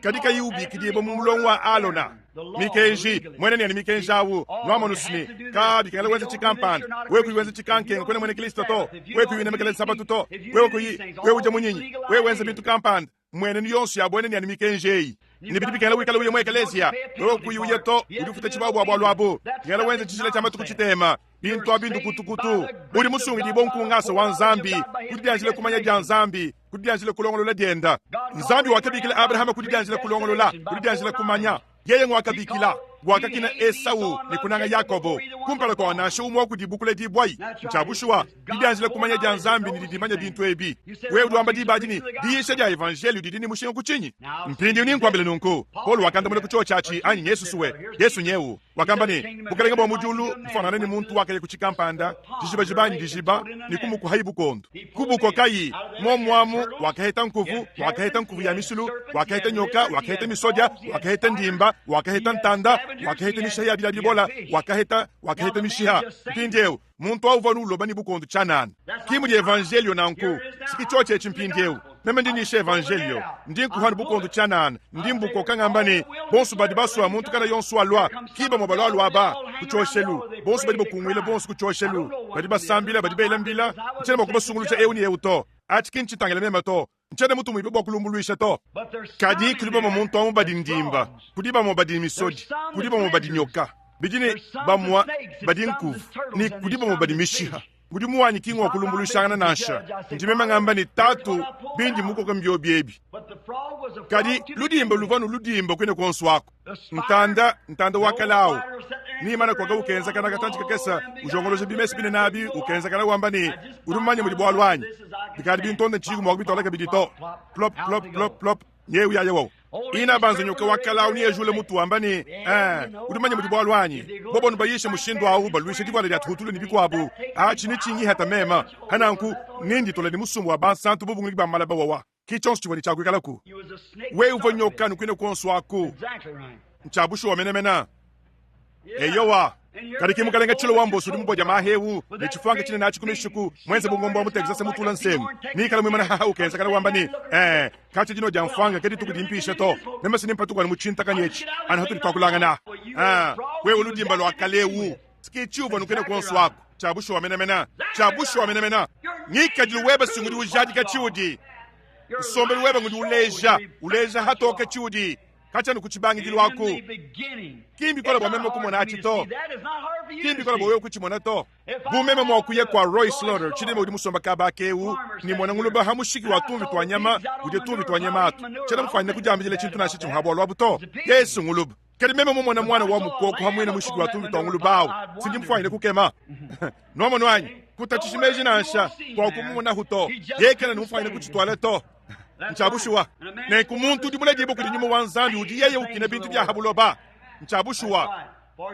kadi kayi ubikidibua mu mulongo wa Alona. Mikenji, muena ne mikenji awu, nuamonu ne, ka bikengela wenza tshikampanda, wewe kuyi wenza tshikankenga kuena muena Kristo to, wewe kuyi unemekela Nsabatu to, wewe kuyi, wewe udia munyinyi, wewe wenza bintu kampanda, mmuenenu yonso ya buena ne mikenji eyi. Ne bidi bikengela wikala uya mu ekeleziya, wewe kuyi uya to, udi ufuta tshibawu bua bualu abu. Bikengela wenza tshijila tshia matuku tshitema, bintu abi ndukutukutu. Udi musungidibue nku ngasa wa Nzambi, ku didianjila kumanya dia Nzambi, ku didianjila kulongolola dienda. Nzambi wakabikila Abrahama ku didianjila kulongolola, ku didianjila kumanya. Yeye nguakabikila, wakakina Esau ne kunanga Yakobo kumpala kua nansha umue wa kudibu kuledibuayi. Ntshia bushuwa, didianjila kumanya dia Nzambi ne didimanya bintu ebi. Wewe udi wamba diba adi ne, diyisha dia evanjeliyo didi ne mushinga ku tshinyi? Mpindieu ninkuambile nunku, Paulo wakandamuna ku tshiotshi atshi anyi nyesusue, Yesu nyewu. Wakamba ne, Bukalenge bua mu diulu bufuanangane ne muntu wakaya ku tshikampanda, tshijibajiba anyi dijiba, ne kumukuhayi bukondo. Kubukokayi muomuamu, wakaheta nkuvu, wakaheta nkuvu ya misulu, wakaheta nyoka, wakaheta misodia, wakaheta ndimba, wakaheta ntanda, wakaheta mishiha ya bila bibola, wakaheta, wakaheta mishiha. Mpindieu muntu au uvua uloba ne bukondo tshianana. Ki mudi evanjelio nanku. Siki tshiotshi etshi mpindieu. Meme ndi nyisha evanjelio, ndi nkuha ne bukondo tshianana, ndi mbukoka ngamba ne, bonso badi basua muntu kana yonso alua, ki bamue balualua aba ku tshioshelu, bonso badi bakunguila bonso ku tshioshelu, badi basambila, badi bela mbila, ntshiena mua kubasunguluja eu ne eu to. Atshi ki ntshitangila meme to. Ntshiena mutumibue bua kulumbuluisha to. Kadi kudi bamue muntu amu badi ndimba, kudi bamue badi misodi, kudi bamue badi nyoka, bidi ne bamue badi nkuvu, ne kudi bamue badi mishiha. Mudimu wanyi ki ngua kulumbuluishangana nansha. Ndi meme ngamba ne, Tatu, bindi mukoka mbiobi ebi. Kadi ludimba luvua nu ludimba kuine kuonso aku. Ntanda, ntanda wa kale awu, nimana kuaka ukenzakana katantshi kakese, ujongoloja bimesa binene abi, ukenzakana wamba ne, Udi mumanye mudi bualu anyi? Bikadi bintonda ntshiyiku mua kubituala kabidi to. Plop, plop, plop, plop. Nyewu yaya wowu. Ina banza nyoka wa kale awu neyajule mutu wamba ne, Eh, udi mumanye mudi bualu anyi? Bobo nubayishe mushindu awu, baluisha divuala dia tuhutulu ne bikuabu. Atshi netshinyihata mema. Hananku, nenditola ne musumba wa bansantu bu bunguliki ba malaba wawa. Ki tshionso tshivua ne tshia kuikalaku. Wewe uvua nyoka anu kuine kuonso aku. Ntshia bushuwa menemene. Eyowa. Kadi ki mukalenga Tshilo wa Mboso udi mubodia maha eu ne tshifuanka tshinene atshi ku mishiku, muenze bu ngombo wa mu Texas mutula nsengu. Nikala muimana haha ukenzakana wamba ne, Eh, katshia dinua dia mfuanka ke dituku dimpisha to. Meme si nimpatuku anu mu tshintakanyi etshi, anu hatudi tuakulangana. Ah, wewe ludimba lua kale eu. Ki tshiuvua nukena kuonso aku. Tshia bushuwa menemene. Tshia bushuwa menemene. Ngikadilu webe si ngudi ujadika tshiudi. Nsombelu webe ngudi uleja, uleja hatoke tshiudi. Katshia anu ku tshibangidilu aku. Ki mbikole bua meme kumona atshi to. Ki mbikole bua wewe kutshimona to. Bu meme mua kuya kua Roy Slaughter, tshidime udi musomba kaba aka eu, ne mona nguluba ha mushiki wa tumvi tua nyama, udia tumvi tua nyama atu, tshiena mufuanyine kudiambidila tshintu nansha tshimue ha bualu abu to. Yesu nguluba. Kadi meme mumona muana wa mukoko ha muine mushiki wa tumvi tua nguluba awu, sindi mufuanyine kukema. Nuamonu anyi? Kutatshishi meji nansha, kuakumumonahu to. Yeye kena ne mufuanyine kutshituala to. Ntshia bushuwa. Nenku muntu udi muledibue kudi Nyuma wa Nzambi udi yeye ukina bintu bia ha buloba. Ntshia bushuwa.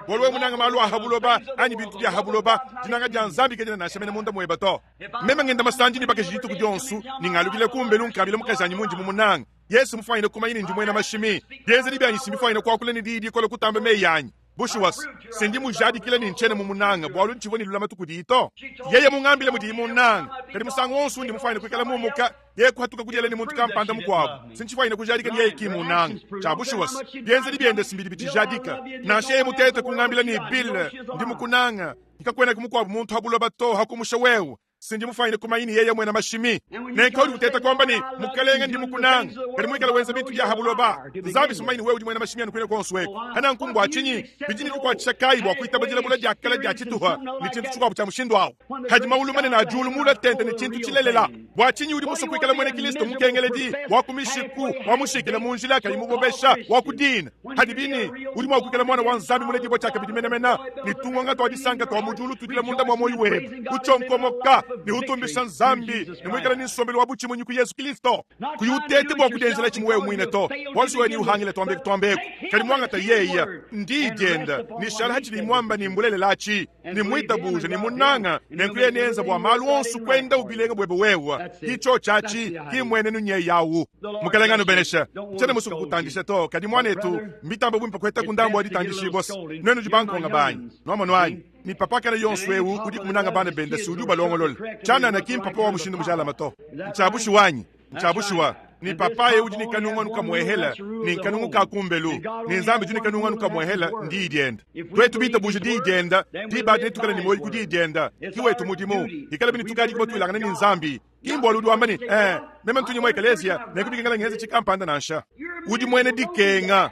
Bualu wewe munanga malu a ha buloba anyi bintu bia ha buloba, dinanga dia Nzambi kadiena nansha mene munda muebe to. Meme ngenda masandi ne bakaji dituku dionso, ne ngalukila kumbelu nkambila mukajanyi mundi mumunanga. Yesu mufuanyine kumanya ne ndi muena mashimi. Bienzedi bianyi si mbifuanyine kuakula ne diyi dikole kutamba meyi anyi. Bushuwa, si ndi mujadikile ne ntshiena mumunange bualu ntshivua ne lulamatu kudiyi to. Yeye mungambile mudiyi munnange, kadi musangu wonso undi mufuanyine kuikala mumuka, yeye kuhatuka kudiela ne muntu kampanda mukuabu, si ntshifuanyine kujadika ne yeye ki mmunnange. Tshia bushuwa, bienzedi biende si mbidi bitshijadika. Nansha yeye mutete kungambila ne, Bill, ndi mukunange, ne kakuenaku mukuabu muntu ha buloba to ha kumusha wewe. Si ndi mufwanyine kumanya ni yeye mwena mashimi. Nenku udi uteta kuamba ne, Mukalenge, ndi mukunanga, kadi muikale wenza bintu bia ha buloba. Nzambi si mumanye ne wewe udi mwena mashimi anu kuine kuonso eku. Ha nanku mbua tshinyi? Bidi ne dikuatshisha kayi bua kuitaba dilabula dia kale dia tshituha ne tshintu tshikuabu tshia mushindu au? Hadi maulu manene a diulu muula tente ne tshintu tshilelela, bua tshinyi udi musue kuikala muena Kilisto mukengeledi, wa ku mishiku, wa mushikile mu njila kayi mubobesha, wa ku dina? Hadibi ne, udi mua kuikala muana wa Nzambi muledibua tshiakabidi menemene, ne tungonga tua disanka tua mu diulu tudila munda mua muoyo webe, utshionkomoka ne utumbisha Nzambi, ne muikale ne nsombelu wa butshimunyi ku Yezu Kristo. Kuyi utete bua kudienzela tshimue wewe muine to, bualu si wewe neuhangile tuambeku tuambeku, kadi muangata yeye ndiyi diende, ne shala hatshidi muamba ne mbulelela atshi, ne muitabuje ne munanga, nenku yeye neenza bua malu onso kuendawu bilenga buebe wewe. Ki tshiotshi atshi, ki mmuenenu nyeye awu. Mukelenge anubeneshe. Tshiena musue kukutandisha to, kadi muanetu, mbitambe buimpe kuhetaku ndambu wa ditandishibua. Nuenu nudi bankonga banyi, nuamonu anyi? Ne papa kale yonso eu udiku munanga bana bende si udi ubalongolola. Tshianana ki mpapa wa mushindu mujalame to. Ntshia bushuwa anyi? Ntshia bushuwa. Ne papa eu udi ne kanungu anu kamuehela, ne nkanungu ka kumbelu, ne Nzambi udi ne kanungu anu kamuehela, n'Diyi diende. Tuetu bitabuje Diyi diende, diba adi netuikale ne muoyo ku Diyi diende. Ki wetu mudimu. Ikalabi ne tukadi batuilangane ne Nzambi. Ki mbualu udi wamba ne, Ee, meme ntu nyua ekeleziya, nenku bikengela ngenze tshikampanda nansha. Udi muena dikenga.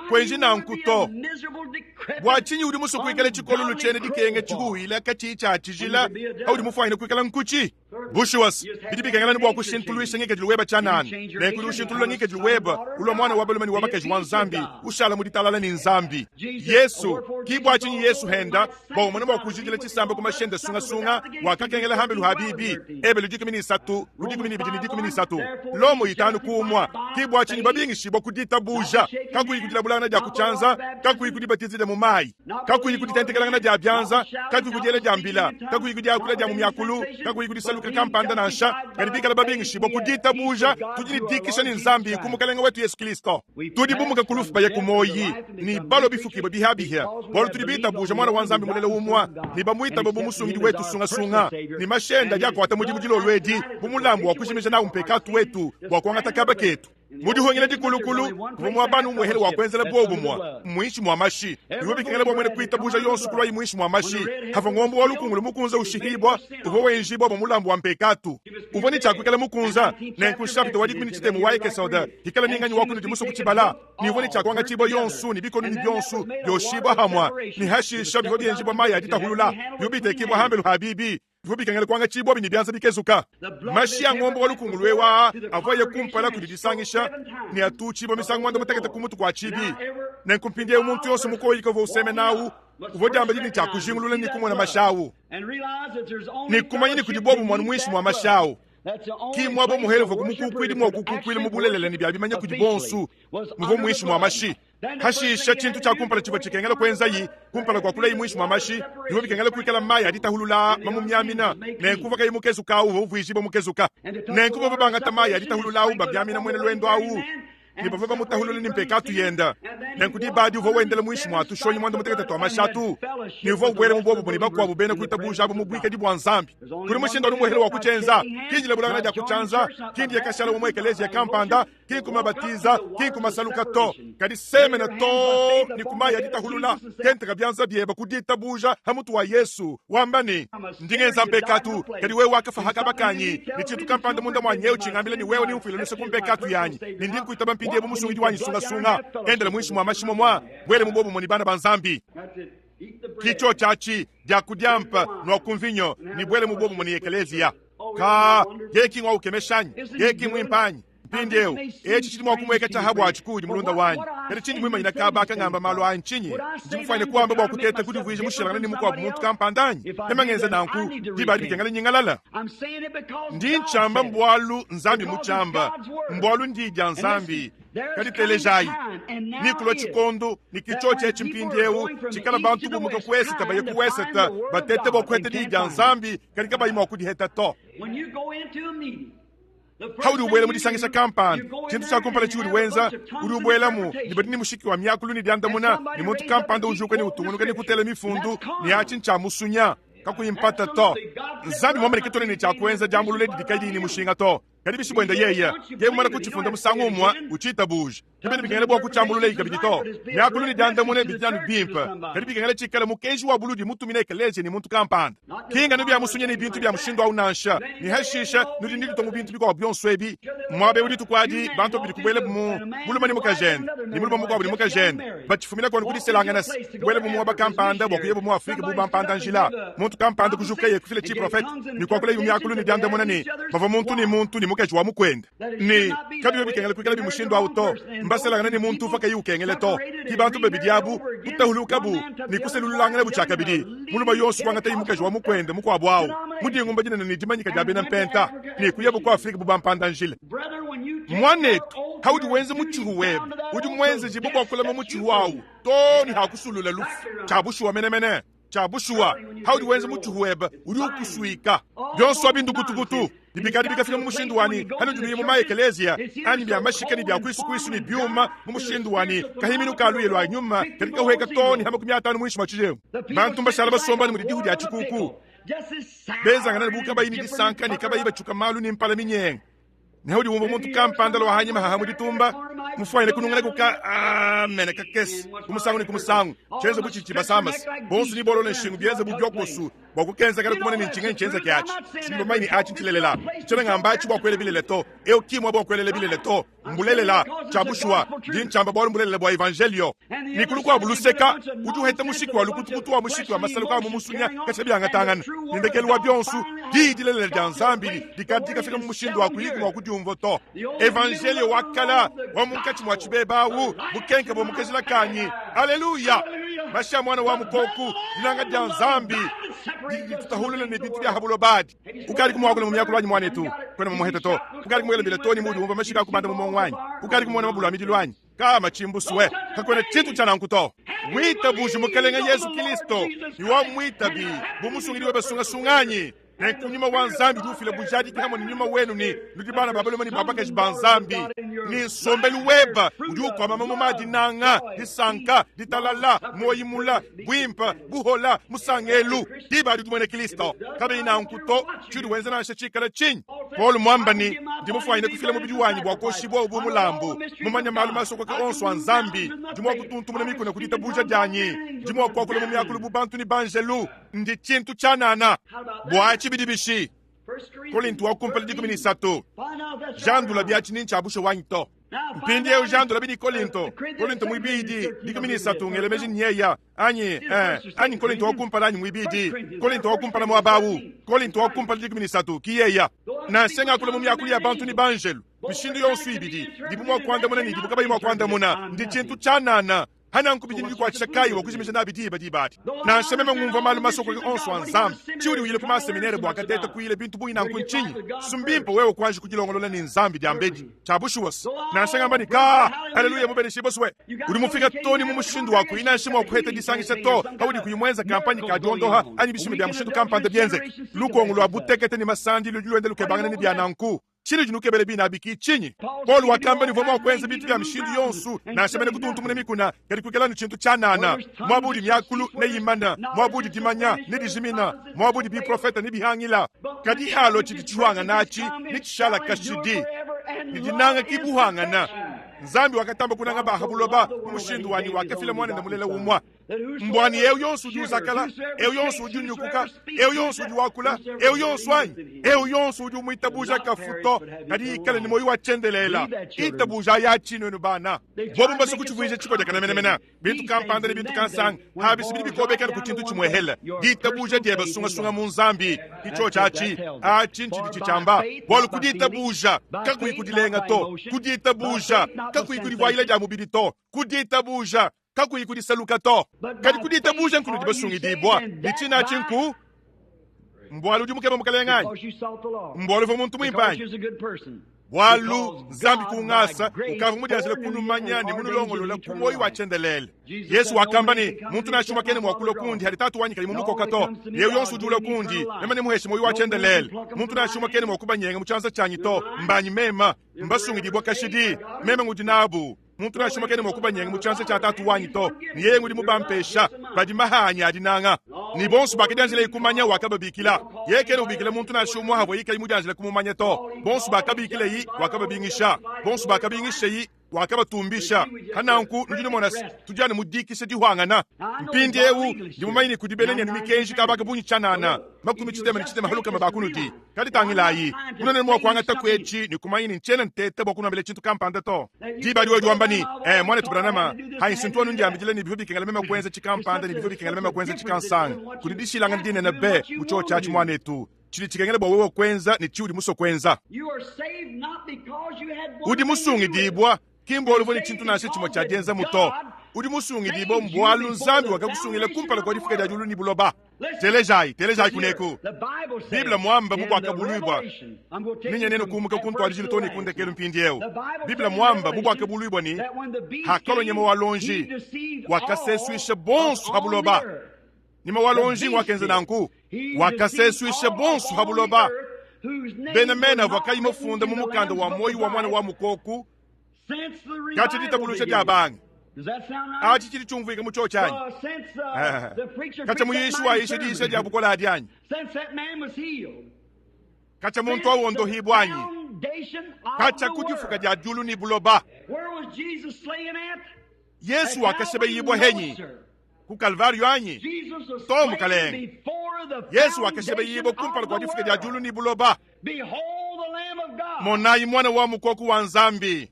Kuenji nanku to. Bua tshinyi udi musue kuikala tshikololo tshiena dikenga tshihuila katshiyi tshia tshijila paudi mufuanyine kuikala nkutshi? Bushuwa, bidi bikengela ne bua kushintuluisha ngikadilu webe tshianana. Nenku udi ushintulula ngikadilu webe, ulua muana wa balume ne wa bakaji wa Nzambi, ushala mu ditalala ne Nzambi. Yesu, ki bua tshinyi Yesu henda bua umone mua kujidila tshisamba ku mashi ende sungasunga, wakakengela hambelu ha bibi, Ebelu 13 ku 12 ne 13, Lomo 5 ku umua. Ki bua tshinyi babingishibua ku ditabuja, kakuyi ku dilabulangana dia ku tshianza, kakuyi ku dibatiza dia mu mayi, kakuyi ku ditentekelangana dia bianza, kakuyi ku diela dia mbila, kakuyi ku diakula dia mu miakulu, kakuyi ku disaluka kampanda nansha, kadi bikala babingishibua ku ditabuja, tudi ne dikisha ne Nzambi ku Mukelenge wetu Yesu Kilisto. Tudi bumuka ku lufu baya ku muoyi, ne balua bifukibua bihabihia, bualu tudi bitabuja Muana wa Nzambi mulela umua, ne bamuitaba bu Musungidi wetu sungasunga, ne mashi ende adi akuata mudimu dilolo edi bu mulambu wa kujimija nawu mpekatu wetu bua kuangata kaba ketu. Mu dihungila dikulukulu, kuvua muaba anu umuehele wa kuenzela buobumue, muinshi mua mashi. Bivua bikengela bua muena kuitabuja yonso kuluaye muinshi mua mashi. Havua ngombo wa lukungulu mukunze ushihibua, uvua wenjibua bua mulambu wa mpekatu. Uvua ne tshia kuikala mukunza. Nenku nshapita wa dikumi ne tshitema wa Ekesode, hikala ni nganyi wa kunudi musue kutshibala, ne uvua ne tshia kuangatshibua yonso ne bikonu ne bionso bioshibua hamue, ne hashisha bivua bienjibua mayi a ditahulula, bivua bitekibua hambelu ha bibi. Bivua bikengela kuangatshibuabi ne bianza bikezuka. Mashi a ngombe wa lukungulu eu aa avua aya kumpala ku didisangisha ne atuutshibua misangu muanda-mutekete ku mutu kua tshibi. Nenku mpindieu muntu yonso mukoyi kavua usemena au uvua diambedi ne tshia kujingulula ne kumona mashi au ne kumanya ne kudi buobumue anu muinshi mua mashi au. Ki muaba muhele uvua mukukuidi mua kukukuila mu bulelela ne bia bimanya kudi bonso muvua muinshi mua mashi. Hashisha, tshintu tshia kumpala tshivua tshikengela kuenzayi kumpala kua kulayi muinshi mua mashi, bivua bikengela kuikala mayi a ditahulula mamumiamina, nenku uvua kayi mukezuka au uvua uvuijibua mukezuka. Nenku bavua bangata mayi a ditahulula au babiamina muena luendu au, ne bavua bamutahulula ne mpekatu yende. Nenku diba adi uvua wendela muinshi mua tushonyi muanda mutekete tua mashi atu, ne uvua ubuela mu buobumue ne bakuabu bena kuitabuja abu mu buikadi bua Nzambi. Kudi mushindu anu umuehele wa kutshienza, ki ndilabulangana dia ku tshianza, ki ndiye kashala mu ekeleziya kampanda, ki nkumabatiza, ki nkumasaluka to, kadi semena too ne ku mayi a ditahulula, tenteka bianza biebe ku ditabuja ha mutu wa Yesu, wamba ne, Ndi ngenza mpekatu, kadi wewe wakafa ha kaba kanyi, ne tshintu kampanda munda muanyi eu tshingambila ne wewe neumfuile luse ku mpekatu yanyi, ne ndi nkuitaba mpindieu bu musungidi wanyi sungasunga. Endela muinshi mua mashi momua, buele mu buobumue ne bana ba Nzambi. Ki tshiotshi atshi, dia ku diampa, nua ku mvinyo, ne buele mu buobumue ne ekeleziya. Ka, yeye ki ngua ukemesha anyi? Yeye ki muimpe anyi? Mpindieu, etshi tshidi mua kumueka tshia ha buatshi kuudi, mulunda wanyi, kadi tshindi muimanyina kaba aka ngamba malu aa ntshinyi? Ndi mufuanyine kuamba bua kuteta kudivuija mushilangane ne mukuabu muntu kampanda anyi? Meme ngenza nanku, diba adi bikengela nyingalala. Ndi ntshiamba mbualu Nzambi mutshiamba, mbualu ndiyi dia Nzambi. Kadi telejayi, nekulua tshikondo, ne ke tshiotshi etshi mpindieu, tshikala bantu bumuka ku esete baye ku wesete, batete bua kuheta diyi dia Nzambi, kadi kabayi mua kudiheta to. Paudi ubuela mu disangisha kampanda, tshintu tshia kumpala tshiudi wenza, udi ubuelamu ne badi ne mushiki wa miakulu ne diandamuna, ne muntu kampanda ujuka ne utungunuka ne kutela mifundu, ne atshi ntshia musunya, kakuyi mpata to. Nzambi muambe ne, Katuena ne tshia kuenza diambulula didi kadiyi ne mushinga to. Kadi bishi buende yeye? Yeye mumane kutshifunda musangu umue, utshitabuja. Kabiena bikengela bua kutshiambululayi kabidi to. Miakulu ne diandamuna bidi anu bimpe, kadi bikengela tshikale mukenji wa buludi mutumina ekeleziya ne muntu kampanda, ki nganu bia musunya ne bintu bia mushindu au nansha. Ne hashishe nudi nuditua mu bintu bikuabu bionso ebi. Muaba eu dituku adi, bantu babidi kubuelabu mu mulume ne mukajende, ne mulume mukuabu ne mukajende, batshifumina kuanu ku diselangana se kubuelabu muaba kampanda bua kuyabu mu Afrike bu bampanda-njila. Muntu kampanda kujukaye kufila tshiprofete ne kuakulaye mu miakulu ne diandamuna ne, bavua muntu ne muntu ne mukaji wa mukuende. Ne kabivua bikengela kuikala mushindu au to. Mbaselangane ne muntu uvua kayi ukengela to. Ki bantu babidi abu kutahulukabu ne kuselululanganabu tshiakabidi. Mulume yonso kuangataye mukaji wa mukuende mukuabu au mu dingumba dinene ne dimanyika dia bena mpenta ne kuyabu ku Afrike bu bampanda-njila. Muanetu, haudi wenza mutshihu webe, udi muenzejibue bua kulama mutshihu au too ne hakusulula lufu. Tshia bushuwa menemene. Tshia bushuwa, haudi wenza mutshihu webe, udi ukusuika. Bionso abi ndukutukutu. Ne bikadi bikafika mu mushindu wa ne hanudi nuya mu maekeleziya anyi bia mashika ne bia kuisukuisu ne biuma mu mushindu wa ne kahiminu ka luya lua nyuma kadi kahueka too ne ha 50 muinshi mua tshijengu. Bantu mbashala basomba ne mudi dihu dia tshikuku, benzangana ne bu kabayi ne disanka ne kabayi batshuka malu ne mpala minyenga. Ne haudi wumvua muntu kampanda lua hanyima haha mu ditumba mufuanyine kunungana ku ka amen kakese ku musangu ne ku musangu, tshienze bu tshidi tshibasamasa bonso ne bolole nshingu bienze bu biokosu bua kukenzakala kumona ne ntshinganyi tshienzeke atshi. Tshidi bamanye ne atshi ntshilelela. Tshiena ngamba atshi bua kuela bilele to. Eu ki muaba wa kuelela bilele to. Mbulelela, tshia bushuwa, ndi ntshiamba bualu mbulelela bua evanjelio. Ne ku lukuabu luseka, udi uheta mushiki wa lukutukutu wa mushiki wa masaluka a mu musunya katshia biangatangana. Ne ndekelu wa bionso, diyi dilelela dia Nzambi dikadi dikafika mu mushindu wa kuyiku mua kudiumvua to. Evanjelio wa kala wa munkatshi mua tshibeba awu, bukenke bua mu kajila kanyi. Aleluya! Mashi a Muana wa Mukoku, dinanga dia Nzambi didi ditutahulula ne bintu bia ha buloba adi. Ukadi kumuakula mu miakulu anyi muanetu? Kuena mumuheta to. Ukadi kumuela mbila to ne muudi umvua mashika akubanda mu muongo anyi? Ukadi kumona mabulu a midilu anyi? Ka matshimbusue, kakuena tshintu tshia nanku to. Witabuje Mukelenge Yezu Kilisto ne wamuitabi bu musungidi webe sungasunga anyi? Nenku nyuma wa Nzambi udi ufila bujadiki hamue ne nyuma wenu ne nudi bana ba balume ne ba bakaji ba Nzambi, ne nsombelu webe udi ukuama mamuma a dinanga, disanka, ditalala, muoyi mula, buimpe, buhola, musangelu. Diba adi udi muena Kristo. Kabiyi nanku to, tshiudi wenza nansha tshikale tshinyi? Paulo muamba ne, Ndi mufuanyine kufila mubidi wanyi bua kuoshibua bu mulambu, mumanye malu masokoka onso a Nzambi, ndi mua kutuntumuna mikuna ku ditabuja dianyi, ndi mua kuakula mu miakulu bu bantu ne banjelu. Ndi tshintu tshianana. Bua atshi bidi bishi? Kolinto wa kumpala 13 Jandula biatshi ni ntshia bushuwa wanyi to. Mpindieu jandula bidi Kolinto, Kolinto muibidi 13 ngela meji nyeya anyi eh, anyi Kolinto wa kumpala anyi muibidi Kolinto wa kumpala muaba au Kolinto wa kumpala 13 ki yeya. Nansha ngakula mu miakulu ya bantu ne banjelu mishindu yonso ibidi dibu mua kuandamuna ne dibu kabayi mua kuandamuna ndi tshintu tshianana. Hananku bidi ne dikuatshisha kayi bua kujimija nabi diba diba adi? Nansha meme ngumvua malu masokoke onso a Nzambi, tshiudi uyila ku maseminere bua kateta kuyila bintu bungi nanku ntshinyi? Si mbimpe wewe kuanji kudilongolola ne Nzambi diambedi. Tshia bushuwa se, nansha ngamba ne, Kaa, aleluya mubeneshibue swe! Udi mufika too ne mu mushindu wa kuyi nansha mua kuheta disangisha to paudi kuyi muenza kampanye ka diondoha anyi bishima bia mushindu kampanda bienzeke. Lukongo lua butekete ne masandi ludi luenda lukebangana ne bia nanku. Tshinudi nukebela bine abi ki tshinyi? Paulo wakamba ne uvua mua kuenza bintu bia mishindu yonso, nansha mene kutuntumuna mikuna, kadi kuikala anu tshintu tshianana. Muaba udi miakulu neyimane, muaba udi dimanya nedijimina, muaba udi biprofete nebihangila. Kadi halua tshidi tshihuangana atshi, netshishala kashidi, ne dinanga ki buhuangana. Nzambi wakatamba kunanga ba ha buloba mu mushindu wa ne wakafila Muanende mulela umue. Mbuani eu yonso udi uzakala, eu yonso udi unyukuka, eu yonso udi wakula, eu yonso anyi, eu yonso udi umuitabuja kafu to, kadi ikale ne muoyo wa tshiendelela. Itabuja yatshi nuenu bana. Bobu mbasue kutshivuija tshikodekana menemene, bintu kampanda ne bintu kansanga, habisi bidi bikobekana ku tshintu tshimuehele. Ditabuja diebe sungasunga mu Nzambi, ki tshiotshi atshi. Atshi ntshidi tshitshiamba, bualu ku ditabuja kakuyi ku dilenga to, ku ditabuja kakuyi ku divuayila dia mubidi to, ku ditabuja kakuyi ku disaluka to, kadi ku ditabuja nkunudi basungidibua. Ne tshina atshi nku mbualu udi mukeba Mukalenge anyi? Mbualu uvua muntu muimpe anyi? Bualu Nzambi ku ngasa ukavua mudianjile kunumanya ne munulongolola ku muoyo wa tshiendelele. Yezu wakamba ne, muntu nansha umue kena mua kulua kundi hadi Tatu wanyi kayi mumukoka to. Ne eu yonso udi ulua kundi, meme nemuheshe muoyo wa tshiendelele. Muntu nansha umue kena mua kubanyenga mu tshianza tshianyi to. Mbanyi meme, mbasungidibua kashidi, meme ngudi nabu. Muntu nansha umue kena mua kubanyenga mu tshianza tshia Tatu wanyi to, ne yeye ngudi mubampesha. Badi maha anyi a dinanga, ne bonso bakadianjileye kumanya wakababikila. Yeye kena ubikila muntu nansha umue havuaye kayi mudianjile kumumanya to. Bonso bakabikileye wakababingisha, bonso bakabingisheye wakabatumbisha. Hananku nudi numona se, tudi anu mu dikisha dihuangana. Mpindiewu ndi mumanye ne kudi bena nenu mikenji kabaka bungi tshianana, 63 ha lukama ba kunudi. Kadi tangilayi, kunuena mua kuangata ku etshi ne kumanya ne ntshiena nteta bua kunuambila tshintu kampanda to. Diba adi wewe wamba ne, Eh, muanetu Branham, hanyi sintu anu ndiambidila ne bivua bikengela meme kuenza tshikampanda ne bivua bikengela meme kuenza tshikansanga. Kudi dishilangana dinene be mu tshiotshi atshi, muanetu. Tshidi tshikengela bua wewe kuenza ne tshiudi musue kuenza. Udi musungidibua, ki mbualu uvua ne tshintu nansha tshimue tshia dienzamu to. Udi musungidibue mbualu Nzambi wakakusungila kumpala kua difuka dia diulu ne buloba. Telejayi, telejayi kuneku. Bible muamba mu Buakabuluibua, ninye nenu kumuka ku ntuadijilu too ne ku ndekelu mpindieu. Bible muamba mu Buakabuluibua ne, hakalua nyama wa luonji, wakasesuisha bonso pa buloba. Nyama wa luonji wakenza nanku, wakasesuisha bonso pa buloba. Bena mena avua kayi mafunda mu mukanda wa muoyo wa Muana wa Mukoku katshia ditabuluja dia bangi. Atshi tshidi tshiumvuika mu tshiotshi anyi? Katshia muyishi wayisha diyisha dia bukole adi anyi? Katshia muntu au wondohibua anyi? Katshia ku difuka dia diulu ne buloba. Yesu wakashebeyibua henyi? Ku Kalvario anyi? To, mukalenge. Yesu wakashebeyibua kumpala kua difuka dia diulu ne buloba. Monayi Muana wa mukoko wa Nzambi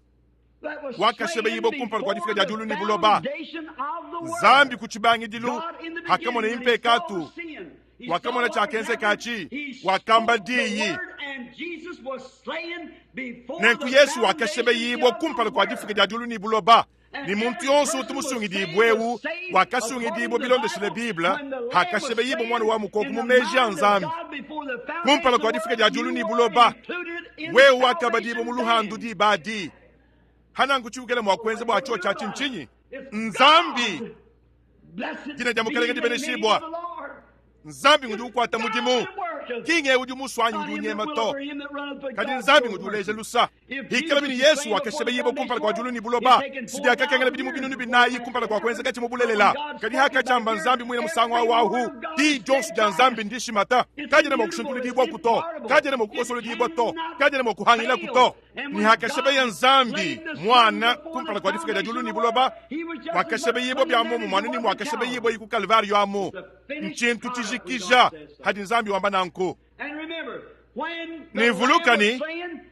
wakashebeyibua kumpala kua difuka dia diulu ne buloba. Nzambi ku tshibangidilu hakamoneye mpekatu, wakamona tshiakenzeka atshi, wakamba diyi. Nenku Yesu wakashebeyibua kumpala kua difuka dia diulu ne buloba. Ne muntu yonso utu musungidibue eu wakasungidibua bilondeshile Bible hakashebeyibua Muana wa mukoko mu meji a Nzambi kumpala kua difuka dia diulu ne buloba. Wewe wakabadibua mu luhandu diba adi. Hananku tshiukela mua kuenza bua tshiotshi atshi ntshinyi? Nzambi, dina dia Mukelenge dibeneshibua. Nzambi ngudi ukuata mudimu, ki ng'eu udi musue anyi udi unyema to, kadi Nzambi ngudi uleja lusa. Hikalabi ne Yesu wakashebeyibua kumpala kua diulu ne buloba, si biakakengela bidimu 4000 kumpala kua kuenzekatshi mu bulelela. Kadi hakatshiamba Nzambi muine musangu au ahu, diyi dionso dia Nzambi ndishimata, kadiena mua kushintuludibua to, kadiena mua kukosolodibua to, kadiena mua kuhangilaku to. Ne hakashebeya Nzambi Muana kumpala kua difuka dia diulu ne buloba, wakashebeyibua bia muomumue anu ne muakashebeyibua ku Kalvario amu. Ntshintu tshijikija hadi Nzambi wamba nanku. Ne vuluka ne,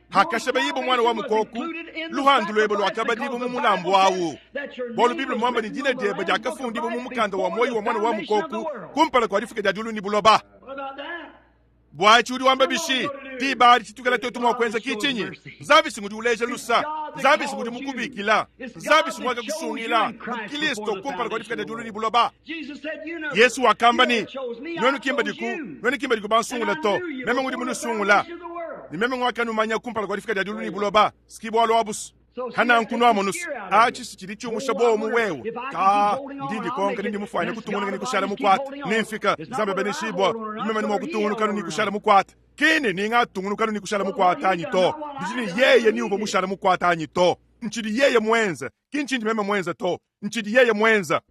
hakashebeyibua muana wa mukoku, luhandu luebe luakabadibua mu mulambu awu, bualu Bible muamba ne dina diebe diakafundibua mu mukanda wa muoyo wa muana wa mukoku kumpala kua difuka dia diulu ne buloba. Bua etshi udi wamba bishi? Diba adi tshitukela tuetu mua kuenza ki tshinyi? Nzambi si ngudi uleja lusa. Nzambi si ngudi mukubikila. Nzambi si nguakakusungila mu Kilisto kumpala kua difika dia diulu ne buloba. Yesu wakamba ne, Nuenu ki mbadiku, nuenu ki mbadiku bansungula to, meme ngudi munusungula, ne meme nguakanumanya kumpala kua difika dia diulu ne buloba. Ski bualu abu's. Hananku nuamonu's, atshi si tshidi tshiumusha buowa mu wewe. Ka, ndi ndikonka ni ndi mufuane kutungunuka ne kushala mukuate. Ni mfika, Nzambi abeneshibua, meme ni mua kutungunuka ne kushala mukuate. Ki ne ni ngatungunuka ne kushala mukuate anyi to. Bidi ne yeye ni uvua mushala mukuate anyi to. Ntshidi yeye muenze, ki ntshindi meme muenze to. Ntshidi yeye muenza.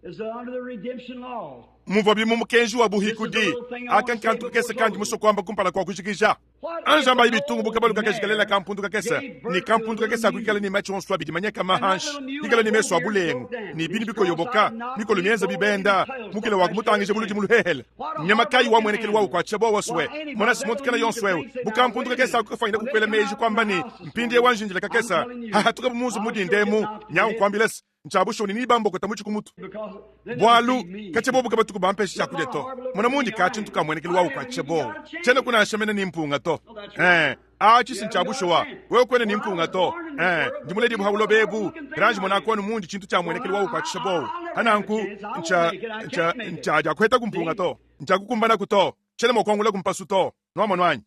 Muvuabi mu mukenji wa buhikudi. Aka nkantu kakese kandi musue kuamba kumpala kua kujikija. Anji ambayi bitungu bu kabalu kakaji kalela kampundu kakese, ne kampundu kakese aku kikala ne matshi onso abidi manyakama hanshi, kikala ne mesu a bulengu, ne binu bikoyoboka, mikolo mienza bibenda, mukila wa kumutangija buludi mu luhehele. Nyama kayi wa muenekelu wa ukuatshisha buowa sue? Mona si muntu kena yonso eu bu kampundu kakese aku kafuanyina kukuela meji kuamba ne, Mpindieu anji kakese, hahatuka bu mu nzubu mu dinda emu, nyawu nkuambila se, Ntshia bushuwa ne nibambokota mutshi ku mutu, bualu katshia bobu kabatuku bampesha tshiakudia to. Mona mundi ka tshintu ka muenekelu wa ukuatshisha bowa, tshiena kunansha mene ne mpunga to. Ee, atshi si ntshia bushuwa, wewe kuena ne mpunga to. Ee, ndi muledibue ha buloba ebu, ranji monaku anu mundi tshintu tshia muenekelu wa ukuatshisha bowa. Hananku, ntshia, ntshia, ntshia diakuhetaku mpunga to, ntshiakukumbanaku to. Tshiena mua kuangulaku mpasu to. Nuamonu anyi?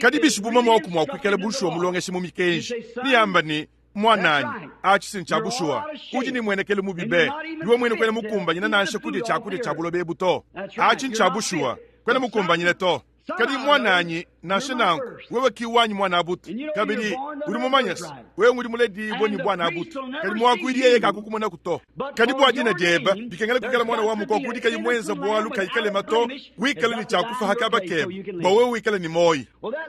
Kadi bishi bu mamu waku mua kuikala bushuwa mulongeshi mu mikenji, niyamba ne, Muananyi, atshi si ntshia bushuwa. Udi ne muenekelu mubi be. Iwe muine kuena mukumbanyine nansha kudia tshiakudia tshia buloba ebu to. Atshi ntshia bushuwa. Kuena mukumbanyine to. Kadi muananyi, nansha nanku, wewe ki wanyi muanabute. Kabidi, udi mumanye se, wewe ngudi muledibue ne buanabute. Kadi muakuidi yeye kakukumonaku to. Kadi bua dina diebe, bikengela kuikala muana wa mukoko udi kayi muenza bualu kayi kalema to, wikale ne tshia kufa ha kaba kebe, bua wewe wikale ne muoyo.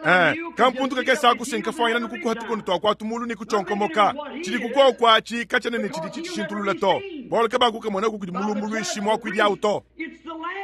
Eh, kampundu kakese aku se nkafuanyina ne kukuha tukono tua kuatu mulu ne kutshionkomoka. Tshidi kukuoku atshi katshiena ne tshidi tshitshishintulula to, bualu kabakukamonaku kudi mulumbuluishi muakuidi au to.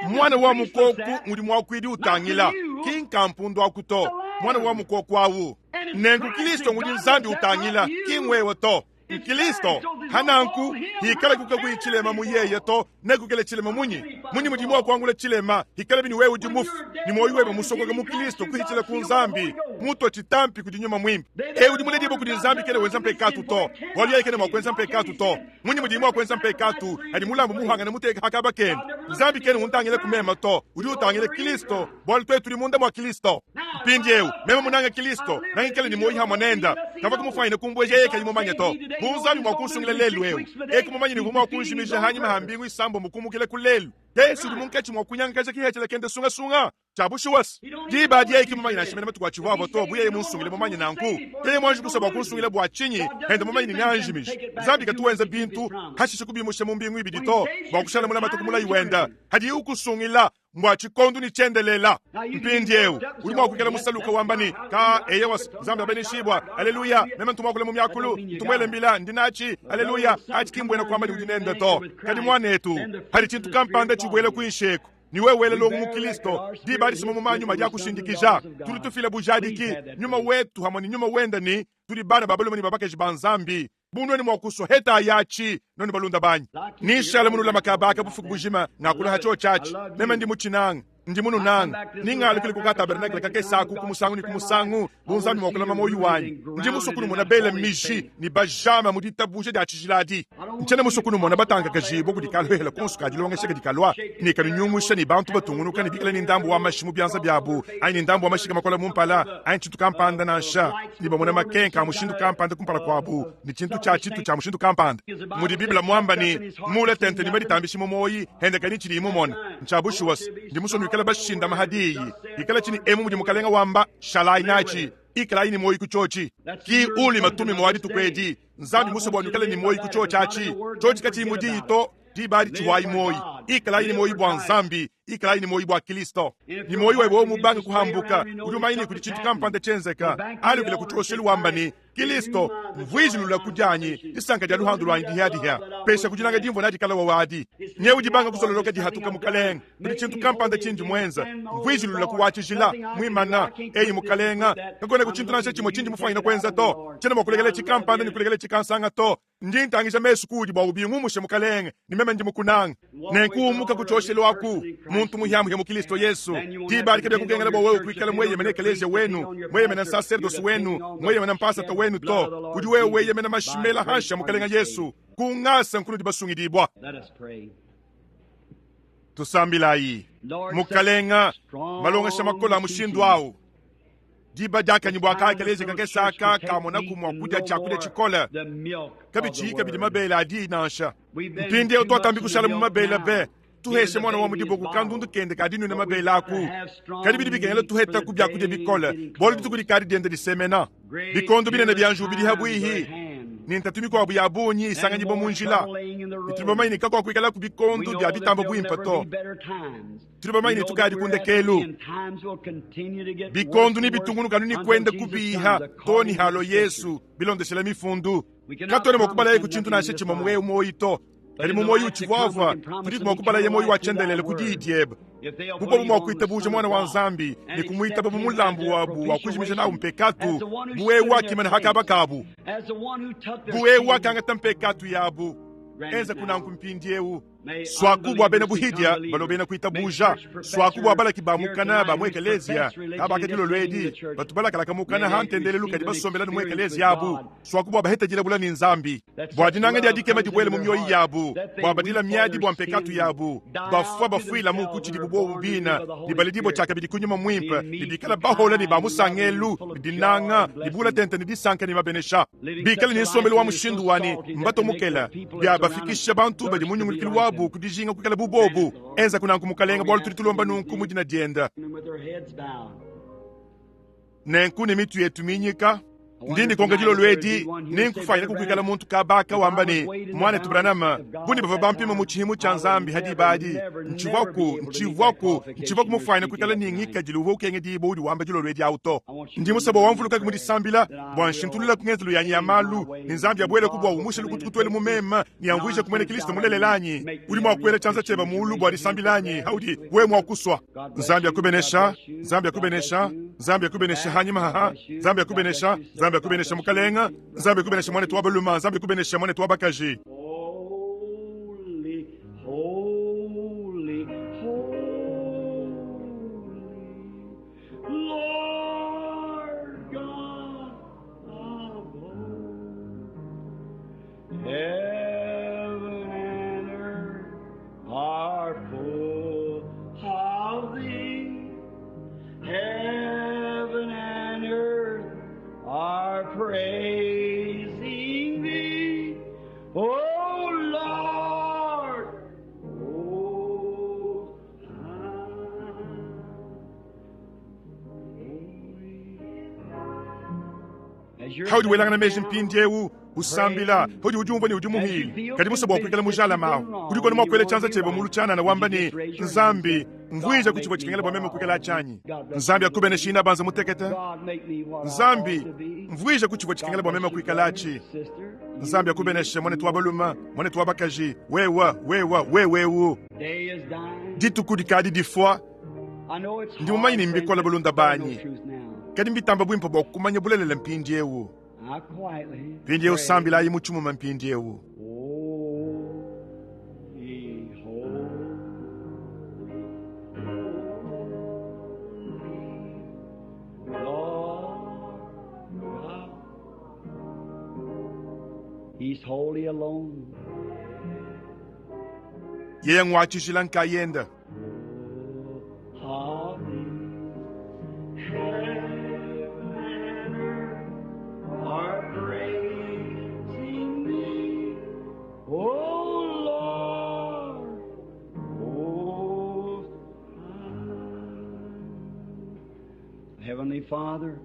Muana wa mukoku ngudi muakuidi utangila, ki nkampundu aku to, muana wa mukoku au. Nenku Kilisto ngudi Nzambi utangila, ki ngwewe to. Nkilisto. Hananku, hikala kukakuyi tshilema mu yeye to, nekukele tshilema munyi? Munyi mudi mua kuangula tshilema hikalabi ne wewe udi mufu, ne muoyo webe musokoka mu Kilisto kuhitshila ku Nzambi, mutua tshitampi kudi Nyuma Muimpe? Eu udi muledibue kudi Nzambi kena wenza mpekatu to, bualu yeye kena mua kuenza mpekatu to. Munyi mudiye mua kuenza mpekatu hadi mulambu muhangane muteka ha kaba kende? Nzambi kena untangila ku meme to, udi utangila Kilisto, bualu tuetu tudi munda mua Kilisto. Mpindieu, meme munange Kilisto, nangikale ne muoyo hamue nende. Kavua kumufuanyine kumbueja yeye kayi mumanye to. Bu Nzambi mua kunsungila lelu eu, eku mumanye ne uvua mua kunjimija hanyima ha mbingu isambombo kumukila ku lelu. Yesu udi munkatshi mua kunyangakaja kihethela kende sungasunga. Tshia bushuwa se, diba adi yeye ki mumanye nansha mene matuku atshivuavua to. Bu yeye munsungile mumanye nanku, yeye muanji kusua bua kunsungila bua tshinyi? Hende mumanye ne neanjimije. Nzambi katu wenza bintu hashishe kubimusha mu mbingu ibidi to, bua kushala mulamate ku mulayi wende. Hadiye ukusungila, mbua tshikondu ne tshiendelela. Mpindieu udi mua kuikala musaluka wamba ne, Ka, eyowa, Nzambi abeneshibua, aleluya, meme ntu muakule mu miakulu, ntu muele mbila, ndi natshi, aleluya. Atshi ki mbuena kuamba ne udi nende to. Kadi muanetu, padi tshintu kampanda tshibuela kuinshi eku, ne wewe wela longo mu Kristo, diba adi simamuma a nyuma adi akushindikija. Tudi tufila bujadiki, nyuma wetu hamue ne nyuma wende ne, tudi bana ba balume ne ba bakaji ba Nzambi. Bu nuenu mua kusua heta yatshi, nuenu balunda banyi, ninshala munulama kaba aka bufuku bujima, ngakula ha tshiotshi atshi. Meme ndi mutshinanga, ndi mununanga, ningalukile ku ka tabernakle kakese aku ku musangu ne ku musangu, bu Nzambi mua kulama muoyo wanyi. Ndi musue kunumona bela miji ne bajama mu ditabuja dia tshijila adi. Ntshiena musue kunumona batangakajibua kudi kaluhehela konso ka dilongesha kadi kalua ne kanunyungusha ne bantu batungunuka ne bikale ne ndambu wa mashi mu bianza biabu anyi ne ndambu wa mashika makole mu mpala anyi tshintu kampanda nansha, ne bamona makenka a mushindu kampanda kumpala kuabu ne tshintu tshia tshitu tshia mushindu kampanda. Mudi Bible muamba ne, Mmuule tente ne maditambishi mu muoyi ende kayi ne tshidiye mumone. Ntshia bushuwa se, ndi musue nuikale bashindame ha diyi. Ikala tshini emu mudi Mukalenga wamba, shalayi natshi, ikalayi ne muoyi ku tshiotshi. Ki uli matumimo wa dituku edi. Nzambi musue bua nuikale ne muoyi ku tshiotshi atshi. Tshiotshi katshiyi mu diyi to, diba adi tshihuayi muoyi. Ikalayi ne muoyi bua Nzambi, ikalayi ne muoyi bua Kilisto. Ne muoyi webe wewe mubange kuhambuka, udi umanya ne kudi tshintu kampanda tshienzeka. Alukila ku tshioshelu wamba ne, Kilisto, mvuijilula ku dianyi disanka dia luhandu luanyi dihia-dihia. Pesha ku dinanga dimvua nadi kala wawa adi. Nyewu dibanga kusololoka dihatuka, Mukelenge, kudi tshintu kampanda tshindi muenza. Mvuijilula ku wa tshijila, muimana. Eyi, Mukelenge, kakuenaku tshintu nansha tshimue tshindi mufuanyine kuenza to. Tshiena mua kulekela tshikampanda ne kulekela tshikansanga to. Ndi ntangija mesu kuudi bua ubingumushe, Mukalenge, ne meme ndi mukunange. Nenku umuka ku tshioshelu aku, muntu muhiamuhia mu Kilisto Yesu. Diba adi kabiakukengela bua wewe kuikala mueyemene ekeleziya wenu, mueyemene nsaserdose wenu, mueyemene mpasata wenu to. Udi wewe weyemena mashi mela hanshi a Mukalenge Yesu. Ku ngasa nkunudi basungidibua. Tusambilayi. Mukalenga, malongesha makole a mushindu au! Diba diakanyibua ka ekeleziya kakese aka kamonaku mua kudia tshiakudia tshikole, kabitshiyi kabidi mabele a diyi nansha. Mpindieu tuatambi kushala mu mabele be, tuheshe muana wa mu diboko kandundu kende ka dinuina mabele aku. Kadi bidi bikengela tuhetaku biakudia bikole, bualu dituku dikadi dienda disemena. Bikondo binene bia njiwu bidi habuihi, ne ntatu mikuabu ya bungi isanganyibua mu njila. Ne tudi bamanye ne kakuakuikalaku bikondo bia bitamba buimpe to. Tudi bamanye ne tukadi ku ndekelu. Bikondo nebitungunuke anu ne kuenda kubiha too ne halua Yesu, bilondeshela Mifundu. Katuena mua kubalayeku tshintu nansha tshimue mu eu muoyi to, kadi mu muoyi utshivuavua tudiku mua kubalaye muoyi wa tshiendelele ku diyi diebe. Bu bobu mua kuitabuja Muana wa Nzambi ne kumuitaba bu mulambu wabu wa kujimija nawu mpekatu, bu eu wakimana ha kaba kabu, bu eu wakangata mpekatu yabu. Enza kunanku mpindieu. Suaku bua bena buhidia balua bena kuitabuja, suaku bua balaki ba mukana ba mu ekeleziya kabaka dilolo edi batu balakalaka mukana ha ntendelelu kadi basombela ne mu ekeleziya abu, suaku bua baheta dilabula ne Nzambi, bua dinanga dia dikema dibuele mu mioyo yabu, bua badila miadi bua mpekatu yabu, bafua bafuilamu ku tshidibu buobu bina, ne baledibua tshiakabidi ku Nyuma Muimpe, ne bikala bahola ne ba musangelu ne dinanga ne bula tente ne disanka ne mabenesha. Bikale ne nsombelu wa mushindu wa ne, mbatomokela, biabafikisha bantu badi mu nyungulukilu wabu. abu ku dijinga kuikala bu bobu. Enzaku nanku, Mukalenga, bualu tudi tulomba nunku mu dina dienda. Nenku ne mitu yetu minyika, ndi ndikonka dilolo edi ni nkufuanyina kuikala muntu kabaka wamba ne, Muanetu Branham, bu ne bavua bampima mu tshihimu tshia Nzambi ha diba adi, ntshivuaku, ntshivuaku, ntshivuaku mufuanyina kuikala ne ngikadilu uvua ukengedibua udi wamba dilolo edi awu to. Ndi musue bua wamvulukaki mu disambila, bua nshintululaku ngenzelu yanyi ya malu, ne Nzambi abuelaku bua umushe lukutukutu elu mu meme ne amvuije ku muena Kilisto mulelela anyi? Udi mua kuela tshianza tshiebe muulu bua disambila anyi? Haudi wewe mua kusua. Nzambi akubenesha, Nzambi akubenesha, Nzambi akubenesha hanyima haha, Nzambi akubenesha, Nzambi akubenesha mukalenga, Nzambi akubenesha muanetu wa balume, Nzambi akubenesha muanetu wa bakaji. Holy, holy, holy, Lord God of hosts. Heaven and earth are full of thee. Heaven and earth are praising thee. O Lord, O As Haudi welangana meji mpindieu usambila, haudi udiumvua ne udi muhile, kadi musue bua kuikala mujalame ahu, udi kona mua kuela tshianza tshiebe mulu tshianana wamba ne, Nzambi, mvuija ku tshivua tshikengela bua meme kuikala tshianyi. Nzambi akubeneshe inabanza mutekete. Nzambi, mvuija ku tshivua tshikengela bua meme kuikala atshi. Nzambi akubeneshe muanetu wa balume, muanetu wa bakaji, wewa, wewa, wewewu. Dituku dikadi difua. Ndi mumanye ne mbikole balunda banyi, kadi mbitamba buimpe bua kumanya bulelela mpindieu. Mpindieu sambilayi mu tshimuma mpindieu. He's holy alone. Yeye ngwa tshijila nkayende. Heaven and earth are praising thee, O Lord, most high. Heavenly Father,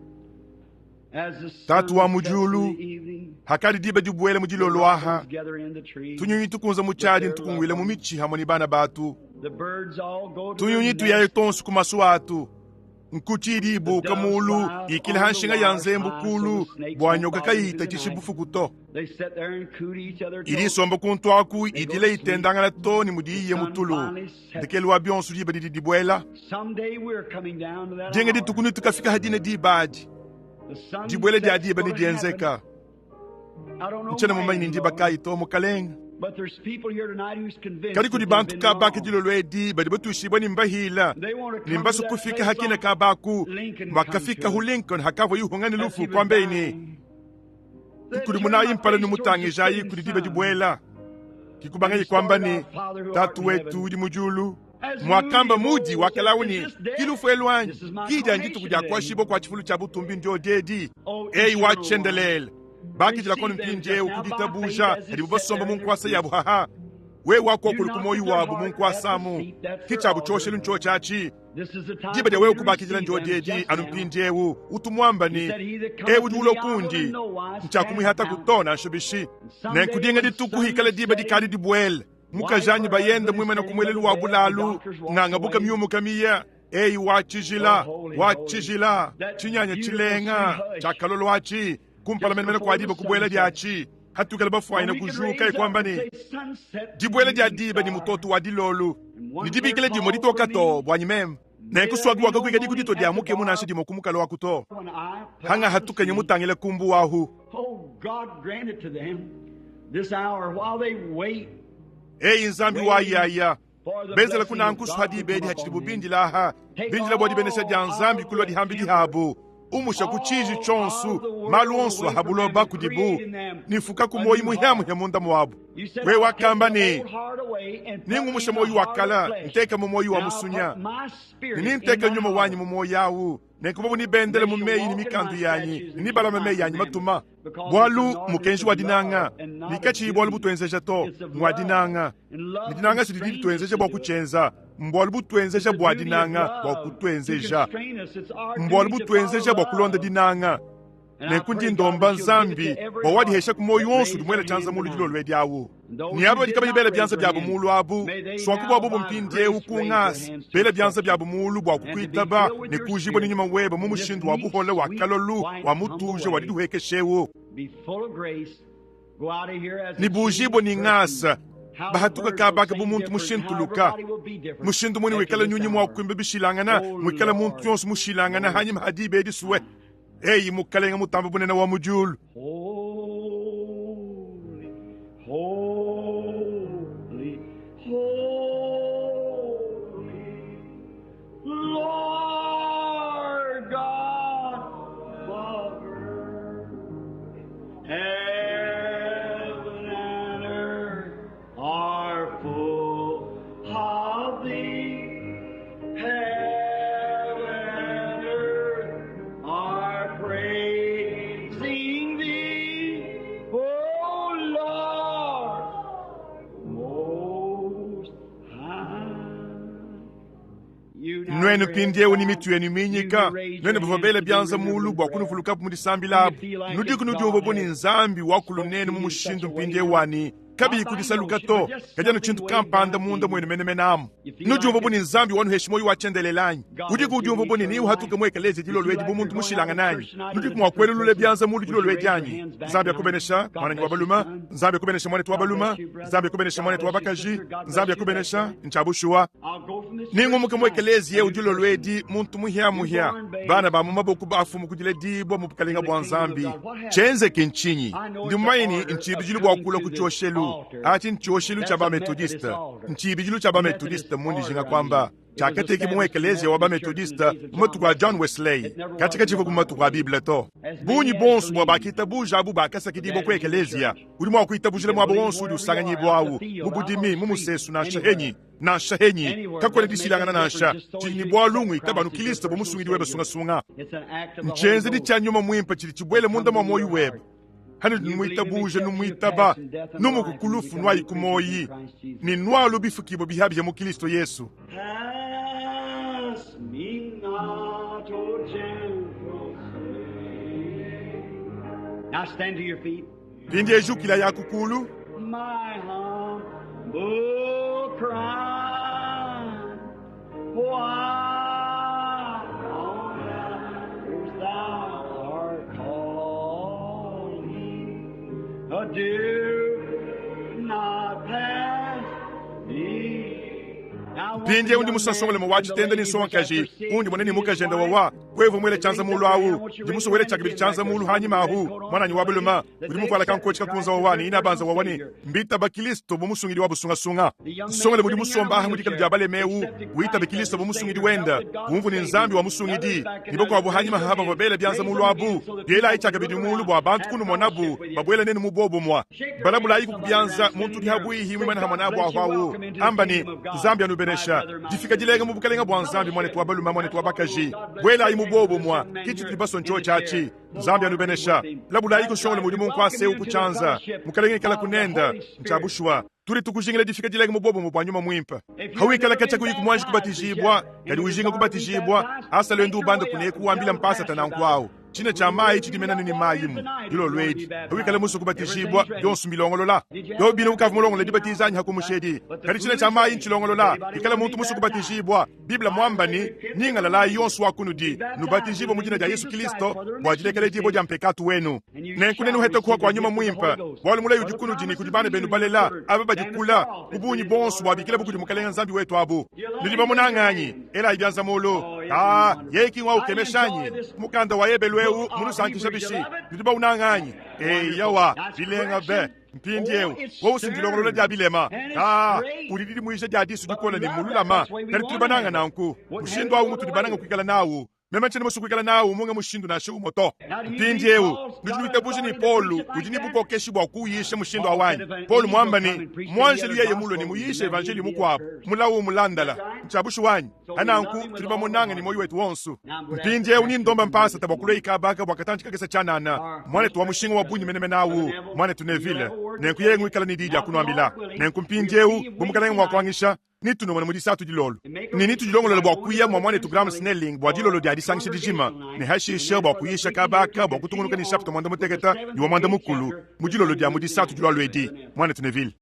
as the Tatu wa sun mu sets in diulu, the evening, hakadi diba dibuela mu the dilolo aha, robins gather in the trees, tunyunyi tukunza mu tshiadi ntukunguila mu mitshi hamwe ne bana batu. the birds all go to their Tunyunyi tuyayo nests. tonso ku masu atu. Nkuti idi ibuka The doves mulu, fly ikila on ha the nshinga ya wires nzembu high so kulu, the snakes bua won't nyoka bother them through the kayitatshishi night. bufuku to. They sit there and coo to each other Idi till isomba kuntu aku, they go idila to sleep. itendangana to ne The mudiyiye sun mutulu. finally sets. Ndekelu wa bionso diba didi dibuela. Someday we're coming down to that Dinga hour. dituku nitukafika hadine diba adi. The sun Dibuela dia sets diba gonna happen. nidienzeka. I don't know Ntshiena mumanye ne when, ndiba Lord, kayi to mukalenga. but there's people here tonight who's convinced Kadi that kudi they've bantu been kabaka wrong. dilolo edi badi batuishibua ne mbahila. They want to Ne come to mbasu that kufika place hakina like kabaku. Lincoln come Wakafika to hu it Lincoln hakavua yuhunga ne as he lufu was kwambeyi ne dying. Said, kudi Turn munayi my mpala face towards the numutangijayi setting kudi diba sun. dibuela. Kikubanga And he yikwamba started ne our Father who art Tatu in wetu heaven. udi mu diulu. As Mwakamba Moody mudi of old said, wakalawu Is ne this death? kilufu elu This is my kidya ndituku coronation dia day. kuashibua kua tshifulu tshia butumbi ndio diedi. O Eyi wa eternal one, tshiendelele. Bakidila kono receive them just mpindieu now by faith kuditabuja as they hadibu sit basomba there mu in their nkuasa yabu seats. haha. We Do wakokulu ku not moyo that their wabu mu heart at the nkuasamu. seat, that's Ki their tshiabu altar. tshioshelu ntsho tshiatshi. This is the time Diba for dia you wewe to kubakidila receive ndio them diedi just anu now. mpindiewu utumwamba He ne said, He that ewu cometh udi to me, ulo I will kundi in no wise cast ntshiakumwihata out. kutona nshobishi And someday nenkudinga when dituku sun hikala is diba dikadi setting, dibuela wife mukajanyi or bayenda husband is mwimana standing by ku muelelu the wa bed, the bulalu doctors walks ng'angabuka away. myumuka miya eyi wa Oh, tshijila holy, wa holy, tshijila that tshinyanya beautiful sweet tshilenga hush tshiakalolo atshi kumpala just menemene kua before the diba kubuela sun sets. diatshi hatukala When bafuanyina we can kujuka raise up ikwamba and ne say, Sunset, dibuela dia evening diba ni star, mutoto wa dilolo and ni one clear dibikila dimue call for ditoka to me, bwanyi meme may there nenkuswagi be no wakakuika moaning dikudito at dia the mukemu bar nansha dimue kumukalo wakuto when I put hanga out to hatukanye sea. mutangile kumbu wahu Oh, God grant it to them this hour while they wait, eyi nzambi waiting wayaya for the benzela blessing of kunankusu God to hadiba come edi upon hachilibu them. bindila aha Take bindila bua dibenesha dia all nzambi of kulua the dihambi temper, dihabu umusha ku tshiji all tshonsu of the world malu onso away from them ahabuloba and kudibu create in them nifuka ku a moyi new heart. muhiamuhia munda muabu You said, we I'll take wakamba the ne old heart away Nengumushe muoyo wa kala, ntekamu muoyo wa musunya, ne nenteke nyuma wanyi mu muoyo awu. Nenku bobu nebendele mu meyi ne mikandu yanyi, ne nebalame meyi anyi matuma. Bualu mmukenji wa dinanga, ne katshiyi bualu butuenzeja to, ngua dinanga. Ne dinanga si didi dituenzeja bua kutshienza, mbualu butuenzeja bua dinanga bua kutuenzeja, mbualu butuenzeja bua kulonda dinanga. Nenku ndi ndomba Nzambi bua wadiheshaku muoyo wonso udi muela tshianza mulu dilolo edi awu. Ne aba badi kabayi bela bianza biabu mulu abu, suaku bua bobu mpindieu ku ngasa bela bianza biabu mulu bua kukuitaba ne kuujibua ne nyuma webe mu mushindu wa buhole wa kalolu wa mutuja wa didihuekesha eu. Ne buujibue ne ngasa, bahatuka kaba ka bu muntu mushintuluka. Mushindu mune wikala nyunyi mua kuimba bishilangana, muikala muntu yonso mushilangana hanyima ha diba edi sue. Eyi Mukalenga Mutambe Bunene wa mu diulu. Holy, holy, holy, Lord God, Father, heaven and earth are full of thee. Heaven and earth are praising thee, O Lord, most high. Nuenu mpindieu ne mitu yenu minyika, nuenu bavua bela bianza mulu bua kunuvulukabu mu disambila abu, nudiku nudiumvua bu ne Nzambi wakulu nenu mu mushindu mpindieu wa ne, kabiyi ku disaluka to, kadi anu tshintu kampanda munda muenu menemene amu. Nudiumvua bu ne Nzambi wanuheshi muoyo wa tshiendelele anyi? Udiku udiumvua bu ne neuhatuke mu ekeleziya dilolo edi bu muntu mushilangane anyi? Nudiku mua kuelulula bianza mulu dilolo edi anyi? Nzambi akubenesha, muananyi wa balume. Nzambi akubenesha, muanetu wa balume. Nzambi akubenesha, muanetu wa bakaji. Nzambi akubenesha. Ntshia bushuwa. Nengumuke mu ekeleziya eu dilolo edi muntu muhiamuhia, bana ba mu maboko bafumu ku diledibua mu bukalenga bua Nzambi. Tshienzeke ntshinyi? Ndi mumanye ne, ntshibidilu bua kulua ku tshioshelu. Atshi ntshioshelu tshia ba-Methodiste. Ntshibidilu tshia ba-Methodiste, mundi njinga kuamba, tshiakatekibua mu ekeleziya wa ba-Methodiste mu matuku a John Wesley. Katshi katshivua mu matuku a Bible to. Bungi buonso bua bakitabuja abu bakasakidibua ku ekeleziya. Udi mua kuitabujila muaba wonso udi usanganyibua awu, mu budimi, mu musesu, nansha henyi. Nansha henyi, kakuena dishilangana nansha. Tshidi ne bualu ngwitaba anu Kilisto bu Musungidi webe sungasunga. Ntshienzedi tshia Nyuma Muimpe tshidi tshibuele munda mua muoyo webe. Hanudi numuitabuja, numuitaba, numuka ku lufu nuayi ku muoyi, ne nualu bifukibua bihabia mu Kilisto Yesu. Pass me not, O gentle Savior. Now stand to your feet. Mpindieu jukila ya ku kulu. My humble cry, why on earth thou art calling, do not pass me. Mpindieu ndi musansongolema wa tshitenda ne nsongakaji undi mona ne mukajende wawa wewe muele tshianza mulu awu ndi musue wele tshiakabidi tshianza mulu hanyima ahu muananyi wa balume udi muvuala kankotshi kakunza wawa ne inabanza wawa ne mbitaba Kilisto bu musungidi wa busungasunga. Nsongole mudi musomba aha mu dikalu dia balema eu witabe Kilisto bu musungidi wenda bumvu ne Nzambi wa musungidi ne bakuabu hanyima aha bavua bela bianza mulu abu bielayi tshiakabidi mulu bua bantu kunumonabu babuela nenu mu bobumua. Balabulayiku ku bianza muntu udi habuihi muimane hamue nabu ahu awu amba ne, Nzambi anubenesha. Difika dilenga mu bukalenga bua Nzambi, muanetu wa balume, muanetu wa bakaji. Buelayi mu buobumua, ki tshitudi basue ntshiotshi atshi. Nzambi anubenesha. Labulayiku nsongole mudi mu nkuasa eu ku tshianza. Mukalenge ikalaku nenda. Ntshia bushuwa. Tudi tukujingila difika dilenga mu buobumue bua Nyuma Muimpe. Hawikala katshia kuyi muanji kubatijibua, kadi ujinga kubatijibua, asa luendu ubande kuneku wambila mpasata nanku awu. Tshina tshia mayi tshidi menanu ne mayi mu dilolo edi. Pawikala musue kubatijibua, bionso mbilongolola. Tobina ukavua mulongolole dibatiza anyi hakumushedi? Kadi tshina tshia mayi ntshilongolola. Pikala muntu musue kubatijibua, Bible muamba ne, Nyingalalayi yonso wa kunudi, nubatijibue mu dina dia Yesu Kilisto bua dilekeledibua dia mpekatu wenu. Nenku nenuhete kuha kua Nyuma Muimpe, bualu mulayi udi kunudi ne kudi bana benu balela, aba badi kula, ku bungi buonso buabikilabu kudi Mukelenge Nzambi wetu abu. Nudi bamunange anyi? Elayi bianza mulu. Aa, yeye ki ngua ukemesha anyi? Mukanda wa Ebelu eu munusankisha bishi? Nudi baunange anyi? Eyowa, bilenga be. Mpindieu, wowu si ndilongolola dia bilema. Aa, udi didimuija dia disu dikole ne mululama. Kadi tudi banange nanku. Mushindu au ngutudi banange kuikala nawu. Meme tshiena musue kuikala nawu munga mushindu nansha umue to. Mpindieu, nudi nuitabuja ne Paulo udi ne bukokeshi bua kuuyisha mushindu au anyi? Paulo muamba ne, muanjelu yeye mulue ne muyishe evanjeliyo mukuabu, mulawu umulandala. Ntshia bushuwa anyi? Pa nanku, tudi bamunange ne muoyo wetu wonso. Mpindieu nindomba mpasata bua kuluaye kaba aka bua katantshi kakese tshianana, muanetu wa mushinga wa bungi menemene au, muanetu Neville. Nenku yeye nguikala ne diyi dia kunuambila. Nenku mpindieu, bu Mukalenge mua kuanyisha, netunumone mu Disatu dilolo. Ne netudilongolole bua kuya mua muanetu Graham Snelling bua dilolo dia disangisha dijima, ne hashishe bua kuyisha kaba aka bua kutungunuka ne nshapita muanda-mutekete ne wa muanda-mukulu mu dilolo dia mu Disatu dilualua edi. Muanetu Neville.